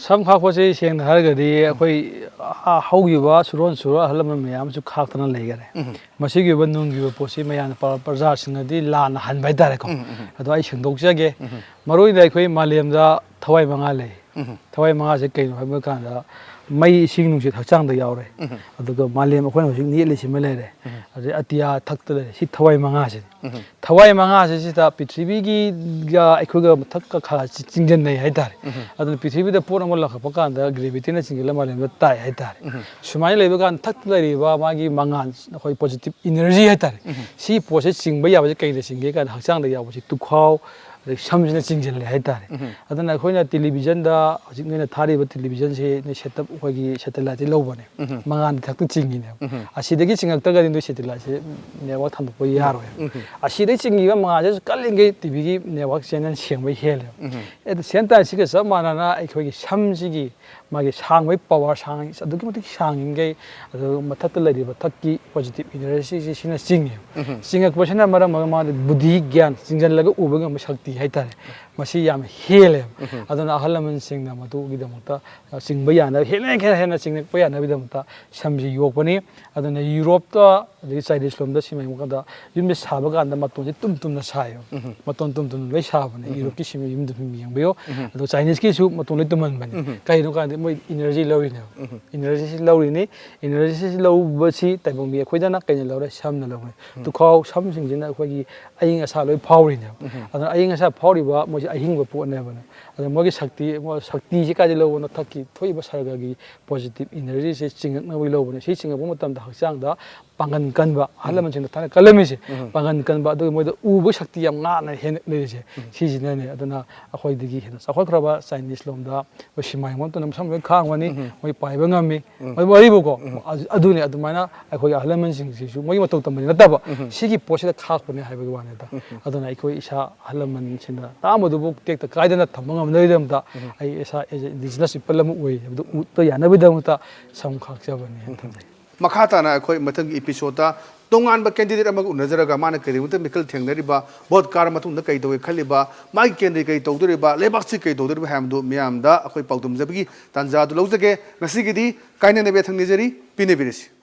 ꯁꯝ ꯈꯥꯛꯄꯁꯤ ꯁꯦꯡꯅ ꯍꯥꯏꯔꯒꯗꯤ ꯑꯩꯈꯣꯏ, ꯑ, ꯍꯧꯈꯤꯕ ꯁꯨꯔꯣꯟ ꯁꯨꯔꯣꯟ ꯑꯍꯜ ꯂꯃꯟ ꯃꯌꯥꯝ ꯑꯃꯁꯨ ꯈꯥꯛꯇꯅ ꯂꯩꯈꯔꯦ꯫ ꯎꯝ꯫ ꯃꯁꯤꯒꯤ ꯑꯣꯏꯕ ꯅꯨꯡꯒꯤ ꯑꯣꯏꯕ ꯄꯣꯠꯁꯤ ꯃꯌꯥꯝꯅ ꯄ꯭ꯔ-, ꯄ꯭ꯔꯖꯥꯁꯤꯡꯅꯗꯤ ꯂꯥꯟꯅ ꯍꯟꯕ ꯍꯥꯏꯇꯥꯔꯦꯀꯣ꯫ ꯎꯝ, ꯎꯝ꯫ ꯑꯗꯣ ꯑꯩ ꯁꯦꯡꯗꯣꯛꯆꯒꯦ꯫ ꯎꯝ꯫ ꯃꯔꯨ ꯑꯣꯏꯅ ꯑꯩꯈꯣꯏ ꯃꯥꯂꯦꯝꯗ ꯊꯋꯥꯏ ꯃꯉꯥ ꯂꯩ꯫ ꯎꯝ꯫ ꯊꯋꯥꯏ ꯃꯉꯥꯁꯦ ꯀꯩꯅꯣ ꯍꯥꯏꯕ ꯀꯥꯟꯗ, ꯃꯩ, ꯏꯁꯤꯡ, ꯅꯨꯡꯁꯤꯠ ꯍꯛꯆꯥꯡꯗ ꯌꯥꯎꯔꯦ꯫ ꯎꯝ꯫ ꯑꯗꯨꯒ ꯃꯥꯂꯦꯝ ꯑꯩꯈꯣꯏꯅ ꯍꯧꯖꯤꯛ ꯅꯦꯠꯂꯤꯁꯤꯃ ꯂꯩꯔꯦ꯫ ꯎꯝ꯫ ꯑꯗꯩ ꯑꯇꯤꯌꯥ ꯊꯛꯇ ꯂꯩꯔꯦ꯫ ꯁꯤ ꯊꯋꯥꯏ ꯃꯉꯥꯁꯤꯅꯤ꯫ ꯎꯝ꯫ ꯊꯋꯥꯏ ꯃꯉꯥꯁꯤꯁꯤꯗ ꯄ꯭ꯔꯤꯊꯤꯕꯤꯒꯤꯒ ꯑꯩꯈꯣꯏꯒ ꯃꯊꯛꯀ ꯈꯔ ꯆꯤ-, ꯆꯤꯡꯁꯤꯟꯅꯩ ꯍꯥꯏꯇꯥꯔꯦ꯫ ꯎꯝ꯫ ꯑꯗꯨꯅ ꯄ꯭ꯔꯤꯊꯤꯕꯤꯗ ꯄꯣꯠ ꯑꯃ ꯂꯪꯈꯠꯄ ꯀꯥꯟꯗ ꯒ꯭ꯔꯦꯚꯤꯇꯤꯅ ꯆꯤꯡꯁꯤꯜꯂ ꯃꯥꯂꯦꯝꯗ ꯇꯥꯏ ꯍꯥꯏꯇꯥꯔꯦ꯫ ꯎꯝ꯫ ꯁꯨꯃꯥꯏꯅ ꯂꯩꯕ ꯀꯥꯟꯗ ꯊꯛꯇ ꯂꯩꯔꯤꯕ ꯃꯥꯒꯤ ꯃꯉꯥꯜ, ꯑꯩꯈꯣꯏ ꯄꯣꯖꯤꯇꯤꯚ ꯏꯅꯔꯖꯤ ꯍꯥꯏꯇꯥꯔꯦ꯫ ꯎꯝ꯫ ꯁꯤ ꯄꯣꯠꯁꯦ ꯆꯤꯡꯕ ꯌꯥꯕꯁꯦ ꯀꯩꯗ ꯆꯤꯡꯒꯦ ꯀꯥꯏꯅ ꯍꯛꯆꯥꯡꯗ ꯌꯥꯎꯕꯁꯤ ꯇꯨꯈꯥꯎ, ꯑꯗꯩ ꯁꯝꯁꯤꯅ ꯆꯤꯡꯁꯤꯜꯂꯦ ꯍꯥꯏꯇꯥꯔꯦ꯫ ꯎꯝ꯫ ꯑꯗꯨꯅ ꯑꯩꯈꯣꯏꯅ ꯇꯦꯂꯤꯚꯤꯖꯟꯗ, ꯍꯧꯖꯤꯛ ꯅꯣꯏꯅ ꯊꯥꯔꯤꯕ ꯇꯦꯂꯤꯚꯤꯖꯟꯁꯦ ꯅꯣꯏ ꯁꯦꯠ ꯑꯞ, ꯑꯩꯈꯣꯏꯒꯤ ꯁꯦꯇꯦꯂꯥꯏꯠꯇꯒꯤ ꯂꯧꯕꯅꯦ꯫ ꯎꯝ꯫ ꯃꯉꯥꯜꯗꯤ ꯊꯛꯇ ꯆꯤꯡꯉꯤꯅꯦꯕ꯫ ꯎꯝ꯫ ꯑꯁꯤꯗꯒꯤ ꯆꯤꯡꯉꯛꯇ꯭ꯔꯒꯗꯤ ꯅꯣꯏ ꯁꯦꯇꯦꯂꯥꯏꯠꯁꯦ ꯅꯦꯠꯋꯥꯛ ꯊꯝꯗꯣꯛꯄ ꯌꯥꯔꯣꯏ꯫ ꯎꯝ꯫ ꯑꯁꯤꯗꯒꯤ ꯆꯤꯡꯉꯤꯕ ꯃꯉꯥꯜꯁꯦ ꯀꯜꯂꯤꯉꯩ ꯇꯤ ꯚꯤꯒꯤ ꯅꯦꯠꯋꯥꯛ ꯆꯦꯅꯦꯜ ꯁꯦꯡꯕ ꯍꯦꯜꯂꯦꯕ꯫ ꯎꯝ꯫ ꯑꯦꯠ ꯗ ꯁꯦꯝ ꯇꯥꯏꯝ ꯁꯤꯒ ꯆꯞ ꯃꯥꯟꯅꯅ ꯑꯩꯈꯣꯏꯒꯤ ꯁꯝꯁꯤꯒꯤ ꯃꯥꯒꯤ ꯁꯥꯡꯕꯒꯤ ꯄꯋꯥꯔ, ꯁꯥꯡ-, ꯑꯗꯨꯛꯀꯤ ꯃꯇꯤꯛ ꯁꯥꯡꯉꯤꯈꯩ ꯑꯗꯨ ꯃꯊꯛꯇ ꯂꯩꯔꯤꯕ ꯊꯛꯀꯤ ꯄꯣꯖꯤꯇꯤꯚ ꯏꯅꯔꯖꯤꯁꯤ ꯁꯤꯅ ꯆꯤꯡꯉꯦꯕ꯫ ꯎꯝ꯫ ꯆꯤꯡꯉꯛꯄꯁꯤꯅ ꯃꯔꯝ ꯑꯣꯏꯔꯒ ꯃꯥꯗꯤ ꯕꯨꯙꯤ, ꯒ꯭ꯌꯥꯟ, ꯆꯤꯡꯁꯤꯜꯂꯒ ꯎꯕ ꯉꯝꯕ ꯁꯛꯇꯤ ꯍꯥꯏꯇꯥꯔꯦ, ꯃꯁꯤ ꯌꯥꯝ ꯍꯦꯜꯂꯦꯕ꯫ ꯎꯝ꯫ ꯑꯗꯨꯅ ꯑꯍꯜ ꯂꯃꯟꯁꯤꯡꯅ ꯃꯗꯨꯒꯤꯗꯃꯛꯇ ꯆꯤꯡꯕ ꯌꯥꯅꯕ, ꯍꯦꯟꯅ ꯍꯦꯟꯅ ꯍꯦꯟꯅ ꯆꯤꯡꯉꯛꯄ ꯌꯥꯅꯕꯒꯤꯗꯃꯛꯇ ꯁꯝꯁꯤ ꯌꯣꯛꯄꯅꯤ꯫ ꯑꯗꯨꯅ ꯌꯨꯔꯣꯞꯇ, ꯑꯗꯒꯤ ꯆꯥꯏꯅꯤꯁ ꯂꯣꯝꯗ ꯁꯤꯃꯥꯏ ꯀꯥꯟꯗ ꯌꯨꯝꯁꯦ ꯁꯥꯕ ꯀꯥꯟꯗ ꯃꯇꯣꯟꯁꯦ ꯇꯨꯝ ꯇꯨꯝꯅ ꯁꯥꯏꯌꯦꯕ꯫ ꯎꯝ꯫ ꯃꯇꯣꯟ ꯇꯨꯝ ꯇꯨꯝꯅ ꯂꯣꯏ ꯁꯥꯕꯅꯦ꯫ ꯎꯝ꯫ ꯌꯨꯔꯣꯞꯀꯤ ꯁꯤꯃꯥ ꯌꯨꯝꯗ ꯑꯗꯨꯝ ꯌꯦꯡꯕꯤꯌꯣ꯫ ꯎꯝ꯫ ꯑꯗꯣ ꯆꯥꯏꯅꯤꯁꯀꯤꯁꯨ ꯃꯇꯣꯟ ꯂꯣꯏ ꯇꯨꯝꯍꯟꯕꯅꯦ꯫ ꯎꯝ꯫ ꯀꯩꯒꯤꯅꯣ ꯀꯥꯟꯗ ꯃꯣꯏ ꯏꯅꯔꯖꯤ ꯂꯧꯔꯤꯅꯦꯕ꯫ ꯎꯝ꯫ ꯏꯅꯔꯖꯤꯁꯤ ꯂꯧꯔꯤꯅꯤ꯫ ꯏꯅꯔꯖꯤꯁꯤ ꯂꯧꯕꯁꯤ ꯇꯥꯏꯕꯪ ꯃꯤ ꯑꯩꯈꯣꯏꯗꯅ ꯀꯩꯅ ꯂꯧꯔꯦ? ꯁꯝꯅ ꯂꯧꯔꯦ꯫ ꯎꯝ꯫ ꯇꯨꯈꯥꯎ ꯁꯝꯁꯤꯡꯁꯤꯅ ꯑꯩꯈꯣꯏꯒꯤ ꯑꯏꯪ ꯑꯁꯥ ꯂꯣꯏ ꯐꯥꯎꯔꯤꯅꯦꯕ꯫ ꯎꯝ꯫ ꯑꯗꯨꯅ ꯑꯏꯪ ꯑꯁꯥ ꯐꯥꯎꯔꯤꯕ ꯃꯣꯏꯁꯦ ꯑꯍꯤꯡꯕ ꯄꯣꯠꯅꯦꯕꯅ꯫ ꯑꯗ ꯃꯣꯏꯒꯤ ꯁꯛꯇꯤ, ꯃꯣꯏ ꯁꯛꯇꯤꯁꯤ ꯀꯥꯏꯗ ꯂꯧꯕꯅꯣ? ꯊꯛꯀꯤ ꯊꯣꯛꯏꯕ ꯁꯔꯒꯒꯤ ꯄꯣꯖꯤꯇꯤꯚ ꯏꯅꯔꯖꯤꯁꯦ ꯆꯤꯡꯉꯛꯅꯕꯒꯤ ꯂꯧꯕꯅꯦ꯫ ꯁꯤ ꯆꯤꯡꯉꯛꯄ ꯃꯇꯝꯗ ꯍꯛꯆꯥꯡꯗ ꯄꯥꯡꯒꯟ ꯀꯟꯕ, ꯑꯍꯜ ꯎꯝ꯫ ꯂꯃꯟꯁꯤꯡꯅ ꯊꯥꯏꯅ ꯀꯜꯂꯝꯃꯤꯁꯦ, ꯎꯝ꯫ ꯄꯥꯡꯒꯟ ꯀꯟꯕ, ꯑꯗꯨꯒ ꯃꯣꯏꯗ ꯎꯕ ꯁꯛꯇꯤ ꯌꯥꯝ ꯉꯥꯅ ꯍꯦꯟꯅ ꯂꯩꯔꯤꯁꯦ, ꯎꯝ꯫ ꯁꯤꯁꯤꯅꯅꯦ꯫ ꯑꯗꯨꯅ ꯑꯩꯈꯣꯏꯗꯒꯤ ꯍꯦꯟꯅ ꯆꯥꯎꯈꯠꯈ꯭ꯔꯕ ꯆꯥꯏꯅꯤꯁ ꯂꯣꯝꯗ ꯑꯩꯈꯣꯏ ꯁꯤꯃꯥ ꯌꯦꯡꯕ ꯃꯇꯝꯗ ꯃꯁꯝ ꯂꯣꯏ ꯈꯥꯡꯕꯅꯤ, ꯎꯝ꯫ ꯃꯣꯏ ꯄꯥꯏꯕ ꯉꯝꯃꯤ, ꯎꯝ꯫ ꯃꯣꯏ ꯋꯥꯔꯤꯕꯨꯀꯣ, ꯎꯝ꯫ ꯑꯗꯨ-, ꯑꯗꯨꯅꯦ꯫ ꯑꯗꯨꯃꯥꯏꯅ ꯑꯩꯈꯣꯏꯒꯤ ꯑꯍꯜ ꯂꯃꯟꯁꯤꯡꯁꯤꯁꯨ ꯃꯣꯏꯒꯤ ꯃꯇꯧ ꯇꯝꯕꯗꯤ ꯅꯠꯇꯕ, ꯎꯝ꯫ ꯁꯤꯒꯤ ꯄꯣꯠꯁꯤꯗ ꯈꯥꯛꯄꯅꯦ ꯍꯥꯏꯕꯒꯤ ꯋꯥꯅꯤꯗ꯫ ꯎꯝ꯫ ꯑꯗꯨꯅ ꯑꯩꯈꯣꯏ ꯏꯁꯥ ꯑꯍꯜ ꯂꯃꯟꯁꯤꯡꯅ ꯇꯥꯛꯑꯝꯕꯗꯨꯕꯨ ꯇꯦꯛꯇ ꯀꯥꯏꯗꯅ ꯊꯝꯕ ꯉꯝꯅꯕꯒꯤꯗꯃꯛꯇ ꯎꯝ꯫ ꯑꯩ ꯏꯁꯥ as a indigenous people ꯑꯃ ꯑꯣꯏ ꯍꯥꯏꯕꯗꯨ ꯎꯠꯄ ꯌꯥꯅꯕꯒꯤꯗꯃꯛꯇ ꯁꯝ ꯈꯥꯛꯆꯕꯅꯦꯅ ꯎꯝ꯫ ꯊꯝꯖꯩ꯫ ꯃꯈꯥ ꯇꯥꯅ ꯑꯩꯈꯣꯏ ꯃꯊꯪꯒꯤ ꯏꯄꯤꯁꯣꯗꯇ ꯇꯣꯉꯥꯟꯕ ꯀꯦꯟꯗꯤꯗꯦꯠ ꯑꯃꯒ ꯎꯅꯖꯔꯒ ꯃꯥꯅ ꯀꯔꯤꯒꯨꯝꯕ ꯃꯤꯈꯜ ꯊꯦꯡꯅꯔꯤꯕ, ꯚꯣꯠ ꯀꯥꯔ ꯃꯇꯨꯡꯗ ꯀꯩ ꯇꯧꯒꯦ ꯈꯜꯂꯤꯕ, ꯃꯥꯒꯤ ꯀꯦꯟꯗ꯭ꯔ ꯀꯩ ꯇꯧꯗꯣꯔꯤꯕ, ꯂꯩꯕꯥꯛꯁꯤ ꯀꯩ ꯇꯧꯗꯣꯔꯤꯕ ꯍꯥꯏꯕꯗꯨ ꯃꯤꯌꯥꯝꯗ ꯑꯩꯈꯣꯏ ꯄꯥꯎꯗꯝꯖꯕꯒꯤ ꯇꯥꯟꯖꯥꯗꯨ ꯂꯧꯖꯒꯦ꯫ ꯉꯁꯤꯒꯤꯗꯤ ꯀꯥꯏꯅꯅꯕ ꯌꯥꯊꯪ ꯅꯤꯖꯔꯤ꯫ ꯄꯤꯅꯕꯤꯔꯁꯤ꯫